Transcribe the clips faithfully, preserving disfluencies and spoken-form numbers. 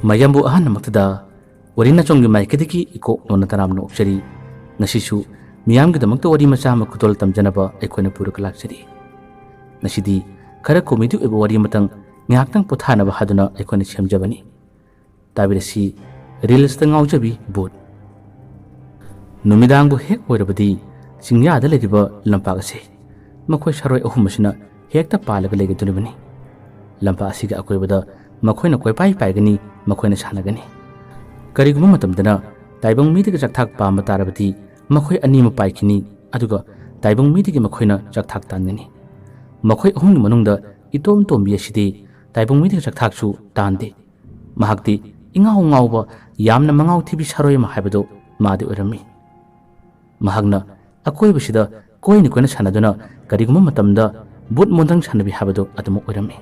ꯃꯌꯥꯝꯕꯨ ꯑꯍꯥꯟꯕꯃꯛꯇꯗ ꯋꯥꯔꯤ ꯅꯆꯣꯝꯒꯤ ꯃꯥꯏꯀꯩꯗꯒꯤ ꯏꯀꯣꯛ ꯅꯣꯟꯅ ꯇꯔꯥꯝꯅ ꯑꯣꯛꯆꯔꯤ꯫ ꯉꯁꯤꯁꯨ ꯃꯤꯌꯥꯝꯒꯤꯗꯃꯛꯇ ꯋꯥꯔꯤ ꯃꯆꯥ ꯑꯃ ꯈꯨꯗꯣꯜ ꯇꯝꯖꯅꯕ ꯑꯩꯈꯣꯏꯅ ꯄꯨꯔꯒ ꯂꯥꯛꯆꯔꯤ꯫ ꯉꯁꯤꯗꯤ ꯈꯔ ꯀꯣꯃꯦꯗꯤ ꯑꯣꯏꯕ ꯋꯥꯔꯤ ꯑꯃꯇꯪ ꯉꯥꯏꯍꯥꯛꯇꯪ ꯄꯣꯊꯥꯅꯕ ꯍꯥꯏꯗꯨꯅ ꯑꯩꯈꯣꯏꯅ ꯁꯦꯝꯖꯕꯅꯤ꯫ ꯇꯥꯕꯤꯔꯁꯤ, ꯔꯤꯜꯁꯇ ꯉꯥꯎꯖꯕꯤ ꯚꯨꯠ꯫ ꯅꯨꯃꯤꯗꯥꯡꯕꯨ ꯍꯦꯛ ꯑꯣꯏꯔꯕꯗꯤ ꯆꯤꯡꯌꯥꯗ ꯂꯩꯔꯤꯕ ꯂꯝꯄꯥꯛ ꯑꯁꯦ ꯃꯈꯣꯏ ꯁꯥꯔꯣꯏ ꯑꯍꯨꯝ ꯑꯁꯤꯅ ꯍꯦꯛꯇ ꯄꯥꯜꯂꯒ ꯂꯩꯒꯗꯧꯔꯤꯕꯅꯤ꯫ ꯂꯝꯄꯥꯛ ꯑꯁꯤꯒꯤ ꯑꯀꯣꯏꯕꯗ ꯃꯈꯣꯏꯅ ꯀꯣꯏꯄꯥꯏ ꯄꯥꯏꯒꯅꯤ, ꯃꯈꯣꯏꯅ ꯁꯥꯟꯅꯒꯅꯤ꯫ ꯀꯔꯤꯒꯨꯝꯕ ꯃꯇꯝꯗꯅ ꯇꯥꯏꯕꯪ ꯃꯤꯗꯒꯤ ꯆꯥꯛꯊꯥꯛ ꯄꯥꯝꯕ ꯇꯥꯔꯕꯗꯤ ꯃꯈꯣꯏ ꯑꯅꯤꯃꯛ ꯄꯥꯏꯈꯤꯅꯤ, ꯑꯗꯨꯒ ꯇꯥꯏꯕꯪ ꯃꯤꯗꯒꯤ ꯃꯈꯣꯏꯅ ꯆꯥꯛꯊꯥꯛ ꯇꯥꯟꯒꯅꯤ꯫ ꯃꯈꯣꯏ ꯑꯍꯨꯝꯒꯤ ꯃꯅꯨꯡꯗ ꯏꯇꯣꯝ ꯇꯣꯝꯕꯤ ꯑꯁꯤꯗꯤ ꯇꯥꯏꯕꯪ ꯃꯤꯗꯒꯤ ꯆꯥꯛꯊꯥꯛꯁꯨ ꯇꯥꯟꯗꯦ꯫ ꯃꯍꯥꯛꯇꯤ ꯏꯉꯥꯎ ꯉꯥꯎꯕ, ꯌꯥꯝꯅ ꯃꯉꯥꯎ ꯊꯤꯕꯤ ꯁꯥꯔꯣꯏ ꯑꯃ ꯍꯥꯏꯕꯗꯨ ꯃꯥꯗꯤ ꯑꯣꯏꯔꯝꯃꯤ꯫ ꯃꯍꯥꯛꯅ ꯑꯀꯣꯏꯕꯁꯤꯗ ꯀꯣꯏꯅ ꯀꯣꯏꯅ ꯁꯥꯟꯅꯗꯨꯅ ꯀꯔꯤꯒꯨꯝꯕ ꯃꯇꯝꯗ ꯕꯨꯠ ꯃꯣꯟꯗꯪ ꯁꯥꯟꯅꯕꯤ ꯍꯥꯏꯕꯗꯨ ꯑꯗꯨꯃꯛ ꯑꯣꯏꯔꯝꯃꯤ꯫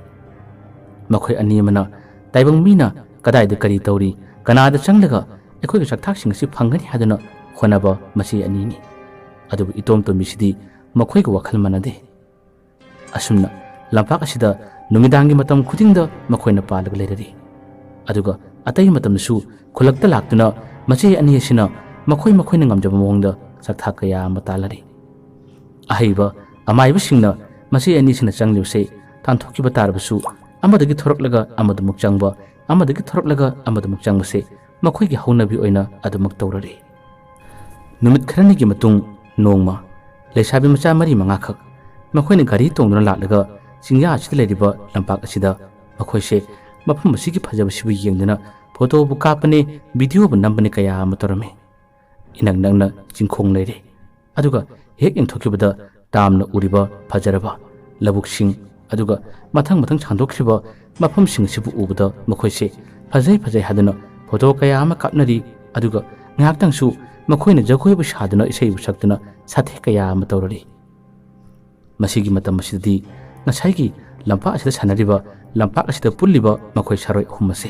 ꯃꯈꯣꯏ ꯑꯅꯤ ꯑꯃꯅ ꯇꯥꯏꯕꯪ ꯃꯤꯅ ꯀꯗꯥꯏꯗ ꯀꯔꯤ ꯇꯧꯔꯤ, ꯀꯅꯥꯗ ꯆꯪꯂꯒ ꯑꯩꯈꯣꯏꯒꯤ ꯆꯥꯛꯊꯥꯛꯁꯤꯡ ꯑꯁꯤ ꯐꯪꯒꯅꯤ ꯍꯥꯏꯗꯨꯅ ꯍꯣꯠꯅꯕ ꯃꯆꯦ ꯑꯅꯤꯅꯤ꯫ ꯑꯗꯨꯕꯨ ꯏꯇꯣꯝ ꯇꯣꯝꯕꯤꯁꯤꯗꯤ ꯃꯈꯣꯏꯒ ꯋꯥꯈꯜ ꯃꯥꯟꯅꯗꯦ꯫ ꯑꯁꯨꯝꯅ ꯂꯝꯄꯥꯛ ꯑꯁꯤꯗ ꯅꯨꯃꯤꯗꯥꯡꯒꯤ ꯃꯇꯝ ꯈꯨꯗꯤꯡꯗ ꯃꯈꯣꯏꯅ ꯄꯥꯜꯂꯒ ꯂꯩꯔꯔꯤ꯫ ꯑꯗꯨꯒ ꯑꯇꯩ ꯃꯇꯝꯗꯁꯨ ꯈꯨꯜꯂꯛꯇ ꯂꯥꯛꯇꯨꯅ ꯃꯆꯦ ꯑꯅꯤ ꯑꯁꯤꯅ ꯃꯈꯣꯏ ꯃꯈꯣꯏꯅ ꯉꯝꯖꯕ ꯃꯑꯣꯡꯗ ꯆꯥꯛꯊꯥꯛ ꯀꯌꯥ ꯑꯃ ꯇꯥꯜꯂꯔꯤ꯫ ꯑꯍꯩꯕ ꯑꯃꯥꯏꯕꯁꯤꯡꯅ ꯃꯆꯦ ꯑꯅꯤꯁꯤꯅ ꯆꯪꯂꯤꯕꯁꯦ ꯇꯥꯟꯊꯣꯛꯈꯤꯕ ꯇꯥꯔꯕꯁꯨ, ꯑꯃꯗꯒꯤ ꯊꯣꯔꯛꯂꯒ ꯑꯃꯗꯃꯨꯛ ꯆꯪꯕ, ꯑꯃꯗꯒꯤ ꯊꯣꯔꯛꯂꯒ ꯑꯃꯗꯃꯨꯛ ꯆꯪꯕꯁꯦ ꯃꯈꯣꯏꯒꯤ ꯍꯧꯅꯕꯤ ꯑꯣꯏꯅ ꯑꯗꯨꯃꯛ ꯇꯧꯔꯔꯤ꯫ ꯅꯨꯃꯤꯠ ꯈꯔꯅꯤꯒꯤ ꯃꯇꯨꯡ ꯅꯣꯡꯃ ꯂꯩꯁꯥꯕꯤ ꯃꯆꯥ ꯃꯔꯤ ꯃꯉꯥꯈꯛ ꯃꯈꯣꯏꯅ ꯒꯥꯔꯤ ꯇꯣꯡꯗꯨꯅ ꯂꯥꯛꯂꯒ ꯆꯤꯡꯌꯥ ꯑꯁꯤꯗ ꯂꯩꯔꯤꯕ ꯂꯝꯄꯥꯛ ꯑꯁꯤꯗ ꯃꯈꯣꯏꯁꯦ ꯃꯐꯝ ꯑꯁꯤꯒꯤ ꯐꯖꯕꯁꯤꯕꯨ ꯌꯦꯡꯗꯨꯅ ꯐꯣꯇꯣꯕꯨ ꯀꯥꯞꯄꯅꯦ, ꯚꯤꯗꯤꯑꯣꯕꯨ ꯅꯝꯕꯅꯦ ꯀꯌꯥ ꯑꯃ ꯇꯧꯔꯝꯃꯤ꯫ ꯏꯅꯛ ꯅꯛꯅ ꯆꯤꯡꯈꯣꯡ ꯂꯩꯔꯦ꯫ ꯑꯗꯨꯒ ꯍꯦꯛ ꯌꯦꯡꯊꯣꯛꯈꯤꯕꯗ ꯇꯥꯝꯅ ꯎꯔꯤꯕ ꯐꯖꯔꯕ ꯂꯧꯕꯨꯛꯁꯤꯡ, ꯑꯗꯨꯒ ꯃꯊꯪ ꯃꯊꯪ ꯁꯟꯗꯣꯛꯈ꯭ꯔꯤꯕ ꯃꯐꯝꯁꯤꯡ ꯑꯁꯤꯕꯨ ꯎꯕꯗ ꯃꯈꯣꯏꯁꯦ ꯐꯖꯩ ꯐꯖꯩ ꯍꯥꯏꯗꯨꯅ ꯐꯣꯇꯣ ꯀꯌꯥ ꯑꯃ ꯀꯥꯞꯅꯔꯤ꯫ ꯑꯗꯨꯒ ꯉꯥꯏꯍꯥꯛꯇꯪꯁꯨ ꯃꯈꯣꯏꯅ ꯖꯒꯣꯏꯕꯨ ꯁꯥꯗꯨꯅ ꯏꯁꯩꯕꯨ ꯁꯛꯇꯨꯅ ꯁꯥꯊꯦꯛ ꯀꯌꯥ ꯑꯃ ꯇꯧꯔꯔꯤ꯫ ꯃꯁꯤꯒꯤ ꯃꯇꯝ ꯑꯁꯤꯗꯗꯤ ꯉꯁꯥꯏꯒꯤ ꯂꯝꯄꯥꯛ ꯑꯁꯤꯗ ꯁꯥꯟꯅꯔꯤꯕ, ꯂꯝꯄꯥꯛ ꯑꯁꯤꯗ ꯄꯨꯜꯂꯤꯕ ꯃꯈꯣꯏ ꯁꯥꯔꯣꯏ ꯑꯍꯨꯝ ꯑꯁꯦ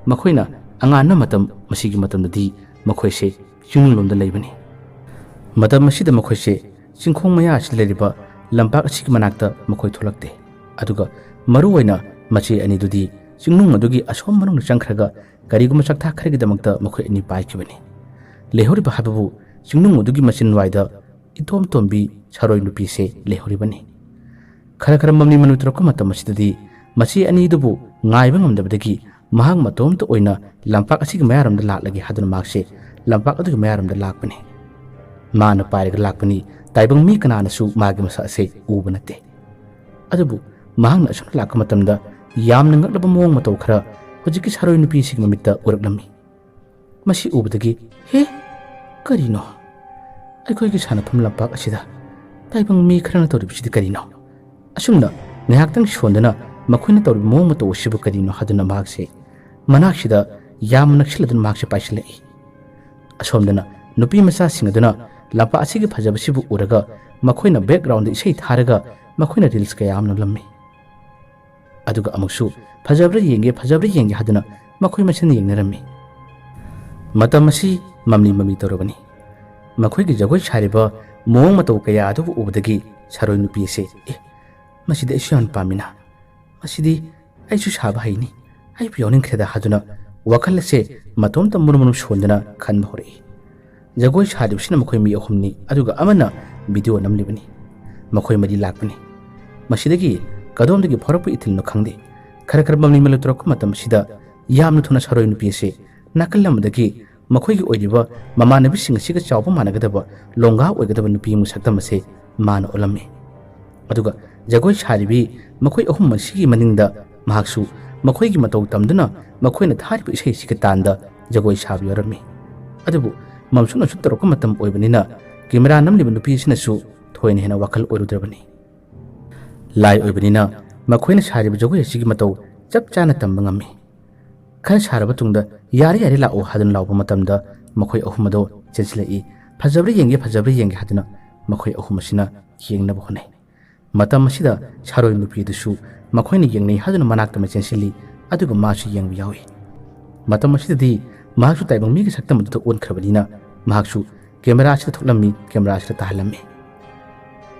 ꯃꯈꯣꯏꯅ ꯑꯉꯥꯟꯕ ꯃꯇꯝ, ꯃꯁꯤꯒꯤ ꯃꯇꯝꯗꯗꯤ ꯃꯈꯣꯏꯁꯦ ꯆꯤꯡꯂꯣꯝꯗ ꯂꯩꯕꯅꯤ꯫ ꯃꯇꯝ ꯑꯁꯤꯗ ꯃꯈꯣꯏꯁꯦ ꯆꯤꯡꯈꯣꯡ ꯃꯌꯥ ꯑꯁꯤꯗ ꯂꯩꯔꯤꯕ ꯂꯝꯄꯥꯛ ꯑꯁꯤꯒꯤ ꯃꯅꯥꯛꯇ ꯃꯈꯣꯏ ꯊꯣꯛꯂꯛꯇꯦ꯫ ꯑꯗꯨꯒ ꯃꯔꯨꯑꯣꯏꯅ ꯃꯆꯦ ꯑꯅꯤꯗꯨꯗꯤ ꯆꯤꯡꯅꯨꯡ ꯑꯗꯨꯒꯤ ꯑꯁꯣꯝ ꯃꯅꯨꯡꯗ ꯆꯪꯈ꯭ꯔꯒ ꯀꯔꯤꯒꯨꯝꯕ ꯆꯥꯛꯊꯥ ꯈꯔꯒꯤꯗꯃꯛꯇ ꯃꯈꯣꯏ ꯑꯅꯤ ꯄꯥꯏꯈꯤꯕꯅꯤ꯫ ꯂꯩꯍꯧꯔꯤꯕ ꯍꯥꯏꯕꯕꯨ ꯆꯤꯡꯅꯨꯡ ꯑꯗꯨꯒꯤ ꯃꯆꯤꯟꯋꯥꯏꯗ ꯏꯇꯣꯝ ꯇꯣꯝꯕꯤ ꯁꯥꯔꯣꯏ ꯅꯨꯄꯤꯁꯦ ꯂꯩꯍꯧꯔꯤꯕꯅꯤ꯫ ꯈꯔ ꯈꯔ ꯃꯝꯂꯤ ꯃꯝꯂꯤ ꯇꯧꯔꯛꯄ ꯃꯇꯝ ꯑꯁꯤꯗꯗꯤ ꯃꯆꯦ ꯑꯅꯤꯗꯨꯕꯨ ꯉꯥꯏꯕ ꯉꯝꯗꯕꯗꯒꯤ ꯃꯍꯥꯛ ꯃꯇꯣꯝꯇ ꯑꯣꯏꯅ ꯂꯝꯄꯥꯛ ꯑꯁꯤꯒꯤ ꯃꯌꯥꯔꯣꯝꯗ ꯂꯥꯛꯂꯒꯦ ꯍꯥꯏꯗꯨꯅ ꯃꯍꯥꯛꯁꯦ ꯂꯝꯄꯥꯛ ꯑꯗꯨꯒꯤ ꯃꯌꯥꯔꯣꯝꯗ ꯂꯥꯛꯄꯅꯤ꯫ ꯃꯥꯅ ꯄꯥꯏꯔꯒ ꯂꯥꯛꯄꯅꯤ꯫ ꯇꯥꯏꯕꯪ ꯃꯤ ꯀꯅꯥꯅꯁꯨ ꯃꯥꯒꯤ ꯃꯁꯛ ꯑꯁꯦ ꯎꯕ ꯅꯠꯇꯦ꯫ ꯑꯗꯨꯕꯨ ꯃꯍꯥꯛꯅ ꯑꯁꯨꯝꯅ ꯂꯥꯛꯄ ꯃꯇꯝꯗ ꯌꯥꯝꯅ ꯉꯛꯂꯕ ꯃꯑꯣꯡ ꯃꯇꯧ ꯈꯔ ꯍꯧꯖꯤꯛꯀꯤ ꯁꯥꯔꯣꯏ ꯅꯨꯄꯤꯁꯤꯒꯤ ꯃꯃꯤꯠꯇ ꯎꯔꯛꯂꯝꯃꯤ꯫ ꯃꯁꯤ ꯎꯕꯗꯒꯤ, "ꯍꯦ, ꯀꯔꯤꯅꯣ? ꯑꯩꯈꯣꯏꯒꯤ ꯁꯥꯟꯅꯐꯝ ꯂꯝꯄꯥꯛ ꯑꯁꯤꯗ ꯇꯥꯏꯕꯪ ꯃꯤ ꯈꯔꯅ ꯇꯧꯔꯤꯕꯁꯤꯗꯤ ꯀꯔꯤꯅꯣ?" ꯑꯁꯨꯝꯅ ꯉꯥꯏꯍꯥꯛꯇꯪ ꯁꯣꯟꯗꯨꯅ ꯃꯈꯣꯏꯅ ꯇꯧꯔꯤꯕ ꯃꯑꯣꯡ ꯃꯇꯧ ꯑꯁꯤꯕꯨ ꯀꯔꯤꯅꯣ ꯍꯥꯏꯗꯨꯅ ꯃꯍꯥꯛꯁꯦ ꯃꯅꯥꯛꯁꯤꯗ ꯌꯥꯝꯅ ꯅꯛꯁꯤꯜꯂꯗꯨꯅ ꯃꯍꯥꯛꯁꯦ ꯄꯥꯏꯁꯤꯜꯂꯛꯏ꯫ ꯑꯁꯣꯝꯗꯅ ꯅꯨꯄꯤ ꯃꯆꯥꯁꯤꯡ ꯑꯗꯨꯅ ꯂꯝꯄꯥꯛ ꯑꯁꯤꯒꯤ ꯐꯖꯕꯁꯤꯕꯨ ꯎꯔꯒ ꯃꯈꯣꯏꯅ ꯕꯦꯛꯒ꯭ꯔꯥꯎꯟꯗ ꯏꯁꯩ ꯊꯥꯔꯒ ꯃꯈꯣꯏꯅ ꯔꯤꯜꯁ ꯀꯌꯥ ꯑꯃ ꯅꯝꯂꯝꯃꯤ꯫ ꯑꯗꯨꯒ ꯑꯃꯨꯛꯁꯨ "ꯐꯖꯕ꯭ꯔꯥ ꯌꯦꯡꯒꯦ, ꯐꯖꯕ꯭ꯔꯥ ꯌꯦꯡꯒꯦ" ꯍꯥꯏꯗꯨꯅ ꯃꯈꯣꯏ ꯃꯁꯦꯟ ꯌꯦꯡꯅꯔꯝꯃꯤ꯫ ꯃꯇꯝ ꯑꯁꯤ ꯃꯝꯂꯤ ꯃꯝꯂꯤ ꯇꯧꯔꯕꯅꯤ꯫ ꯃꯈꯣꯏꯒꯤ ꯖꯒꯣꯏ ꯁꯥꯔꯤꯕ ꯃꯑꯣꯡ ꯃꯇꯧ ꯀꯌꯥ ꯑꯗꯨꯕꯨ ꯎꯕꯗꯒꯤ ꯁꯥꯔꯣꯏ ꯅꯨꯄꯤ ꯑꯁꯤ, "ꯑꯦ, ꯃꯁꯤꯗꯤ ꯑꯩꯁꯨ ꯌꯥꯝ ꯄꯥꯝꯃꯤꯅ, ꯃꯁꯤꯗꯤ ꯑꯩꯁꯨ ꯁꯥꯕ ꯍꯩꯅꯤ, ꯑꯩꯕꯨ ꯌꯥꯎꯅꯤꯡꯈ꯭ꯔꯦꯗ" ꯍꯥꯏꯗꯨꯅ ꯋꯥꯈꯜ ꯑꯁꯦ ꯃꯇꯣꯝꯇ ꯃꯨꯔꯨꯝ ꯃꯨꯔꯨꯝ ꯁꯣꯟꯗꯨꯅ ꯈꯟꯕ ꯍꯧꯔꯛꯏ꯫ ꯖꯒꯣꯏ ꯁꯥꯔꯤꯕꯁꯤꯅ ꯃꯈꯣꯏ ꯃꯤ ꯑꯍꯨꯝꯅꯤ, ꯑꯗꯨꯒ ꯑꯃꯅ ꯚꯤꯗꯤꯑꯣ ꯅꯝꯂꯤꯕꯅꯤ꯫ ꯃꯈꯣꯏ ꯃꯔꯤ ꯂꯥꯛꯄꯅꯤ꯫ ꯃꯁꯤꯗꯒꯤ ꯀꯗꯣꯝꯗꯒꯤ ꯐꯥꯎꯔꯛꯄ ꯏꯊꯤꯜꯅꯣ ꯈꯪꯗꯦ, ꯈꯔ ꯈꯔ ꯃꯝꯂꯤ ꯃꯝꯂꯤ ꯇꯧꯔꯛꯄ ꯃꯇꯝ ꯑꯁꯤꯗ ꯌꯥꯝꯅ ꯊꯨꯅ ꯁꯥꯔꯣꯏ ꯅꯨꯄꯤ ꯑꯁꯤ ꯅꯥꯀꯜ ꯑꯃꯗꯒꯤ ꯃꯈꯣꯏꯒꯤ ꯑꯣꯏꯔꯤꯕ ꯃꯃꯥꯟꯅꯕꯤꯁꯤꯡ ꯑꯁꯤꯒ ꯆꯥꯎꯕ ꯃꯥꯟꯅꯒꯗꯕ ꯂꯣꯡꯒꯥ ꯑꯣꯏꯒꯗꯕ ꯅꯨꯄꯤ ꯑꯃꯒꯤ ꯁꯛꯇꯝ ꯑꯁꯤ ꯃꯥꯅ ꯎꯠꯂꯝꯃꯤ꯫ ꯑꯗꯨꯒ ꯖꯒꯣꯏ ꯁꯥꯔꯤꯕꯤ ꯃꯈꯣꯏ ꯑꯍꯨꯝ ꯑꯁꯤꯒꯤ ꯃꯅꯤꯡꯗ ꯃꯍꯥꯛꯁꯨ ꯃꯈꯣꯏꯒꯤ ꯃꯇꯧ ꯇꯝꯗꯨꯅ ꯃꯈꯣꯏꯅ ꯊꯥꯔꯤꯕ ꯏꯁꯩ ꯑꯁꯤꯒꯤ ꯇꯥꯟꯗ ꯖꯒꯣꯏ ꯁꯥꯕ ꯌꯥꯎꯔꯝꯃꯤ꯫ ꯑꯗꯨꯕꯨ ꯃꯝꯁꯨꯠ ꯃꯝꯁꯨꯠ ꯇꯧꯔꯛꯄ ꯃꯇꯝ ꯑꯣꯏꯕꯅꯤꯅ ꯀꯦꯃꯦꯔꯥ ꯅꯝꯂꯤꯕ ꯅꯨꯄꯤ ꯑꯁꯤꯅꯁꯨ ꯊꯣꯏꯅ ꯍꯦꯟꯅ ꯋꯥꯈꯜ ꯑꯣꯏꯔꯨꯗ꯭ꯔꯕꯅꯤ꯫ ꯂꯥꯏ ꯑꯣꯏꯕꯅꯤꯅ ꯃꯈꯣꯏꯅ ꯁꯥꯔꯤꯕ ꯖꯒꯣꯏ ꯑꯁꯤꯒꯤ ꯃꯇꯧ ꯆꯞ ꯆꯥꯅ ꯇꯝꯕ ꯉꯝꯃꯤ꯫ ꯈꯔ ꯁꯥꯔꯕ ꯇꯨꯡꯗ "ꯌꯥꯔꯦ, ꯌꯥꯔꯦ, ꯂꯥꯛꯑꯣ" ꯍꯥꯏꯗꯨꯅ ꯂꯥꯎꯕ ꯃꯇꯝꯗ ꯃꯈꯣꯏ ꯑꯍꯨꯝ ꯑꯗꯣ ꯆꯦꯟꯁꯤꯜꯂꯛꯏ꯫ "ꯐꯖꯕ꯭ꯔꯥ ꯌꯦꯡꯒꯦ, ꯐꯖꯕ꯭ꯔꯥ ꯌꯦꯡꯒꯦ" ꯍꯥꯏꯗꯨꯅ ꯃꯈꯣꯏ ꯑꯍꯨꯝ ꯑꯁꯤꯅ ꯌꯦꯡꯅꯕ ꯍꯣꯠꯅꯩ꯫ ꯃꯇꯝ ꯑꯁꯤꯗ ꯁꯥꯔꯣꯏ ꯅꯨꯄꯤ ꯑꯗꯨꯁꯨ ꯃꯈꯣꯏꯅ ꯌꯦꯡꯅꯩ ꯍꯥꯏꯗꯨꯅ ꯃꯅꯥꯛꯇ ꯑꯃ ꯆꯦꯟꯁꯤꯜꯂꯤ, ꯑꯗꯨꯒ ꯃꯥꯁꯨ ꯌꯦꯡꯕ ꯌꯥꯎꯏ꯫ ꯃꯇꯝ ꯑꯁꯤꯗꯗꯤ ꯃꯍꯥꯛꯁꯨ ꯇꯥꯏꯕꯪ ꯃꯤꯒꯤ ꯁꯛꯇꯝ ꯑꯗꯨꯗ ꯑꯣꯟꯈ꯭ꯔꯕꯅꯤꯅ ꯃꯍꯥꯛꯁꯨ ꯀꯦꯃꯦꯔꯥ ꯑꯁꯤꯗ ꯊꯣꯛꯂꯝꯃꯤ, ꯀꯦꯃꯦꯔꯥ ꯑꯁꯤꯗ ꯇꯥꯍꯜꯂꯝꯃꯤ꯫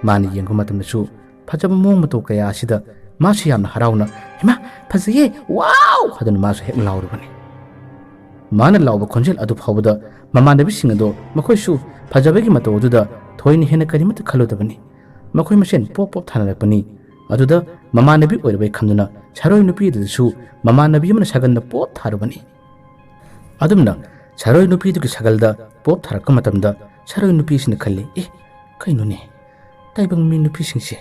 ꯃꯥꯅ ꯌꯦꯡꯕ ꯃꯇꯝꯗꯁꯨ ꯐꯖꯕ ꯃꯑꯣꯡ ꯃꯇꯧ ꯀꯌꯥ ꯑꯁꯤꯗ ꯃꯥꯁꯨ ꯌꯥꯝꯅ ꯍꯔꯥꯎꯅ, "ꯍꯩꯃꯥ, ꯐꯖꯩꯌꯦ, ꯋꯥꯎ!" ꯍꯥꯏꯗꯨꯅ ꯃꯥꯁꯨ ꯍꯦꯛ ꯂꯥꯎꯔꯨꯕꯅꯤ꯫ ꯃꯥꯅ ꯂꯥꯎꯕ ꯈꯣꯟꯖꯦꯜ ꯑꯗꯨ ꯐꯥꯎꯕꯗ ꯃꯃꯥꯟꯅꯕꯤꯁꯤꯡ ꯑꯗꯣ ꯃꯈꯣꯏꯁꯨ ꯐꯖꯕꯒꯤ ꯃꯇꯧ ꯑꯗꯨꯗ ꯊꯣꯏꯅ ꯍꯦꯟꯅ ꯀꯔꯤꯃꯠꯇ ꯈꯜꯂꯨꯗꯕꯅꯤ꯫ ꯃꯈꯣꯏ ꯃꯁꯦꯟ ꯄꯣꯞ ꯄꯣꯞ ꯊꯥꯅꯔꯛꯄꯅꯤ꯫ ꯑꯗꯨꯗ ꯃꯃꯥꯟꯅꯕꯤ ꯑꯣꯏꯔꯕꯩ ꯈꯪꯗꯨꯅ ꯁꯥꯔꯣꯏ ꯅꯨꯄꯤ ꯑꯗꯨꯗꯁꯨ ꯃꯃꯥꯟꯅꯕꯤ ꯑꯃꯅ ꯁꯥꯒꯟꯗ ꯄꯣꯞ ꯊꯥꯔꯨꯕꯅꯤ꯫ ꯑꯗꯨꯝꯅ ꯁꯥꯔꯣꯏ ꯅꯨꯄꯤꯗꯨꯒꯤ ꯁꯥꯒꯜꯗ ꯄꯣꯞ ꯊꯥꯔꯛꯄ ꯃꯇꯝꯗ ꯁꯥꯔꯣꯏ ꯅꯨꯄꯤꯁꯤꯅ ꯈꯜꯂꯤ, "ꯑꯦ, ꯀꯩꯅꯣꯅꯦ? ꯇꯥꯏꯕꯪ ꯃꯤ ꯅꯨꯄꯤꯁꯤꯡꯁꯦ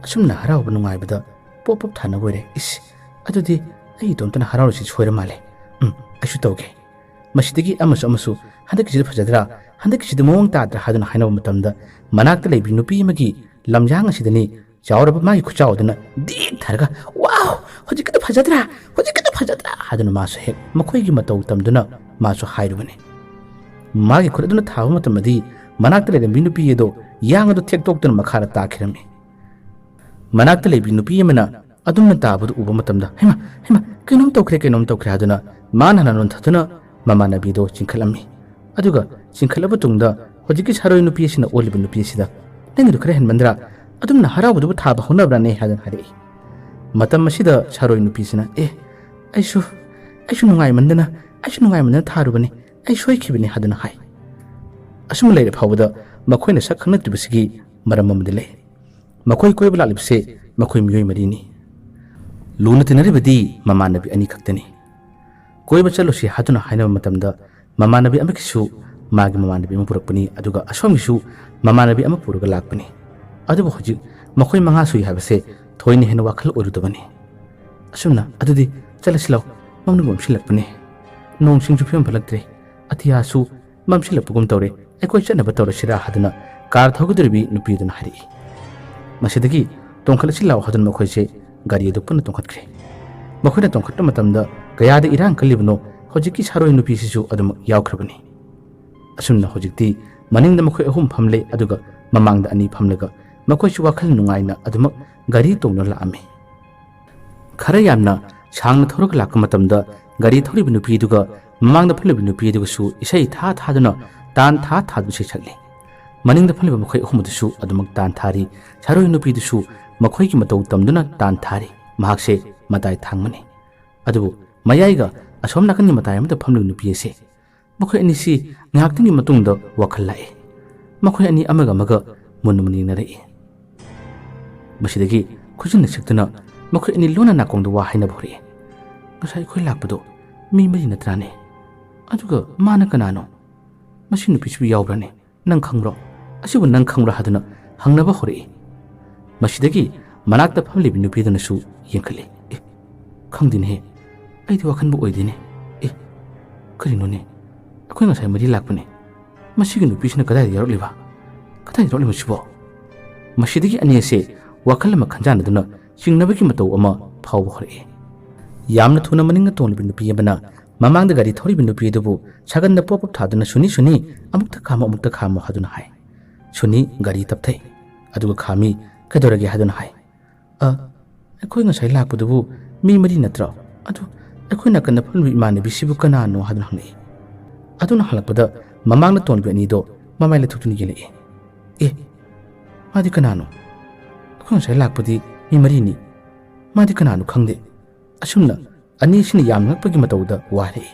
ꯑꯁꯨꯝꯅ ꯍꯔꯥꯎꯕ ꯅꯨꯡꯉꯥꯏꯕꯗ ꯄꯣꯞ ꯄꯣꯞ ꯊꯥꯅꯕ ꯑꯣꯏꯔꯦ꯫ ꯏꯁ, ꯑꯗꯨꯗꯤ ꯑꯩ ꯏꯇꯣꯝꯇꯅ ꯍꯔꯥꯎꯔꯤꯁꯤ ꯁꯣꯏꯔ ꯃꯥꯜꯂꯦ꯫ ꯎꯝ, ꯑꯩꯁꯨ ꯇꯧꯒꯦ꯫" ꯃꯁꯤꯗꯒꯤ ꯑꯃꯁꯨ ꯑꯃꯁꯨ, "ꯍꯟꯗꯛꯀꯤꯁꯤꯗꯤ ꯐꯖꯗ꯭ꯔꯥ? ꯍꯟꯗꯛꯀꯤꯁꯤꯗꯤ ꯃꯑꯣꯡ ꯇꯥꯗ꯭ꯔꯥ?" ꯍꯥꯏꯗꯨꯅ ꯍꯥꯏꯅꯕ ꯃꯇꯝꯗ, ꯃꯅꯥꯛꯇ ꯂꯩꯕꯤ ꯅꯨꯄꯤ ꯑꯃꯒꯤ ꯂꯝꯌꯥꯡ ꯑꯁꯤꯗꯅꯤ ꯆꯥꯎꯔꯕ ꯃꯥꯒꯤ ꯈꯨꯆꯥꯎ ꯑꯗꯨꯅ ꯗꯤꯛ ꯊꯥꯔꯒ, "ꯋꯥꯎ! ꯍꯧꯖꯤꯛꯀꯤꯗꯣ ꯐꯖꯗ꯭ꯔꯥ? ꯍꯧꯖꯤꯛꯀꯤꯗꯣ ꯐꯖꯗ꯭ꯔꯥ?" ꯍꯥꯏꯗꯨꯅ ꯃꯥꯁꯨ ꯍꯦꯛ ꯃꯈꯣꯏꯒꯤ ꯃꯇꯧ ꯇꯝꯗꯨꯅ ꯃꯥꯁꯨ ꯍꯥꯏꯔꯨꯕꯅꯤ꯫ ꯃꯥꯒꯤ ꯈꯨꯠ ꯑꯗꯨꯅ ꯊꯥꯕ ꯃꯇꯝꯗꯗꯤ ꯃꯅꯥꯛꯇ ꯂꯩꯔꯝꯕꯤ ꯅꯨꯄꯤ ꯑꯗꯣ ꯌꯥꯡ ꯑꯗꯨ ꯊꯦꯛꯇꯣꯛꯇꯨꯅ ꯃꯈꯥꯗ ꯇꯥꯈꯤꯔꯝꯃꯤ꯫ ꯃꯅꯥꯛꯇ ꯂꯩꯕꯤ ꯅꯨꯄꯤ ꯑꯃꯅ ꯑꯗꯨꯝꯅ ꯇꯥꯕꯗꯨ ꯎꯕ ꯃꯇꯝꯗ, "ꯍꯩꯃꯥ, ꯍꯩꯃꯥ, ꯀꯩꯅꯣꯝ ꯇꯧꯈ꯭ꯔꯦ, ꯀꯩꯅꯣꯝ ꯇꯧꯈ꯭ꯔꯦ" ꯍꯥꯏꯗꯨꯅ ꯃꯥꯅ ꯍꯥꯟꯅ ꯅꯣꯟꯊꯗꯨꯅ ꯃꯃꯥꯟꯅꯕꯤꯗꯣ ꯆꯤꯡꯈꯠꯂꯝꯃꯤ꯫ ꯑꯗꯨꯒ ꯆꯤꯡꯈꯠꯂꯕ ꯇꯨꯡꯗ ꯍꯧꯖꯤꯛꯀꯤ ꯁꯥꯔꯣꯏ ꯅꯨꯄꯤ ꯑꯁꯤꯅ ꯑꯣꯜꯂꯤꯕ ꯅꯨꯄꯤ ꯑꯁꯤꯗ, "ꯅꯪꯒꯤꯗꯨ ꯈꯔ ꯍꯦꯟꯃꯟꯗ꯭ꯔꯥ? ꯑꯗꯨꯝꯅ ꯍꯔꯥꯎꯕꯗꯨꯕꯨ ꯊꯥꯕ ꯍꯧꯅꯕ꯭ꯔꯥꯅꯦ?" ꯍꯥꯏꯗꯨꯅ ꯍꯥꯏꯔꯛꯏ꯫ ꯃꯇꯝ ꯑꯁꯤꯗ ꯁꯥꯔꯣꯏ ꯅꯨꯄꯤꯁꯤꯅ, "ꯑꯦ, ꯑꯩꯁꯨ, ꯑꯩꯁꯨ ꯅꯨꯡꯉꯥꯏꯃꯟꯗꯅ, ꯑꯩꯁꯨ ꯅꯨꯡꯉꯥꯏꯃꯟꯗꯅ ꯊꯥꯔꯨꯕꯅꯤ, ꯑꯩ ꯁꯣꯏꯈꯤꯕꯅꯤ" ꯍꯥꯏꯗꯨꯅ ꯍꯥꯏ꯫ ꯑꯁꯨꯝꯅ ꯂꯩꯔ ꯐꯥꯎꯕꯗ ꯃꯈꯣꯏꯅ ꯁꯛ ꯈꯪꯅꯗ꯭ꯔꯤꯕꯁꯤꯒꯤ ꯃꯔꯝ ꯑꯃꯗꯤ ꯂꯩ꯫ ꯃꯈꯣꯏ ꯀꯣꯏꯕ ꯂꯥꯛꯂꯤꯕꯁꯦ ꯃꯈꯣꯏ ꯃꯤꯑꯣꯏ ꯃꯔꯤꯅꯤ꯫ ꯂꯨꯅ ꯇꯤꯟꯅꯔꯤꯕꯗꯤ ꯃꯃꯥꯟꯅꯕꯤ ꯑꯅꯤ ꯈꯛꯇꯅꯤ꯫ ꯀꯣꯏꯕ ꯆꯠꯂꯨꯁꯤ ꯍꯥꯏꯗꯨꯅ ꯍꯥꯏꯅꯕ ꯃꯇꯝꯗ ꯃꯃꯥꯟꯅꯕꯤ ꯑꯃꯒꯤꯁꯨ ꯃꯥꯒꯤ ꯃꯃꯥꯟꯅꯕꯤ ꯑꯃ ꯄꯨꯔꯛꯄꯅꯤ, ꯑꯗꯨꯒ ꯑꯁꯣꯝꯒꯤꯁꯨ ꯃꯃꯥꯟꯅꯕꯤ ꯑꯃ ꯄꯨꯔꯒ ꯂꯥꯛꯄꯅꯤ꯫ ꯑꯗꯨꯕꯨ ꯍꯧꯖꯤꯛ ꯃꯈꯣꯏ ꯃꯉꯥ ꯁꯨꯏ ꯍꯥꯏꯕꯁꯦ ꯊꯣꯏꯅ ꯍꯦꯟꯅ ꯋꯥꯈꯜ ꯑꯣꯏꯔꯨꯗꯕꯅꯤ꯫ ꯑꯁꯨꯝꯅ, "ꯑꯗꯨꯗꯤ ꯆꯠꯂꯁꯤ ꯂꯥꯎ, ꯃꯝꯅꯕꯨ ꯃꯝꯁꯤꯜꯂꯛꯄꯅꯦ, ꯅꯣꯡ ꯁꯤꯡꯁꯨ ꯐꯤꯕꯝ ꯐꯠꯂꯛꯇ꯭ꯔꯦ, ꯑꯇꯤꯌꯥꯁꯨ ꯃꯝꯁꯤꯜꯂꯛꯄꯒꯨꯝ ꯇꯧꯔꯦ, ꯑꯩꯈꯣꯏ ꯆꯠꯅꯕ ꯇꯧꯔꯁꯤꯔꯥ?" ꯍꯥꯏꯗꯨꯅ ꯀꯥꯔ ꯊꯧꯒꯗꯧꯔꯤꯕꯤ ꯅꯨꯄꯤꯗꯨꯅ ꯍꯥꯏꯔꯛꯏ꯫ ꯃꯁꯤꯗꯒꯤ ꯇꯣꯡꯈꯠꯂꯁꯤ ꯂꯥꯎ ꯍꯥꯏꯗꯨꯅ ꯃꯈꯣꯏꯁꯦ ꯒꯥꯔꯤ ꯑꯗꯨ ꯄꯨꯟꯅ ꯇꯣꯡꯈꯠꯈ꯭ꯔꯦ꯫ ꯃꯈꯣꯏꯅ ꯇꯣꯡꯈꯠꯄ ꯃꯇꯝꯗ ꯀꯌꯥꯗ ꯏꯔꯥꯡ ꯀꯜꯂꯤꯕꯅꯣ, ꯍꯧꯖꯤꯛꯀꯤ ꯁꯥꯔꯣꯏ ꯅꯨꯄꯤꯁꯤꯁꯨ ꯑꯗꯨꯃꯛ ꯌꯥꯎꯈ꯭ꯔꯕꯅꯤ꯫ ꯑꯁꯨꯝꯅ ꯍꯧꯖꯤꯛꯇꯤ ꯃꯅꯤꯡꯗ ꯃꯈꯣꯏ ꯑꯍꯨꯝ ꯐꯝꯂꯦ, ꯑꯗꯨꯒ ꯃꯃꯥꯡꯗ ꯑꯅꯤ ꯐꯝꯂꯒ ꯃꯈꯣꯏꯁꯨ ꯋꯥꯈꯜ ꯅꯨꯡꯉꯥꯏꯅ ꯑꯗꯨꯃꯛ ꯒꯥꯔꯤ ꯇꯣꯡꯗꯨꯅ ꯂꯥꯛꯑꯝꯃꯤ꯫ ꯈꯔ ꯌꯥꯝꯅ ꯁꯥꯡꯅ ꯊꯧꯔꯒ ꯂꯥꯛꯄ ꯃꯇꯝꯗ ꯒꯥꯔꯤ ꯊꯧꯔꯤꯕ ꯅꯨꯄꯤꯗꯨꯒ ꯃꯃꯥꯡꯗ ꯐꯝꯂꯤꯕ ꯅꯨꯄꯤꯗꯨꯒꯁꯨ ꯏꯁꯩ ꯊꯥ ꯊꯥꯗꯨꯅ, ꯇꯥꯟ ꯊꯥ ꯊꯥꯗꯨꯅ ꯏꯁꯩ ꯁꯛꯂꯤ꯫ ꯃꯅꯤꯡꯗ ꯐꯝꯂꯤꯕ ꯃꯈꯣꯏ ꯑꯍꯨꯝ ꯑꯗꯨꯁꯨ ꯑꯗꯨꯃꯛ ꯇꯥꯟ ꯊꯥꯔꯤ꯫ ꯁꯥꯔꯣꯏ ꯅꯨꯄꯤꯗꯨꯁꯨ ꯃꯈꯣꯏꯒꯤ ꯃꯇꯧ ꯇꯝꯗꯨꯅ ꯇꯥꯟ ꯊꯥꯔꯤ꯫ ꯃꯍꯥꯛꯁꯦ ꯃꯇꯥꯏ ꯊꯥꯡꯕꯅꯤ꯫ ꯑꯗꯨꯕꯨ ꯃꯌꯥꯏꯒ ꯑꯁꯣꯝ ꯅꯥꯀꯟꯒꯤ ꯃꯇꯥꯏ ꯑꯃꯗ ꯐꯝꯂꯤꯕ ꯅꯨꯄꯤ ꯑꯁꯦ, ꯃꯈꯣꯏ ꯑꯅꯤꯁꯤ ꯉꯥꯏꯍꯥꯛꯇꯪꯒꯤ ꯃꯇꯨꯡꯗ ꯋꯥꯈꯜ ꯂꯥꯛꯏ꯫ ꯃꯈꯣꯏ ꯑꯅꯤ ꯑꯃꯒ ꯑꯃꯒ ꯃꯨꯟꯅ ꯃꯨꯟꯅ ꯌꯦꯡꯅꯔꯛꯏ꯫ ꯃꯁꯤꯗꯒꯤ ꯈꯨꯖꯤꯟꯅ ꯁꯤꯛꯇꯨꯅ ꯃꯈꯣꯏ ꯑꯅꯤ ꯂꯣꯟꯅ ꯅꯥꯀꯣꯡꯗ ꯋꯥ ꯍꯥꯏꯅꯕ ꯍꯧꯔꯛꯏ꯫ "ꯉꯁꯥꯏ ꯑꯩꯈꯣꯏ ꯂꯥꯛꯄꯗꯣ ꯃꯤ ꯃꯔꯤ ꯅꯠꯇ꯭ꯔꯥꯅꯦ? ꯑꯗꯨꯒ ꯃꯥꯅ ꯀꯅꯥꯅꯣ? ꯃꯁꯤ ꯅꯨꯄꯤꯁꯤꯕꯨ ꯌꯥꯎꯕ꯭ꯔꯥꯅꯦ? ꯅꯪ ꯈꯪꯕ꯭ꯔꯣ? ꯑꯁꯤꯕꯨ ꯅꯪ ꯈꯪꯕ꯭ꯔꯥ?" ꯍꯥꯏꯗꯨꯅ ꯍꯪꯅꯕ ꯍꯧꯔꯛꯏ꯫ ꯃꯁꯤꯗꯒꯤ ꯃꯅꯥꯛꯇ ꯐꯝꯂꯤꯕ ꯅꯨꯄꯤꯗꯨꯅꯁꯨ ꯌꯦꯡꯈꯠꯂꯤ꯫ "ꯑꯦ, ꯈꯪꯗꯦꯅꯦꯍꯦ, ꯑꯩꯗꯤ ꯋꯥꯈꯟꯕꯨ ꯑꯣꯏꯗꯦꯅꯦ꯫ ꯑꯦ, ꯀꯔꯤꯅꯣꯅꯦ? ꯑꯩꯈꯣꯏ ꯉꯁꯥꯏ ꯃꯔꯤ ꯂꯥꯛꯄꯅꯦ꯫ ꯃꯁꯤꯒꯤ ꯅꯨꯄꯤꯁꯤꯅ ꯀꯗꯥꯏꯗ ꯌꯥꯎꯔꯛꯂꯤꯕ? ꯀꯗꯥꯏꯗ ꯌꯥꯎꯔꯛꯂꯤꯕ ꯁꯤꯕꯣ?" ꯃꯁꯤꯗꯒꯤ ꯑꯅꯤ ꯑꯁꯦ ꯋꯥꯈꯜ ꯑꯃ ꯈꯟꯖꯥꯟꯅꯗꯨꯅ ꯆꯤꯡꯅꯕꯒꯤ ꯃꯇꯧ ꯑꯃ ꯐꯥꯎꯕ ꯍꯧꯔꯛꯏ꯫ ꯌꯥꯝꯅ ꯊꯨꯅ ꯃꯅꯤꯡꯗ ꯇꯣꯡꯂꯤꯕ ꯅꯨꯄꯤ ꯑꯃꯅ ꯃꯃꯥꯡꯗ ꯒꯥꯔꯤ ꯊꯧꯔꯤꯕ ꯅꯨꯄꯤ ꯑꯗꯨꯕꯨ ꯁꯥꯒꯟꯗ ꯄꯣꯞ ꯄꯣꯞ ꯊꯥꯗꯨꯅ, "ꯁꯨꯅꯤ, ꯁꯨꯅꯤ, ꯑꯃꯨꯛꯇ ꯈꯥꯝꯃꯨ, ꯑꯃꯨꯛꯇ ꯈꯥꯝꯃꯨ" ꯍꯥꯏꯗꯨꯅ ꯍꯥꯏ꯫ ꯁꯨꯅꯤ ꯒꯥꯔꯤ ꯇꯞꯊꯩ꯫ ꯑꯗꯨꯒ ꯈꯥꯝꯃꯤ꯫ "ꯀꯩꯗꯧꯔꯒꯦ?" ꯍꯥꯏꯗꯨꯅ ꯍꯥꯏ꯫ "ꯑ, ꯑꯩꯈꯣꯏ ꯉꯁꯥꯏ ꯂꯥꯛꯄꯗꯨꯕꯨ ꯃꯤ ꯃꯔꯤ ꯅꯠꯇ꯭ꯔꯣ? ꯑꯗꯨ ꯑꯩꯈꯣꯏ ꯅꯥꯀꯟꯗ ꯐꯝꯂꯤꯕ ꯏꯃꯥꯟꯅꯕꯤꯁꯤꯕꯨ ꯀꯅꯥꯅꯣ?" ꯍꯥꯏꯗꯨꯅ ꯍꯪꯂꯛꯏ꯫ ꯑꯗꯨꯅ ꯍꯪꯂꯛꯄꯗ ꯃꯃꯥꯡꯗ ꯇꯣꯡꯂꯤꯕ ꯑꯅꯤꯗꯣ ꯃꯃꯥꯏ ꯂꯩꯊꯣꯛꯇꯨꯅ ꯌꯦꯡꯂꯛꯏ꯫ "ꯑꯦ, ꯃꯥꯗꯤ ꯀꯅꯥꯅꯣ? ꯑꯩꯈꯣꯏ ꯉꯁꯥꯏ ꯂꯥꯛꯄꯗꯤ ꯃꯤ ꯃꯔꯤꯅꯤ꯫ ꯃꯥꯗꯤ ꯀꯅꯥꯅꯣ ꯈꯪꯗꯦ꯫" ꯑꯁꯨꯝꯅ ꯑꯅꯤꯁꯤꯅ ꯌꯥꯝꯅ ꯉꯛꯄꯒꯤ ꯃꯇꯧꯗ ꯋꯥꯔꯛꯏ꯫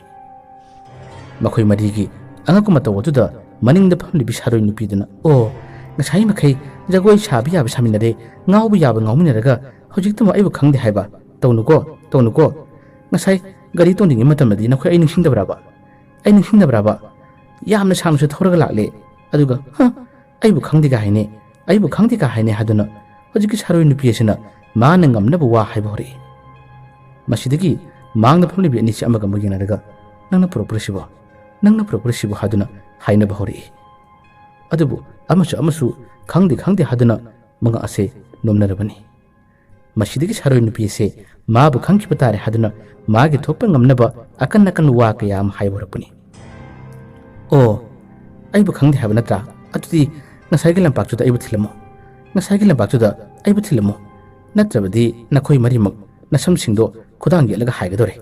ꯃꯈꯣꯏ ꯃꯔꯤꯒꯤ ꯑꯉꯛꯄ ꯃꯇꯧ ꯑꯗꯨꯗ ꯃꯅꯤꯡꯗ ꯐꯝꯂꯤꯕꯤ ꯁꯥꯔꯣꯏ ꯅꯨꯄꯤꯗꯨꯅ, "ꯑꯣ, ꯉꯁꯥꯏ ꯃꯈꯩ ꯖꯒꯣꯏ ꯁꯥꯕ ꯌꯥꯕ ꯁꯥꯃꯤꯟꯅꯔꯦ, ꯉꯥꯎꯕ ꯌꯥꯕ ꯉꯥꯎꯃꯤꯟꯅꯔꯒ ꯍꯧꯖꯤꯛꯇ ꯑꯃꯨꯛ ꯑꯩꯕꯨ ꯈꯪꯗꯦ ꯍꯥꯏꯕ? ꯇꯧꯅꯨꯀꯣ, ꯇꯧꯅꯨꯀꯣ꯫ ꯉꯁꯥꯏ ꯒꯥꯔꯤ ꯇꯣꯡꯂꯤꯉꯩ ꯃꯇꯝꯗꯗꯤ ꯅꯈꯣꯏ ꯑꯩ ꯅꯤꯡꯁꯤꯡꯗꯕ꯭ꯔꯕ? ꯑꯩ ꯅꯤꯡꯁꯤꯡꯗꯕ꯭ꯔꯕ? ꯌꯥꯝꯅ ꯁꯥꯡꯅꯁꯨ ꯊꯧꯔꯒ ꯂꯥꯛꯂꯦ꯫ ꯑꯗꯨꯒ, ꯍ, ꯑꯩꯕꯨ ꯈꯪꯗꯦꯒ ꯍꯥꯏꯅꯦ, ꯑꯩꯕꯨ ꯈꯪꯗꯦꯒ ꯍꯥꯏꯅꯦ" ꯍꯥꯏꯗꯨꯅ ꯍꯧꯖꯤꯛꯀꯤ ꯁꯥꯔꯣꯏ ꯅꯨꯄꯤ ꯑꯁꯤꯅ ꯃꯥꯅ ꯉꯝꯅꯕ ꯋꯥ ꯍꯥꯏꯕ ꯍꯧꯔꯛꯏ꯫ ꯃꯁꯤꯗꯒꯤ ꯃꯥꯡꯗ ꯐꯝꯂꯤꯕꯤ ꯑꯅꯤꯁꯤ ꯑꯃꯒ ꯑꯃꯒ ꯌꯦꯡꯅꯔꯒ, "ꯅꯪꯅ ꯄꯨꯔꯛꯄ꯭ꯔꯥ ꯁꯤꯕꯣ? ꯅꯪꯅ ꯄꯨꯔꯛꯄ꯭ꯔꯥ ꯁꯤꯕꯣ?" ꯍꯥꯏꯗꯨꯅ ꯍꯥꯏꯅꯕ ꯍꯧꯔꯛꯏ꯫ ꯑꯗꯨꯕꯨ ꯑꯃꯁꯨ ꯑꯃꯁꯨ "ꯈꯪꯗꯦ, ꯈꯪꯗꯦ" ꯍꯥꯏꯗꯨꯅ ꯃꯉꯥ ꯑꯁꯦ ꯅꯣꯝꯅꯔꯕꯅꯤ꯫ ꯃꯁꯤꯗꯒꯤ ꯁꯥꯔꯣꯏ ꯅꯨꯄꯤ ꯑꯁꯦ ꯃꯥꯕꯨ ꯈꯪꯈꯤꯕ ꯇꯥꯔꯦ ꯍꯥꯏꯗꯨꯅ ꯃꯥꯒꯤ ꯊꯣꯛꯄ ꯉꯝꯅꯕ ꯑꯀꯟ ꯑꯀꯟꯕ ꯋꯥ ꯀꯌꯥ ꯑꯃ ꯍꯥꯏꯕ ꯍꯧꯔꯛꯄꯅꯤ꯫ "ꯑꯣ, ꯑꯩꯕꯨ ꯈꯪꯗꯦ ꯍꯥꯏꯕ ꯅꯠꯇ꯭ꯔꯥ? ꯑꯗꯨꯗꯤ ꯉꯁꯥꯏꯒꯤ ꯂꯝꯄꯥꯛꯇꯨꯗ ꯑꯩꯕꯨ ꯊꯤꯜꯂꯝꯃꯨ꯫ ꯉꯁꯥꯏꯒꯤ ꯂꯝꯄꯥꯛꯇꯨꯗ ꯑꯩꯕꯨ ꯊꯤꯜꯂꯝꯃꯨ꯫ ꯅꯠꯇ꯭ꯔꯕꯗꯤ ꯅꯈꯣꯏ ꯃꯔꯤꯃꯛ ꯅꯁꯝꯁꯤꯡꯗꯣ ꯈꯨꯗꯥꯡ ꯌꯦꯠꯂꯒ ꯍꯥꯏꯒꯗꯧꯔꯦ꯫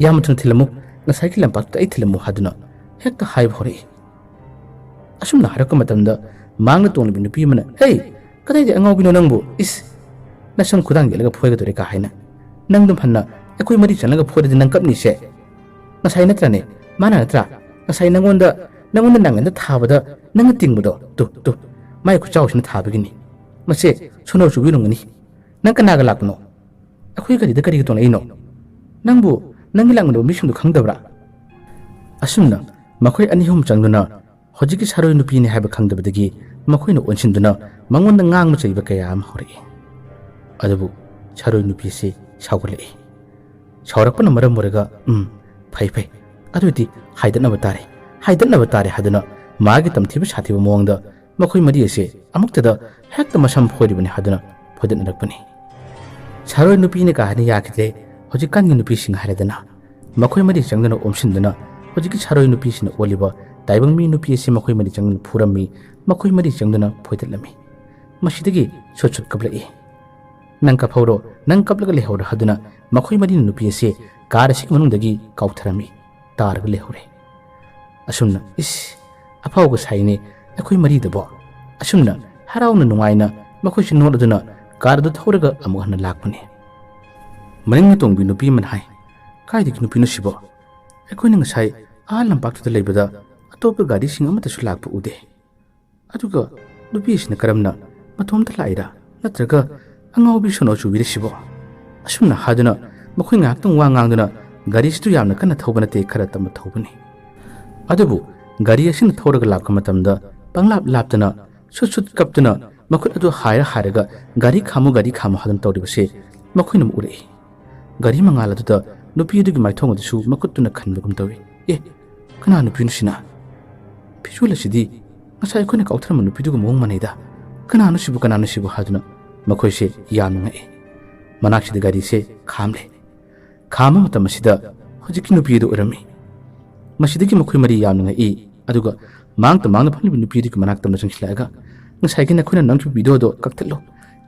ꯌꯥꯝꯅ ꯊꯨꯅ ꯊꯤꯜꯂꯝꯃꯨ꯫ ꯉꯁꯥꯏꯒꯤ ꯂꯝꯄꯥꯛꯇꯨꯗ ꯑꯩ ꯊꯤꯜꯂꯝꯃꯨ" ꯍꯥꯏꯗꯨꯅ ꯍꯦꯛꯇ ꯍꯥꯏꯕ ꯍꯧꯔꯛꯏ꯫ ꯑꯁꯨꯝꯅ ꯍꯥꯏꯔꯛꯄ ꯃꯇꯝꯗ ꯃꯥꯡꯗ ꯇꯣꯡꯂꯤꯕ ꯅꯨꯄꯤ ꯑꯃꯅ, "ꯍꯦ, ꯀꯗꯥꯏꯗ ꯑꯉꯥꯎꯕꯤꯅꯣ ꯅꯪꯕꯨ? ꯏꯁ, ꯅꯁꯝ ꯈꯨꯗꯥꯡ ꯌꯦꯠꯂꯒ ꯐꯣꯏꯒꯗꯧꯔꯦ ꯀꯥ ꯍꯥꯏꯅ꯫ ꯅꯪꯗꯨꯝ ꯍꯟꯅ ꯑꯩꯈꯣꯏ ꯃꯔꯤ ꯆꯪꯂꯒ ꯐꯣꯏꯔꯗꯤ ꯅꯪ ꯀꯞꯅꯤꯁꯦ꯫ ꯉꯁꯥꯏ ꯅꯠꯇ꯭ꯔꯅꯦ? ꯃꯥꯅ ꯅꯠꯇ꯭ꯔꯥ? ꯉꯁꯥꯏ ꯅꯪꯉꯣꯟꯗ, ꯅꯪꯉꯣꯟꯗ ꯅꯥꯡꯂꯦꯟꯗ ꯊꯥꯕꯗ ꯅꯪꯅ ꯇꯤꯡꯕꯗꯣ꯫ Two, two. ꯃꯥꯏ ꯈꯨꯆꯥꯎꯁꯤꯅ ꯊꯥꯕꯒꯤꯅꯤ꯫ ꯃꯁꯦ ꯁꯣꯅꯣ ꯆꯨꯕꯤ ꯑꯣꯏꯔꯝꯒꯅꯤ꯫ ꯅꯪ ꯀꯅꯥꯒ ꯂꯥꯛꯄꯅꯣ? ꯑꯩꯈꯣꯏ ꯒꯥꯔꯤꯗ ꯀꯔꯤꯒꯤ ꯇꯣꯡꯂꯛꯏꯅꯣ? ꯅꯪꯕꯨ ꯅꯪꯒꯤ ꯂꯥꯛꯃꯤꯟꯅꯕ ꯃꯤꯁꯤꯡꯗꯨ ꯈꯪꯗꯕ꯭ꯔꯥ? ꯑꯁꯨꯝꯅ ꯃꯈꯣꯏ ꯑꯅꯤ ꯑꯍꯨꯝ ꯆꯪꯗꯨꯅ ꯍꯧꯖꯤꯛꯀꯤ ꯁꯥꯔꯣꯏ ꯅꯨꯄꯤꯅꯤ ꯍꯥꯏꯕ ꯈꯪꯗꯕꯗꯒꯤ ꯃꯈꯣꯏꯅ ꯑꯣꯟꯁꯤꯟꯗꯨꯅ ꯃꯉꯣꯟꯗ ꯉꯥꯡꯕ ꯆꯩꯕ ꯀꯌꯥ ꯑꯃ ꯍꯧꯔꯛꯏ꯫ ꯑꯗꯨꯕꯨ ꯁꯥꯔꯣꯏ ꯅꯨꯄꯤꯁꯤ ꯁꯥꯎꯒꯠꯂꯛꯏ꯫ ꯁꯥꯎꯔꯛꯄꯅ ꯃꯔꯝ ꯑꯣꯏꯔꯒ, "ꯎꯝ, ꯐꯩ, ꯐꯩ꯫ ꯑꯗꯨꯗꯤ ꯍꯥꯏꯗꯠꯅꯕ ꯇꯥꯔꯦ, ꯍꯥꯏꯗꯠꯅꯕ ꯇꯥꯔꯦ" ꯍꯥꯏꯗꯨꯅ ꯃꯥꯒꯤ ꯇꯝꯊꯤꯕ ꯁꯥꯊꯤꯕ ꯃꯑꯣꯡꯗ ꯃꯈꯣꯏ ꯃꯔꯤ ꯑꯁꯦ ꯑꯃꯨꯛꯇꯗ ꯍꯦꯛꯇ ꯃꯁꯝ ꯐꯣꯏꯔꯤꯕꯅꯤ ꯍꯥꯏꯗꯨꯅ ꯐꯣꯏꯗꯠꯅꯔꯛꯄꯅꯤ꯫ ꯁꯥꯔꯣꯏ ꯅꯨꯄꯤꯅ ꯀꯥ ꯍꯦꯟꯅ ꯌꯥꯈꯤꯗ꯭ꯔꯦ꯫ ꯍꯧꯖꯤꯛꯀꯥꯟꯒꯤ ꯅꯨꯄꯤꯁꯤꯡ ꯍꯥꯏꯔꯗꯅ ꯃꯈꯣꯏ ꯃꯔꯤ ꯆꯪꯗꯨꯅ ꯑꯣꯝꯁꯤꯟꯗꯨꯅ ꯍꯧꯖꯤꯛꯀꯤ ꯁꯥꯔꯣꯏ ꯅꯨꯄꯤꯁꯤꯅ ꯑꯣꯜꯂꯤꯕ ꯇꯥꯏꯕꯪ ꯃꯤ ꯅꯨꯄꯤ ꯑꯁꯤ ꯃꯈꯣꯏ ꯃꯔꯤ ꯆꯪꯗꯨꯅ ꯐꯨꯔꯝꯃꯤ, ꯃꯈꯣꯏ ꯃꯔꯤ ꯆꯪꯗꯨꯅ ꯐꯣꯏꯗꯠꯂꯝꯃꯤ꯫ ꯃꯁꯤꯗꯒꯤ ꯁꯨꯠ ꯁꯨꯠ ꯀꯞꯂꯛꯏ꯫ "ꯅꯪ ꯀꯞꯍꯧꯔꯣ, ꯅꯪ ꯀꯞꯂꯒ ꯂꯩꯍꯧꯔꯣ" ꯍꯥꯏꯗꯨꯅ ꯃꯈꯣꯏ ꯃꯔꯤꯅ ꯅꯨꯄꯤ ꯑꯁꯤ ꯀꯥꯔ ꯑꯁꯤꯒꯤ ꯃꯅꯨꯡꯗꯒꯤ ꯀꯥꯎꯊꯔꯝꯃꯤ꯫ ꯇꯥꯔꯒ ꯂꯩꯍꯧꯔꯦ꯫ ꯑꯁꯨꯝꯅ, ꯏꯁ, ꯑꯐꯥꯎꯕ ꯁꯥꯏꯅꯦ ꯑꯩꯈꯣꯏ ꯃꯔꯤꯗꯕꯣ꯫ ꯑꯁꯨꯝꯅ ꯍꯔꯥꯎꯅ ꯅꯨꯡꯉꯥꯏꯅ ꯃꯈꯣꯏꯁꯨ ꯅꯣꯠꯂꯗꯨꯅ ꯀꯥꯔ ꯑꯗꯨ ꯊꯧꯔꯒ ꯑꯃꯨꯛ ꯍꯟꯅ ꯂꯥꯛꯄꯅꯤ꯫ ꯃꯅꯤꯡꯗ ꯇꯣꯡꯕꯤ ꯅꯨꯄꯤ ꯑꯃꯅ ꯍꯥꯏ, "ꯀꯥꯏꯗꯒꯤ ꯅꯨꯄꯤꯅꯣ ꯁꯤꯕꯣ? ꯑꯩꯈꯣꯏꯅ ꯉꯁꯥꯏ ꯑꯥ ꯂꯝꯄꯥꯛꯇꯨꯗ ꯂꯩꯕꯗ ꯑꯇꯣꯞꯄ ꯒꯥꯔꯤꯁꯤꯡ ꯑꯃꯠꯇꯁꯨ ꯂꯥꯛꯄ ꯎꯗꯦ꯫ ꯑꯗꯨꯒ ꯅꯨꯄꯤꯁꯤꯅ ꯀꯔꯝꯅ ꯃꯇꯣꯝꯇ ꯂꯥꯛꯏꯔꯥ? ꯅꯠꯇ꯭ꯔꯒ ꯑꯉꯥꯎꯕꯤ ꯁꯣꯅꯣ ꯆꯨꯕꯤꯔ ꯁꯤꯕꯣ?" ꯑꯁꯨꯝꯅ ꯍꯥꯏꯗꯨꯅ ꯃꯈꯣꯏ ꯉꯥꯏꯍꯥꯛꯇꯪ ꯋꯥ ꯉꯥꯡꯗꯨꯅ ꯒꯥꯔꯤꯁꯤꯁꯨ ꯌꯥꯝꯅ ꯀꯟꯅ ꯊꯧꯕ ꯅꯠꯇꯦ, ꯈꯔ ꯇꯞꯅ ꯊꯧꯕꯅꯤ꯫ ꯑꯗꯨꯕꯨ ꯒꯥꯔꯤ ꯑꯁꯤꯅ ꯊꯧꯔꯒ ꯂꯥꯛꯄ ꯃꯇꯝꯗ ꯄꯪꯂꯥꯞ ꯂꯥꯞꯇꯅ ꯁꯨꯠ ꯁꯨꯠ ꯀꯞꯇꯨꯅ ꯃꯈꯨꯠ ꯑꯗꯨ ꯍꯥꯏꯔ ꯍꯥꯏꯔꯒ "ꯒꯥꯔꯤ ꯈꯥꯝꯃꯨ, ꯒꯥꯔꯤ ꯈꯥꯝꯃꯨ" ꯍꯥꯏꯗꯨꯅ ꯇꯧꯔꯤꯕꯁꯦ ꯃꯈꯣꯏꯅ ꯑꯃꯨꯛ ꯎꯔꯛꯏ꯫ ꯒꯥꯔꯤ ꯃꯉꯥꯜ ꯑꯗꯨꯗ ꯅꯨꯄꯤ ꯑꯗꯨꯒꯤ ꯃꯥꯏꯊꯣꯡ ꯑꯗꯨꯁꯨ ꯃꯈꯨꯠꯇꯨꯅ ꯈꯟꯕꯒꯨꯝ ꯇꯧꯏ꯫ "ꯑꯦ, ꯀꯅꯥ ꯅꯨꯄꯤꯅꯣ ꯁꯤꯅ? ꯐꯤꯖꯣꯜ ꯑꯁꯤꯗꯤ ꯉꯁꯥꯏ ꯑꯩꯈꯣꯏꯅ ꯀꯥꯎꯊꯔꯝꯕ ꯅꯨꯄꯤꯗꯨꯒ ꯃꯑꯣꯡ ꯃꯥꯟꯅꯩꯗ꯫ ꯀꯅꯥꯅꯣ ꯁꯤꯕꯨ, ꯀꯅꯥꯅꯣ ꯁꯤꯕꯨ?" ꯍꯥꯏꯗꯨꯅ ꯃꯈꯣꯏꯁꯦ ꯌꯥꯝꯅ ꯉꯛꯏ꯫ ꯃꯅꯥꯛꯁꯤꯗ ꯒꯥꯔꯤꯁꯦ ꯈꯥꯝꯂꯦ꯫ ꯈꯥꯝꯕ ꯃꯇꯝ ꯑꯁꯤꯗ ꯍꯧꯖꯤꯛꯀꯤ ꯅꯨꯄꯤ ꯑꯗꯨ ꯑꯣꯏꯔꯝꯃꯤ꯫ ꯃꯁꯤꯗꯒꯤ ꯃꯈꯣꯏ ꯃꯔꯤ ꯌꯥꯝꯅ ꯉꯛꯏ꯫ ꯑꯗꯨꯒ ꯃꯥꯡꯇ ꯃꯥꯡꯗ ꯐꯝꯂꯤꯕ ꯅꯨꯄꯤ ꯑꯗꯨꯒꯤ ꯃꯅꯥꯛꯇ ꯑꯃ ꯆꯪꯁꯤꯜꯂꯛꯑꯒ, "ꯉꯁꯥꯏꯒꯤ ꯅꯈꯣꯏꯅ ꯅꯝꯈꯤꯕ ꯚꯤꯗꯤꯑꯣꯗꯣ ꯀꯛꯊꯠꯂꯣ꯫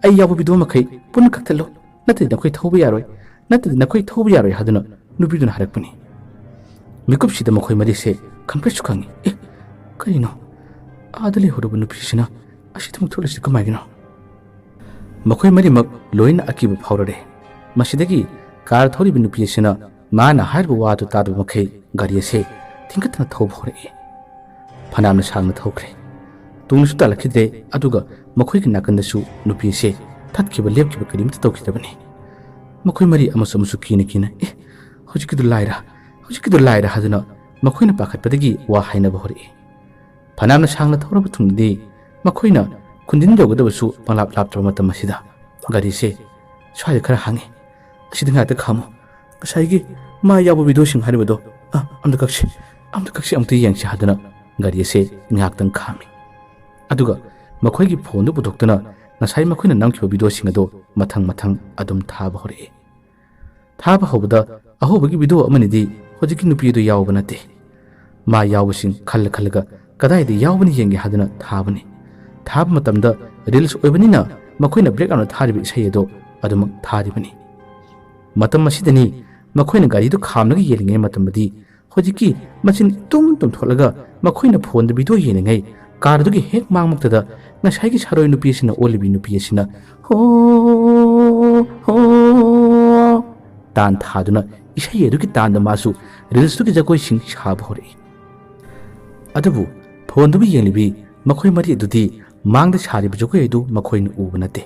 ꯑꯩ ꯌꯥꯎꯕ ꯚꯤꯗꯤꯑꯣ ꯃꯈꯩ ꯄꯨꯟꯅ ꯀꯛꯊꯠꯂꯣ꯫ ꯅꯠꯇ꯭ꯔꯗꯤ ꯅꯈꯣꯏ ꯊꯧꯕ ꯌꯥꯔꯣꯏ꯫ ꯅꯠꯇ꯭ꯔꯗꯤ ꯅꯈꯣꯏ ꯊꯧꯕ ꯌꯥꯔꯣꯏ" ꯍꯥꯏꯗꯨꯅ ꯅꯨꯄꯤꯗꯨꯅ ꯍꯥꯏꯔꯛꯄꯅꯤ꯫ ꯃꯤꯀꯨꯞꯁꯤꯗ ꯃꯈꯣꯏ ꯃꯔꯤꯁꯦ ꯈꯪꯄ꯭ꯔꯦꯛꯁꯨ ꯈꯪꯉꯤ꯫ "ꯑꯦ, ꯀꯔꯤꯅꯣ? ꯑꯥꯗ ꯂꯩꯍꯧꯔꯕ ꯅꯨꯄꯤꯁꯤꯅ ꯑꯁꯤꯗꯃꯛ ꯊꯣꯛꯂꯤꯁꯤ ꯀꯃꯥꯏꯒꯤꯅꯣ?" ꯃꯈꯣꯏ ꯃꯔꯤꯃꯛ ꯂꯣꯏꯅ ꯑꯀꯤꯕ ꯐꯥꯎꯔꯔꯦ꯫ ꯃꯁꯤꯗꯒꯤ ꯀꯥꯔ ꯊꯧꯔꯤꯕ ꯅꯨꯄꯤ ꯑꯁꯤꯅ ꯃꯥꯅ ꯍꯥꯏꯔꯤꯕ ꯋꯥꯗꯨ ꯇꯥꯗꯕ ꯃꯈꯩ ꯒꯥꯔꯤ ꯑꯁꯦ ꯊꯤꯡꯒꯠꯇꯅ ꯊꯧꯕ ꯍꯧꯔꯛꯏ꯫ ꯐꯅꯌꯥꯝꯅ ꯁꯥꯡꯅ ꯊꯧꯈ꯭ꯔꯦ꯫ ꯇꯨꯡꯁꯨ ꯇꯥꯜꯂꯛꯈꯤꯗ꯭ꯔꯦ, ꯑꯗꯨꯒ ꯃꯈꯣꯏꯒꯤ ꯅꯥꯀꯟꯗꯁꯨ ꯅꯨꯄꯤ ꯑꯁꯦ ꯊꯠꯈꯤꯕ ꯂꯦꯞꯈꯤꯕ ꯀꯔꯤꯃꯠꯇ ꯇꯧꯈꯤꯗꯕꯅꯤ꯫ ꯃꯈꯣꯏ ꯃꯔꯤ ꯑꯃꯁꯨ ꯑꯃꯁꯨ ꯀꯤꯅ ꯀꯤꯅ, "ꯑꯦ, ꯍꯧꯖꯤꯛꯀꯤꯗꯨ ꯂꯥꯏꯔ, ꯍꯧꯖꯤꯛꯀꯤꯗꯨ ꯂꯥꯏꯔ" ꯍꯥꯏꯗꯨꯅ ꯃꯈꯣꯏꯅ ꯄꯥꯈꯠꯄꯗꯒꯤ ꯋꯥ ꯍꯥꯏꯅꯕ ꯍꯧꯔꯛꯏ꯫ ꯐꯅꯌꯥꯝꯅ ꯁꯥꯡꯅ ꯊꯧꯔꯕ ꯇꯨꯡꯗꯗꯤ ꯃꯈꯣꯏꯅ ꯈꯨꯟꯗꯤꯟ ꯌꯧꯒꯗꯕꯁꯨ ꯄꯪꯂꯥꯞ ꯂꯥꯞꯇ꯭ꯔꯕ ꯃꯇꯝ ꯑꯁꯤꯗ ꯒꯥꯔꯤꯁꯦ ꯁ꯭ꯋꯥꯏꯗ ꯈꯔ ꯍꯥꯡꯉꯤ꯫ "ꯑꯁꯤꯗ ꯉꯥꯏꯍꯥꯛꯇ ꯈꯥꯝꯃꯨ꯫ ꯉꯁꯥꯏꯒꯤ ꯃꯥ ꯌꯥꯎꯕ ꯚꯤꯗꯤꯑꯣꯁꯤꯡ ꯍꯥꯏꯔꯤꯕꯗꯣ, ꯑ, ꯑꯝꯇ ꯀꯛꯁꯤ, ꯑꯝꯇ ꯀꯛꯁꯤ, ꯑꯃꯨꯛꯇ ꯌꯦꯡꯁꯤ" ꯍꯥꯏꯗꯨꯅ ꯒꯥꯔꯤ ꯑꯁꯦ ꯉꯥꯏꯍꯥꯛꯇꯪ ꯈꯥꯝꯃꯤ꯫ ꯑꯗꯨꯒ ꯃꯈꯣꯏꯒꯤ ꯐꯣꯟꯗꯨ ꯄꯨꯊꯣꯛꯇꯨꯅ ꯉꯁꯥꯏ ꯃꯈꯣꯏꯅ ꯅꯝꯈꯤꯕ ꯚꯤꯗꯤꯑꯣꯁꯤꯡ ꯑꯗꯣ ꯃꯊꯪ ꯃꯊꯪ ꯑꯗꯨꯝ ꯊꯥꯕ ꯍꯧꯔꯛꯏ꯫ ꯊꯥꯕ ꯍꯧꯕꯗ ꯑꯍꯧꯕꯒꯤ ꯚꯤꯗꯤꯑꯣ ꯑꯃꯅꯤꯗꯤ ꯍꯧꯖꯤꯛꯀꯤ ꯅꯨꯄꯤ ꯑꯗꯨ ꯌꯥꯎꯕ ꯅꯠꯇꯦ꯫ ꯃꯥ ꯌꯥꯎꯕꯁꯤꯡ ꯈꯜꯂ ꯈꯜꯂꯒ ꯀꯗꯥꯏꯗ ꯌꯥꯎꯕꯅ ꯌꯦꯡꯒꯦ ꯍꯥꯏꯗꯨꯅ ꯊꯥꯕꯅꯤ꯫ ꯊꯥꯕ ꯃꯇꯝꯗ ꯔꯤꯜꯁ ꯑꯣꯏꯕꯅꯤꯅ ꯃꯈꯣꯏꯅ ꯕꯦꯛꯒ꯭ꯔꯥꯎꯟꯗ ꯊꯥꯔꯤꯕ ꯏꯁꯩ ꯑꯗꯣ ꯑꯗꯨꯃꯛ ꯊꯥꯔꯤꯕꯅꯤ꯫ ꯃꯇꯝ ꯑꯁꯤꯗꯅꯤ ꯃꯈꯣꯏꯅ ꯒꯥꯔꯤꯗꯨ ꯈꯥꯝꯂꯒ ꯌꯦꯡꯂꯤꯉꯩ ꯃꯇꯝꯗꯗꯤ ꯍꯧꯖꯤꯛꯀꯤ ꯃꯆꯤꯟ ꯇꯨꯝ ꯇꯨꯝꯊꯣꯛꯂꯒ ꯃꯈꯣꯏꯅ ꯐꯣꯟꯗ ꯚꯤꯗꯤꯑꯣ ꯌꯦꯡꯂꯤꯉꯩ ꯀꯥꯔꯗꯨꯒꯤ ꯍꯦꯛ ꯃꯥꯡꯃꯛꯇꯗ ꯉꯁꯥꯏꯒꯤ ꯁꯥꯔꯣꯏ ꯅꯨꯄꯤ ꯑꯁꯤꯅ ꯑꯣꯜꯂꯤꯕꯤ ꯅꯨꯄꯤ ꯑꯁꯤꯅ "ꯍꯣ, ꯍꯣ" ꯇꯥꯟ ꯊꯥꯗꯨꯅ ꯏꯁꯩ ꯑꯗꯨꯒꯤ ꯇꯥꯟꯗ ꯃꯥꯁꯨ ꯔꯤꯜꯁꯇꯨꯒꯤ ꯖꯒꯣꯏꯁꯤꯡ ꯁꯥꯕ ꯍꯧꯔꯛꯏ꯫ ꯑꯗꯨꯕꯨ ꯐꯣꯟꯗꯨꯕꯨ ꯌꯦꯡꯂꯤꯕꯤ ꯃꯈꯣꯏ ꯃꯔꯤ ꯑꯗꯨꯗꯤ ꯃꯥꯡꯗ ꯁꯥꯔꯤꯕ ꯖꯒꯣꯏ ꯑꯗꯨ ꯃꯈꯣꯏꯅ ꯎꯕ ꯅꯠꯇꯦ꯫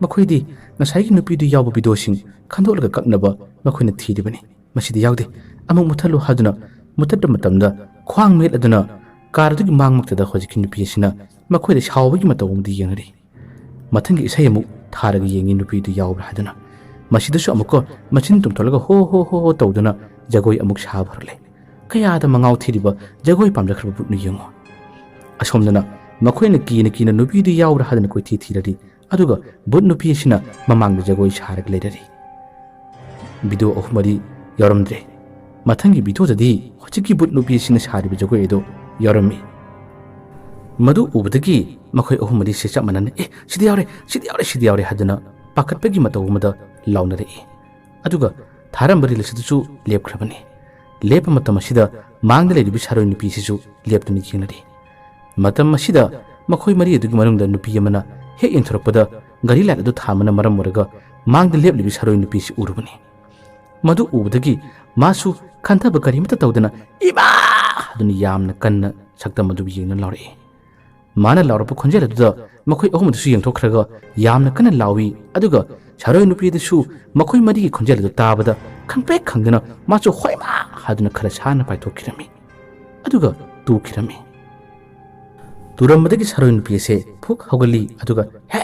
ꯃꯈꯣꯏꯗꯤ ꯉꯁꯥꯏꯒꯤ ꯅꯨꯄꯤꯗꯨ ꯌꯥꯎꯕ ꯚꯤꯗꯤꯑꯣꯁꯤꯡ ꯈꯟꯗꯣꯛꯂꯒ ꯀꯛꯅꯕ ꯃꯈꯣꯏꯅ ꯊꯤꯔꯤꯕꯅꯤ꯫ "ꯃꯁꯤꯗꯤ ꯌꯥꯎꯗꯦ, ꯑꯃꯨꯛ ꯃꯨꯠꯊꯠꯂꯨ" ꯍꯥꯏꯗꯨꯅ ꯃꯨꯠꯊꯠꯄ ꯃꯇꯝꯗ ꯈ꯭ꯋꯥꯡ ꯃꯦꯠ ꯑꯗꯨꯅ ꯀꯥꯔꯗꯨꯒꯤ ꯃꯥꯡꯃꯛꯇꯗ ꯍꯧꯖꯤꯛꯀꯤ ꯅꯨꯄꯤ ꯑꯁꯤꯅ ꯃꯈꯣꯏꯗ ꯁꯥꯎꯕꯒꯤ ꯃꯇꯧ ꯑꯃꯗꯤ ꯌꯦꯡꯅꯔꯤ꯫ ꯃꯊꯪꯒꯤ ꯏꯁꯩ ꯑꯃꯨꯛ ꯊꯥꯔꯒ ꯌꯦꯡꯉꯤ ꯅꯨꯄꯤꯗꯨ ꯌꯥꯎꯕ꯭ꯔꯥ ꯍꯥꯏꯗꯨꯅ꯫ ꯃꯁꯤꯗꯁꯨ ꯑꯃꯨꯛꯀ ꯃꯆꯤꯟ ꯇꯨꯝꯊꯣꯛꯂꯒ "ꯍꯣ ꯍꯣ ꯍꯣ ꯍꯣ" ꯇꯧꯗꯨꯅ ꯖꯒꯣꯏ ꯑꯃꯨꯛ ꯁꯥꯕ ꯍꯧꯔꯛꯂꯦ꯫ ꯀꯌꯥꯗ ꯃꯉꯥꯎ ꯊꯤꯔꯤꯕ ꯖꯒꯣꯏ ꯄꯥꯝꯖꯈ꯭ꯔꯕ ꯕꯨꯠꯅꯣ ꯌꯦꯡꯉꯨ꯫ ꯑꯁꯣꯝꯗꯅ ꯃꯈꯣꯏꯅ ꯀꯤꯅ ꯀꯤꯅ ꯅꯨꯄꯤꯗꯨ ꯌꯥꯎꯕ꯭ꯔꯥ ꯍꯥꯏꯗꯅ ꯀꯣꯏꯊꯤ ꯊꯤꯔꯔꯤ꯫ ꯑꯗꯨꯒ ꯕꯨꯠ ꯅꯨꯄꯤ ꯑꯁꯤꯅ ꯃꯃꯥꯡꯗ ꯖꯒꯣꯏ ꯁꯥꯔꯒ ꯂꯩꯔꯔꯤ꯫ ꯚꯤꯗꯤꯑꯣ ꯑꯍꯨꯝ ꯃꯔꯤ ꯌꯥꯎꯔꯝꯗ꯭ꯔꯦ꯫ ꯃꯊꯪꯒꯤ ꯚꯤꯗꯤꯑꯣꯗꯗꯤ ꯍꯧꯖꯤꯛꯀꯤ ꯕꯨꯠ ꯅꯨꯄꯤ ꯑꯁꯤꯅ ꯁꯥꯔꯤꯕ ꯖꯒꯣꯏ ꯑꯗꯨ ꯌꯥꯎꯔꯝꯃꯤ꯫ ꯃꯗꯨ ꯎꯕꯗꯒꯤ ꯃꯈꯣꯏ ꯑꯍꯨꯝ ꯃꯔꯤꯁꯦ ꯆꯞ ꯃꯥꯟꯅꯅ "ꯑꯦ, ꯁꯤꯗꯤ ꯌꯥꯎꯔꯦ, ꯁꯤꯗꯤ ꯌꯥꯎꯔꯦ, ꯁꯤꯗꯤ ꯌꯥꯎꯔꯦ" ꯍꯥꯏꯗꯨꯅ ꯄꯥꯈꯠꯄꯒꯤ ꯃꯇꯧ ꯑꯃꯗ ꯂꯥꯎꯅꯔꯛꯏ꯫ ꯑꯗꯨꯒ ꯊꯥꯔꯝꯕ ꯔꯤꯜꯁ ꯑꯗꯨꯁꯨ ꯂꯦꯞꯈ꯭ꯔꯕꯅꯤ꯫ ꯂꯦꯞꯄ ꯃꯇꯝ ꯑꯁꯤꯗ ꯃꯥꯡꯗ ꯂꯩꯔꯤꯕ ꯁꯥꯔꯣꯏ ꯅꯨꯄꯤꯁꯤꯁꯨ ꯂꯦꯞꯇꯨꯅ ꯌꯦꯡꯅꯔꯤ꯫ ꯃꯇꯝ ꯑꯁꯤꯗ ꯃꯈꯣꯏ ꯃꯔꯤ ꯑꯗꯨꯒꯤ ꯃꯅꯨꯡꯗ ꯅꯨꯄꯤ ꯑꯃꯅ ꯍꯦꯛ ꯌꯦꯡꯊꯣꯔꯛꯄꯗ ꯒꯥꯔꯤ ꯂꯥꯏꯠ ꯑꯗꯨ ꯊꯥꯟꯕꯅ ꯃꯔꯝ ꯑꯣꯏꯔꯒ ꯃꯥꯡꯗ ꯂꯦꯞꯂꯤꯕꯤ ꯁꯥꯔꯣꯏ ꯅꯨꯄꯤꯁꯤ ꯎꯔꯨꯕꯅꯤ꯫ ꯃꯗꯨ ꯎꯕꯗꯒꯤ ꯃꯥꯁꯨ ꯈꯟꯊꯕ ꯀꯔꯤꯃꯠꯇ ꯇꯧꯗꯅ "ꯏꯃꯥ!" ꯍꯥꯏꯗꯨꯅ ꯌꯥꯝꯅ ꯀꯟꯅ ꯁꯛꯇꯝ ꯑꯗꯨꯕꯨ ꯌꯦꯡꯗꯨꯅ ꯂꯥꯎꯔꯛꯏ꯫ ꯃꯥꯅ ꯂꯥꯎꯔꯛꯄ ꯈꯣꯟꯖꯦꯜ ꯑꯗꯨꯗ ꯃꯈꯣꯏ ꯑꯍꯨꯝ ꯑꯗꯨꯁꯨ ꯌꯦꯡꯊꯣꯛꯈ꯭ꯔꯒ ꯌꯥꯝꯅ ꯀꯟꯅ ꯂꯥꯎꯏ, ꯑꯗꯨꯒ ꯁꯥꯔꯣꯏ ꯅꯨꯄꯤ ꯑꯗꯨꯁꯨ ꯃꯈꯣꯏ ꯃꯔꯤꯒꯤ ꯈꯣꯟꯖꯦꯜ ꯑꯗꯨ ꯇꯥꯕꯗ ꯈꯪꯄ꯭ꯔꯦꯛ ꯈꯪꯗꯨꯅ ꯃꯥꯁꯨ "ꯍꯣꯏꯃꯥ!" ꯍꯥꯏꯗꯨꯅ ꯈꯔ ꯁꯥꯟꯅ ꯄꯥꯏꯊꯣꯛꯈꯤꯔꯝꯃꯤ, ꯑꯗꯨꯒ ꯇꯨꯈꯤꯔꯝꯃꯤ꯫ ꯇꯨꯔꯝꯕꯗꯒꯤ ꯁꯥꯔꯣꯏ ꯅꯨꯄꯤ ꯑꯁꯦ ꯐꯨꯛ ꯍꯧꯒꯠꯂꯤ, ꯑꯗꯨꯒ "ꯍꯦ!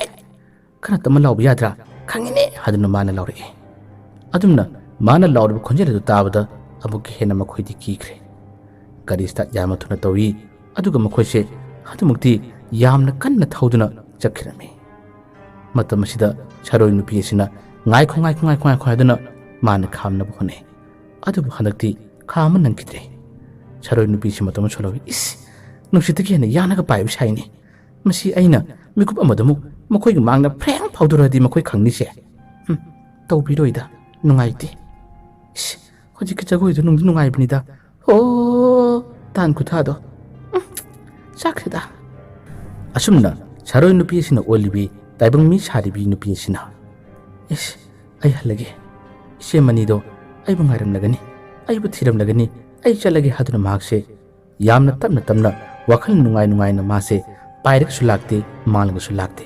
ꯈꯔ ꯇꯞꯅ ꯂꯥꯎꯕ ꯌꯥꯗ꯭ꯔꯥ? ꯈꯪꯉꯤꯅꯦ!" ꯍꯥꯏꯗꯨꯅ ꯃꯥꯅ ꯂꯥꯎꯔꯛꯏ꯫ ꯑꯗꯨꯝꯅ ꯃꯥꯅ ꯂꯥꯎꯔꯤꯕ ꯈꯣꯟꯖꯦꯜ ꯑꯗꯨ ꯇꯥꯕꯗ ꯑꯃꯨꯛꯀ ꯍꯦꯟꯅ ꯃꯈꯣꯏꯗꯤ ꯀꯤꯈ꯭ꯔꯦ꯫ ꯒꯥꯔꯤ ꯁ꯭ꯇꯥꯔꯠ ꯌꯥꯝꯅ ꯊꯨꯅ ꯇꯧꯏ, ꯑꯗꯨꯒ ꯃꯈꯣꯏꯁꯦ ꯑꯗꯨꯃꯛꯇꯤ ꯌꯥꯝꯅ ꯀꯟꯅ ꯊꯧꯗꯨꯅ ꯆꯠꯈꯤꯔꯝꯃꯤ꯫ ꯃꯇꯝ ꯑꯁꯤꯗ ꯁꯥꯔꯣꯏ ꯅꯨꯄꯤ ꯑꯁꯤꯅ "ꯉꯥꯏꯈꯣ, ꯉꯥꯏꯈꯣ, ꯉꯥꯏꯈꯣ, ꯉꯥꯏꯈꯣ" ꯍꯥꯏꯗꯨꯅ ꯃꯥꯅ ꯈꯥꯝꯅꯕ ꯍꯣꯠꯅꯩ꯫ ꯑꯗꯨꯕꯨ ꯍꯟꯗꯛꯇꯤ ꯈꯥꯝꯕ ꯅꯪꯈꯤꯗ꯭ꯔꯦ꯫ ꯁꯥꯔꯣꯏ ꯅꯨꯄꯤꯁꯤ ꯃꯇꯣꯝ ꯁꯣꯜꯍꯧꯏ꯫ "ꯏꯁ! ꯅꯨꯡꯁꯤꯠꯇꯒꯤ ꯍꯦꯟꯅ ꯌꯥꯡꯅꯒ ꯄꯥꯏꯕ ꯁꯥꯏꯅꯦ꯫ ꯃꯁꯤ ꯑꯩꯅ ꯃꯤꯀꯨꯞ ꯑꯃꯗꯃꯨꯛ ꯃꯈꯣꯏꯒꯤ ꯃꯥꯡꯗ ꯐ꯭ꯔꯦꯡ ꯐꯥꯎꯗꯣꯔꯛꯑꯗꯤ ꯃꯈꯣꯏ ꯈꯪꯅꯤꯁꯦ꯫ ꯍꯨꯝ, ꯇꯧꯕꯤꯔꯣꯏꯗ, ꯅꯨꯡꯉꯥꯏꯇꯦ꯫ ꯏꯁ, ꯍꯧꯖꯤꯛꯀꯤ ꯖꯒꯣꯏꯗꯣ ꯅꯨꯡꯗꯤ ꯅꯨꯡꯉꯥꯏꯕꯅꯤꯗ꯫ ꯍꯣ, ꯇꯥꯟ ꯈꯨꯊꯥꯗꯣ꯫ ꯎꯝ, ꯆꯥꯛꯈ꯭ꯔꯦꯗ꯫" ꯑꯁꯨꯝꯅ ꯁꯥꯔꯣꯏ ꯅꯨꯄꯤ ꯑꯁꯤꯅ ꯑꯣꯜꯂꯤꯕꯤ ꯇꯥꯏꯕꯪ ꯃꯤ ꯁꯥꯔꯤꯕꯤ ꯅꯨꯄꯤ ꯑꯁꯤꯅ, "ꯏꯁ, ꯑꯩ ꯍꯜꯂꯒꯦ꯫ ꯏꯆꯦ ꯃꯅꯤꯗꯣ ꯑꯩꯕꯨ ꯉꯥꯏꯔꯝꯂꯒꯅꯤ, ꯑꯩꯕꯨ ꯊꯤꯔꯝꯂꯒꯅꯤ, ꯑꯩ ꯆꯠꯂꯒꯦ" ꯍꯥꯏꯗꯨꯅ ꯃꯍꯥꯛꯁꯦ ꯌꯥꯝꯅ ꯇꯞꯅ ꯇꯞꯅ, ꯋꯥꯈꯜ ꯅꯨꯡꯉꯥꯏ ꯅꯨꯡꯉꯥꯏꯅ ꯃꯥꯁꯦ ꯄꯥꯏꯔꯒꯁꯨ ꯂꯥꯛꯇꯦ, ꯃꯥꯡꯂꯒꯁꯨ ꯂꯥꯛꯇꯦ꯫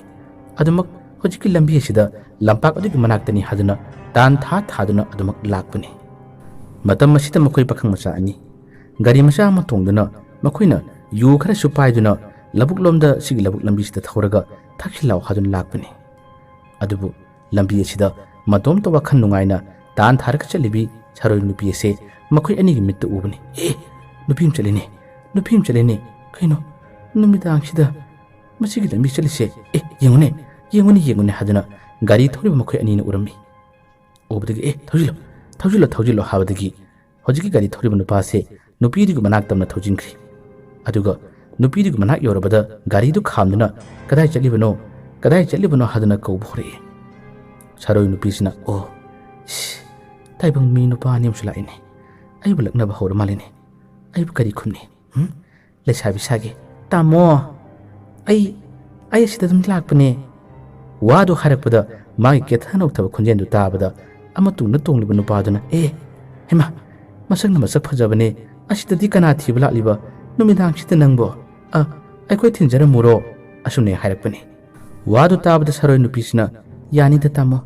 ꯑꯗꯨꯃꯛ ꯍꯧꯖꯤꯛꯀꯤ ꯂꯝꯕꯤ ꯑꯁꯤꯗ ꯂꯝꯄꯥꯛ ꯑꯗꯨꯒꯤ ꯃꯅꯥꯛꯇꯅꯤ ꯍꯥꯏꯗꯨꯅ ꯇꯥꯟ ꯊꯥ ꯊꯥꯗꯨꯅ ꯑꯗꯨꯃꯛ ꯂꯥꯛꯄꯅꯤ꯫ ꯃꯇꯝ ꯑꯁꯤꯗ ꯃꯈꯣꯏ ꯄꯥꯈꯪ ꯃꯆꯥ ꯑꯅꯤ ꯒꯥꯔꯤ ꯃꯆꯥ ꯑꯃ ꯇꯣꯡꯗꯨꯅ ꯃꯈꯣꯏꯅ ꯌꯨ ꯈꯔꯁꯨ ꯄꯥꯏꯗꯨꯅ ꯂꯧꯕꯨꯛ ꯂꯣꯝꯗ ꯁꯤꯒꯤ ꯂꯧꯕꯨꯛ ꯂꯝꯕꯤꯁꯤꯗ ꯊꯧꯔꯒ ꯊꯛꯁꯤ ꯂꯥꯎ ꯍꯥꯏꯗꯨꯅ ꯂꯥꯛꯄꯅꯤ꯫ ꯑꯗꯨꯕꯨ ꯂꯝꯕꯤ ꯑꯁꯤꯗ ꯃꯇꯣꯝꯇ ꯋꯥꯈꯜ ꯅꯨꯡꯉꯥꯏꯅ ꯇꯥꯟ ꯊꯥꯔꯒ ꯆꯠꯂꯤꯕꯤ ꯁꯥꯔꯣꯏ ꯅꯨꯄꯤ ꯑꯁꯦ ꯃꯈꯣꯏ ꯑꯅꯤꯒꯤ ꯃꯤꯠꯇ ꯎꯕꯅꯤ꯫ "ꯑꯦ, ꯅꯨꯄꯤ ꯑꯃ ꯆꯠꯂꯤꯅꯦ, ꯅꯨꯄꯤ ꯑꯃ ꯆꯠꯂꯤꯅꯦ꯫ ꯀꯩꯅꯣ, ꯅꯨꯃꯤꯗꯥꯡꯁꯤꯗ ꯃꯁꯤꯒꯤ ꯂꯝꯕꯤ ꯆꯠꯂꯤꯁꯦ? ꯑꯦ, ꯌꯦꯡꯉꯨꯅꯦ, ꯌꯦꯡꯉꯨꯅꯦ, ꯌꯦꯡꯉꯨꯅꯦ" ꯍꯥꯏꯗꯨꯅ ꯒꯥꯔꯤ ꯊꯧꯔꯤꯕ ꯃꯈꯣꯏ ꯑꯅꯤꯅ ꯎꯔꯝꯃꯤ꯫ ꯎꯕꯗꯒꯤ "ꯑꯦ, ꯊꯧꯖꯤꯜꯂꯣ, ꯊꯧꯖꯤꯜꯂꯣ, ꯊꯧꯖꯤꯜꯂꯣ" ꯍꯥꯏꯕꯗꯒꯤ ꯍꯧꯖꯤꯛꯀꯤ ꯒꯥꯔꯤ ꯊꯧꯔꯤꯕ ꯅꯨꯄꯥꯁꯦ ꯅꯨꯄꯤꯗꯨꯒꯤ ꯃꯅꯥꯛ ꯇꯝꯅ ꯊꯧꯖꯤꯟꯈ꯭ꯔꯤ꯫ ꯑꯗꯨꯒ ꯅꯨꯄꯤꯗꯨꯒꯤ ꯃꯅꯥꯛ ꯌꯧꯔꯕꯗ ꯒꯥꯔꯤꯗꯨ ꯈꯥꯝꯗꯨꯅ "ꯀꯗꯥꯏ ꯆꯠꯂꯤꯕꯅꯣ? ꯀꯗꯥꯏ ꯆꯠꯂꯤꯕꯅꯣ?" ꯍꯥꯏꯗꯨꯅ ꯀꯧꯕ ꯍꯧꯔꯛꯏ꯫ ꯁꯥꯔꯣꯏ ꯅꯨꯄꯤꯁꯤꯅ, "ꯑꯣ, ꯏꯁ, ꯇꯥꯏꯕꯪ ꯃꯤ ꯅꯨꯄꯥ ꯑꯅꯤ ꯑꯃꯁꯨ ꯂꯥꯛꯏꯅꯦ꯫ ꯑꯩꯕꯨ ꯂꯛꯅꯕ ꯍꯧꯔ ꯃꯥꯜꯂꯤꯅꯦ꯫ ꯑꯩꯕꯨ ꯀꯔꯤ ꯈꯨꯝꯅꯤ? ꯍꯨꯝ? ꯂꯩꯁꯥꯕꯤ ꯁꯥꯒꯦ꯫ ꯇꯥꯃꯣ, ꯑꯩ, ꯑꯩ ꯑꯁꯤꯗ ꯑꯗꯨꯝ ꯂꯥꯛꯄꯅꯦ꯫ ꯋꯥꯗꯨ ꯍꯥꯏꯔꯛꯄꯗ ꯃꯥꯒꯤ ꯀꯦꯊ ꯅꯧꯊꯕ ꯈꯣꯟꯖꯦꯜꯗꯨ ꯇꯥꯕꯗ ꯑꯃ ꯇꯨꯡꯗ ꯇꯣꯡꯂꯤꯕ ꯅꯨꯄꯥꯗꯨꯅ, "ꯑꯦ, ꯍꯩꯃꯥ, ꯃꯁꯛꯅ ꯃꯁꯛ ꯐꯖꯕꯅꯦ, ꯑꯁꯤꯗꯗꯤ ꯀꯅꯥ ꯊꯤꯕ ꯂꯥꯛꯂꯤꯕ? ꯅꯨꯃꯤꯗꯥꯡꯁꯤꯗ ꯅꯪꯕꯣ? ꯑ, ꯑꯩꯈꯣꯏ ꯊꯤꯟꯖꯔꯝꯃꯨꯔꯣ?" ꯑꯁꯨꯝꯅ ꯍꯥꯏꯔꯛꯄꯅꯤ꯫ ꯋꯥꯗꯨ ꯇꯥꯕꯗ ꯁꯥꯔꯣꯏ ꯅꯨꯄꯤꯁꯤꯅ, "ꯌꯥꯅꯤꯗ ꯇꯥꯃꯣ,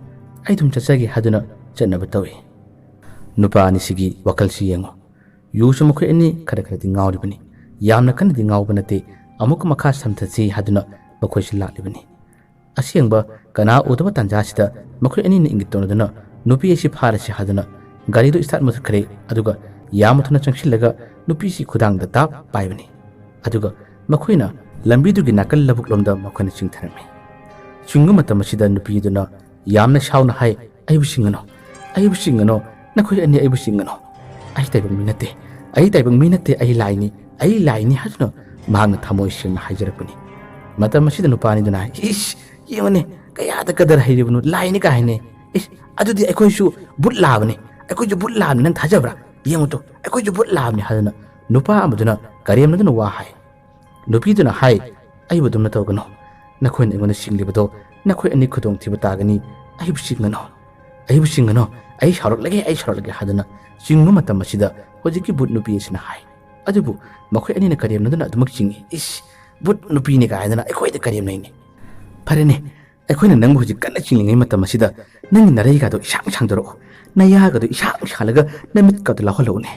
ꯑꯩ ꯑꯗꯨꯝ ꯆꯠꯆꯒꯦ" ꯍꯥꯏꯗꯨꯅ ꯆꯠꯅꯕ ꯇꯧꯏ꯫ ꯅꯨꯄꯥ ꯑꯅꯤꯁꯤꯒꯤ ꯋꯥꯈꯜꯁꯤ ꯌꯦꯡꯉꯨ꯫ ꯌꯨꯁꯨ ꯃꯈꯣꯏ ꯑꯅꯤ ꯈꯔ ꯈꯔꯗꯤ ꯉꯥꯎꯔꯤꯕꯅꯤ꯫ ꯌꯥꯝꯅ ꯀꯟꯅꯗꯤ ꯉꯥꯎꯕ ꯅꯠꯇꯦ꯫ ꯑꯃꯨꯛꯀ ꯃꯈꯥ ꯁꯝꯊꯁꯤ ꯍꯥꯏꯗꯨꯅ ꯃꯈꯣꯏꯁꯤ ꯂꯥꯛꯂꯤꯕꯅꯤ꯫ ꯑꯁꯦꯡꯕ ꯀꯅꯥ ꯎꯗꯕ ꯇꯥꯟꯖꯥꯁꯤꯗ ꯃꯈꯣꯏ ꯑꯅꯤꯅ ꯏꯪꯒꯤꯠ ꯇꯧꯅꯗꯨꯅ ꯅꯨꯄꯤ ꯑꯁꯤ ꯐꯥꯔꯁꯤ ꯍꯥꯏꯗꯨꯅ ꯒꯥꯔꯤꯗꯨ ꯏꯁꯇꯥꯔꯠ ꯃꯨꯊꯠꯈ꯭ꯔꯦ꯫ ꯑꯗꯨꯒ ꯌꯥꯝꯅ ꯊꯨꯅ ꯆꯪꯁꯤꯜꯂꯒ ꯅꯨꯄꯤꯁꯤ ꯈꯨꯗꯥꯡꯗ ꯗꯥꯞ ꯄꯥꯏꯕꯅꯤ꯫ ꯑꯗꯨꯒ ꯃꯈꯣꯏꯅ ꯂꯝꯕꯤꯗꯨꯒꯤ ꯅꯥꯀꯜ ꯂꯧꯕꯨꯛꯂꯣꯝꯗ ꯃꯈꯣꯏꯅ ꯆꯤꯡꯊꯔꯝꯃꯤ꯫ ꯆꯤꯡꯕ ꯃꯇꯝ ꯑꯁꯤꯗ ꯅꯨꯄꯤꯗꯨꯅ ꯌꯥꯝꯅ ꯁꯥꯎꯅ ꯍꯥꯏ, "ꯑꯩꯕꯨ ꯆꯤꯡꯒꯅꯨ, ꯑꯩꯕꯨ ꯆꯤꯡꯒꯅꯨ, ꯅꯈꯣꯏ ꯑꯅꯤ ꯑꯩꯕꯨ ꯆꯤꯡꯒꯅꯨ꯫ ꯑꯩ ꯇꯥꯏꯕꯪ ꯃꯤ ꯅꯠꯇꯦ, ꯑꯩ ꯇꯥꯏꯕꯪ ꯃꯤ ꯅꯠꯇꯦ, ꯑꯩ ꯂꯥꯏꯅꯤ, ꯑꯩ ꯂꯥꯏꯅꯤ" ꯍꯥꯏꯗꯨꯅ ꯃꯍꯥꯛꯅ ꯊꯃꯣꯏ ꯁꯦꯡꯅ ꯍꯥꯏꯖꯔꯛꯄꯅꯤ꯫ ꯃꯇꯝ ꯑꯁꯤꯗ ꯅꯨꯄꯥ ꯑꯅꯤꯗꯨꯅ ꯍꯥꯏ, "ꯏꯁ, ꯌꯦꯡꯉꯨꯅꯦ, ꯀꯌꯥꯗ ꯀꯗꯔ ꯍꯩꯔꯤꯕꯅꯣ, ꯂꯥꯏꯅꯤ ꯀꯥꯏ ꯍꯥꯏꯅꯦ꯫ ꯏꯁ, ꯑꯗꯨꯗꯤ ꯑꯩꯈꯣꯏꯁꯨ ꯚꯨꯠ ꯂꯥꯛꯑꯕꯅꯤ, ꯑꯩꯈꯣꯏꯁꯨ ꯚꯨꯠ ꯂꯥꯛꯑꯕꯅꯤ, ꯅꯪ ꯊꯥꯖꯕ꯭ꯔꯥ? ꯌꯦꯡꯉꯨ ꯇꯨ, ꯑꯩꯈꯣꯏꯁꯨ ꯚꯨꯠ ꯂꯥꯛꯑꯕꯅꯤ" ꯍꯥꯏꯗꯨꯅ ꯅꯨꯄꯥ ꯑꯃꯗꯨꯅ ꯀꯔꯦꯝꯅꯗꯨꯅ ꯋꯥ ꯍꯥꯏ꯫ ꯅꯨꯄꯤꯗꯨꯅ ꯍꯥꯏ, "ꯑꯩꯕꯨ ꯑꯗꯨꯝꯅ ꯇꯧꯒꯅꯨ꯫ ꯅꯈꯣꯏꯅ ꯑꯩꯉꯣꯟꯗ ꯆꯤꯡꯂꯤꯕꯗꯣ ꯅꯈꯣꯏ ꯑꯅꯤ ꯈꯨꯗꯣꯡꯊꯤꯕ ꯇꯥꯒꯅꯤ꯫ ꯑꯩꯕꯨ ꯆꯤꯡꯒꯅꯨ, ꯑꯩꯕꯨ ꯆꯤꯡꯒꯅꯨ꯫ ꯑꯩ ꯁꯥꯎꯔꯛꯂꯒꯦ, ꯑꯩ ꯁꯥꯎꯔꯛꯂꯒꯦ" ꯍꯥꯏꯗꯨꯅ ꯆꯤꯡꯕ ꯃꯇꯝ ꯑꯁꯤꯗ ꯍꯧꯖꯤꯛꯀꯤ ꯚꯨꯠ ꯅꯨꯄꯤ ꯑꯁꯤꯅ ꯍꯥꯏ꯫ ꯑꯗꯨꯕꯨ ꯃꯈꯣꯏ ꯑꯅꯤꯅ ꯀꯔꯦꯝꯅꯗꯨꯅ ꯑꯗꯨꯃꯛ ꯆꯤꯡꯏ꯫ "ꯏꯁ, ꯚꯨꯠ ꯅꯨꯄꯤꯅꯤ" ꯀꯥꯏꯗꯅ ꯑꯩꯈꯣꯏꯗ ꯀꯔꯦꯝꯅꯩꯅꯦ꯫ "ꯐꯔꯦꯅꯦ, ꯑꯩꯈꯣꯏꯅ ꯅꯪꯕꯨ ꯍꯧꯖꯤꯛ ꯀꯟꯅ ꯆꯤꯡꯂꯤꯉꯩ ꯃꯇꯝ ꯑꯁꯤꯗ ꯅꯪꯒꯤ ꯅꯔꯩꯒꯗꯣ ꯏꯁꯥꯡ ꯁꯥꯡꯗꯣꯔꯛꯎ, ꯅꯌꯥꯒꯗꯣ ꯏꯁꯥꯡ ꯁꯥꯜꯂꯒ ꯅꯃꯤꯠꯀꯗꯣ ꯂꯥꯎꯍꯜꯂꯛꯎꯅꯦ,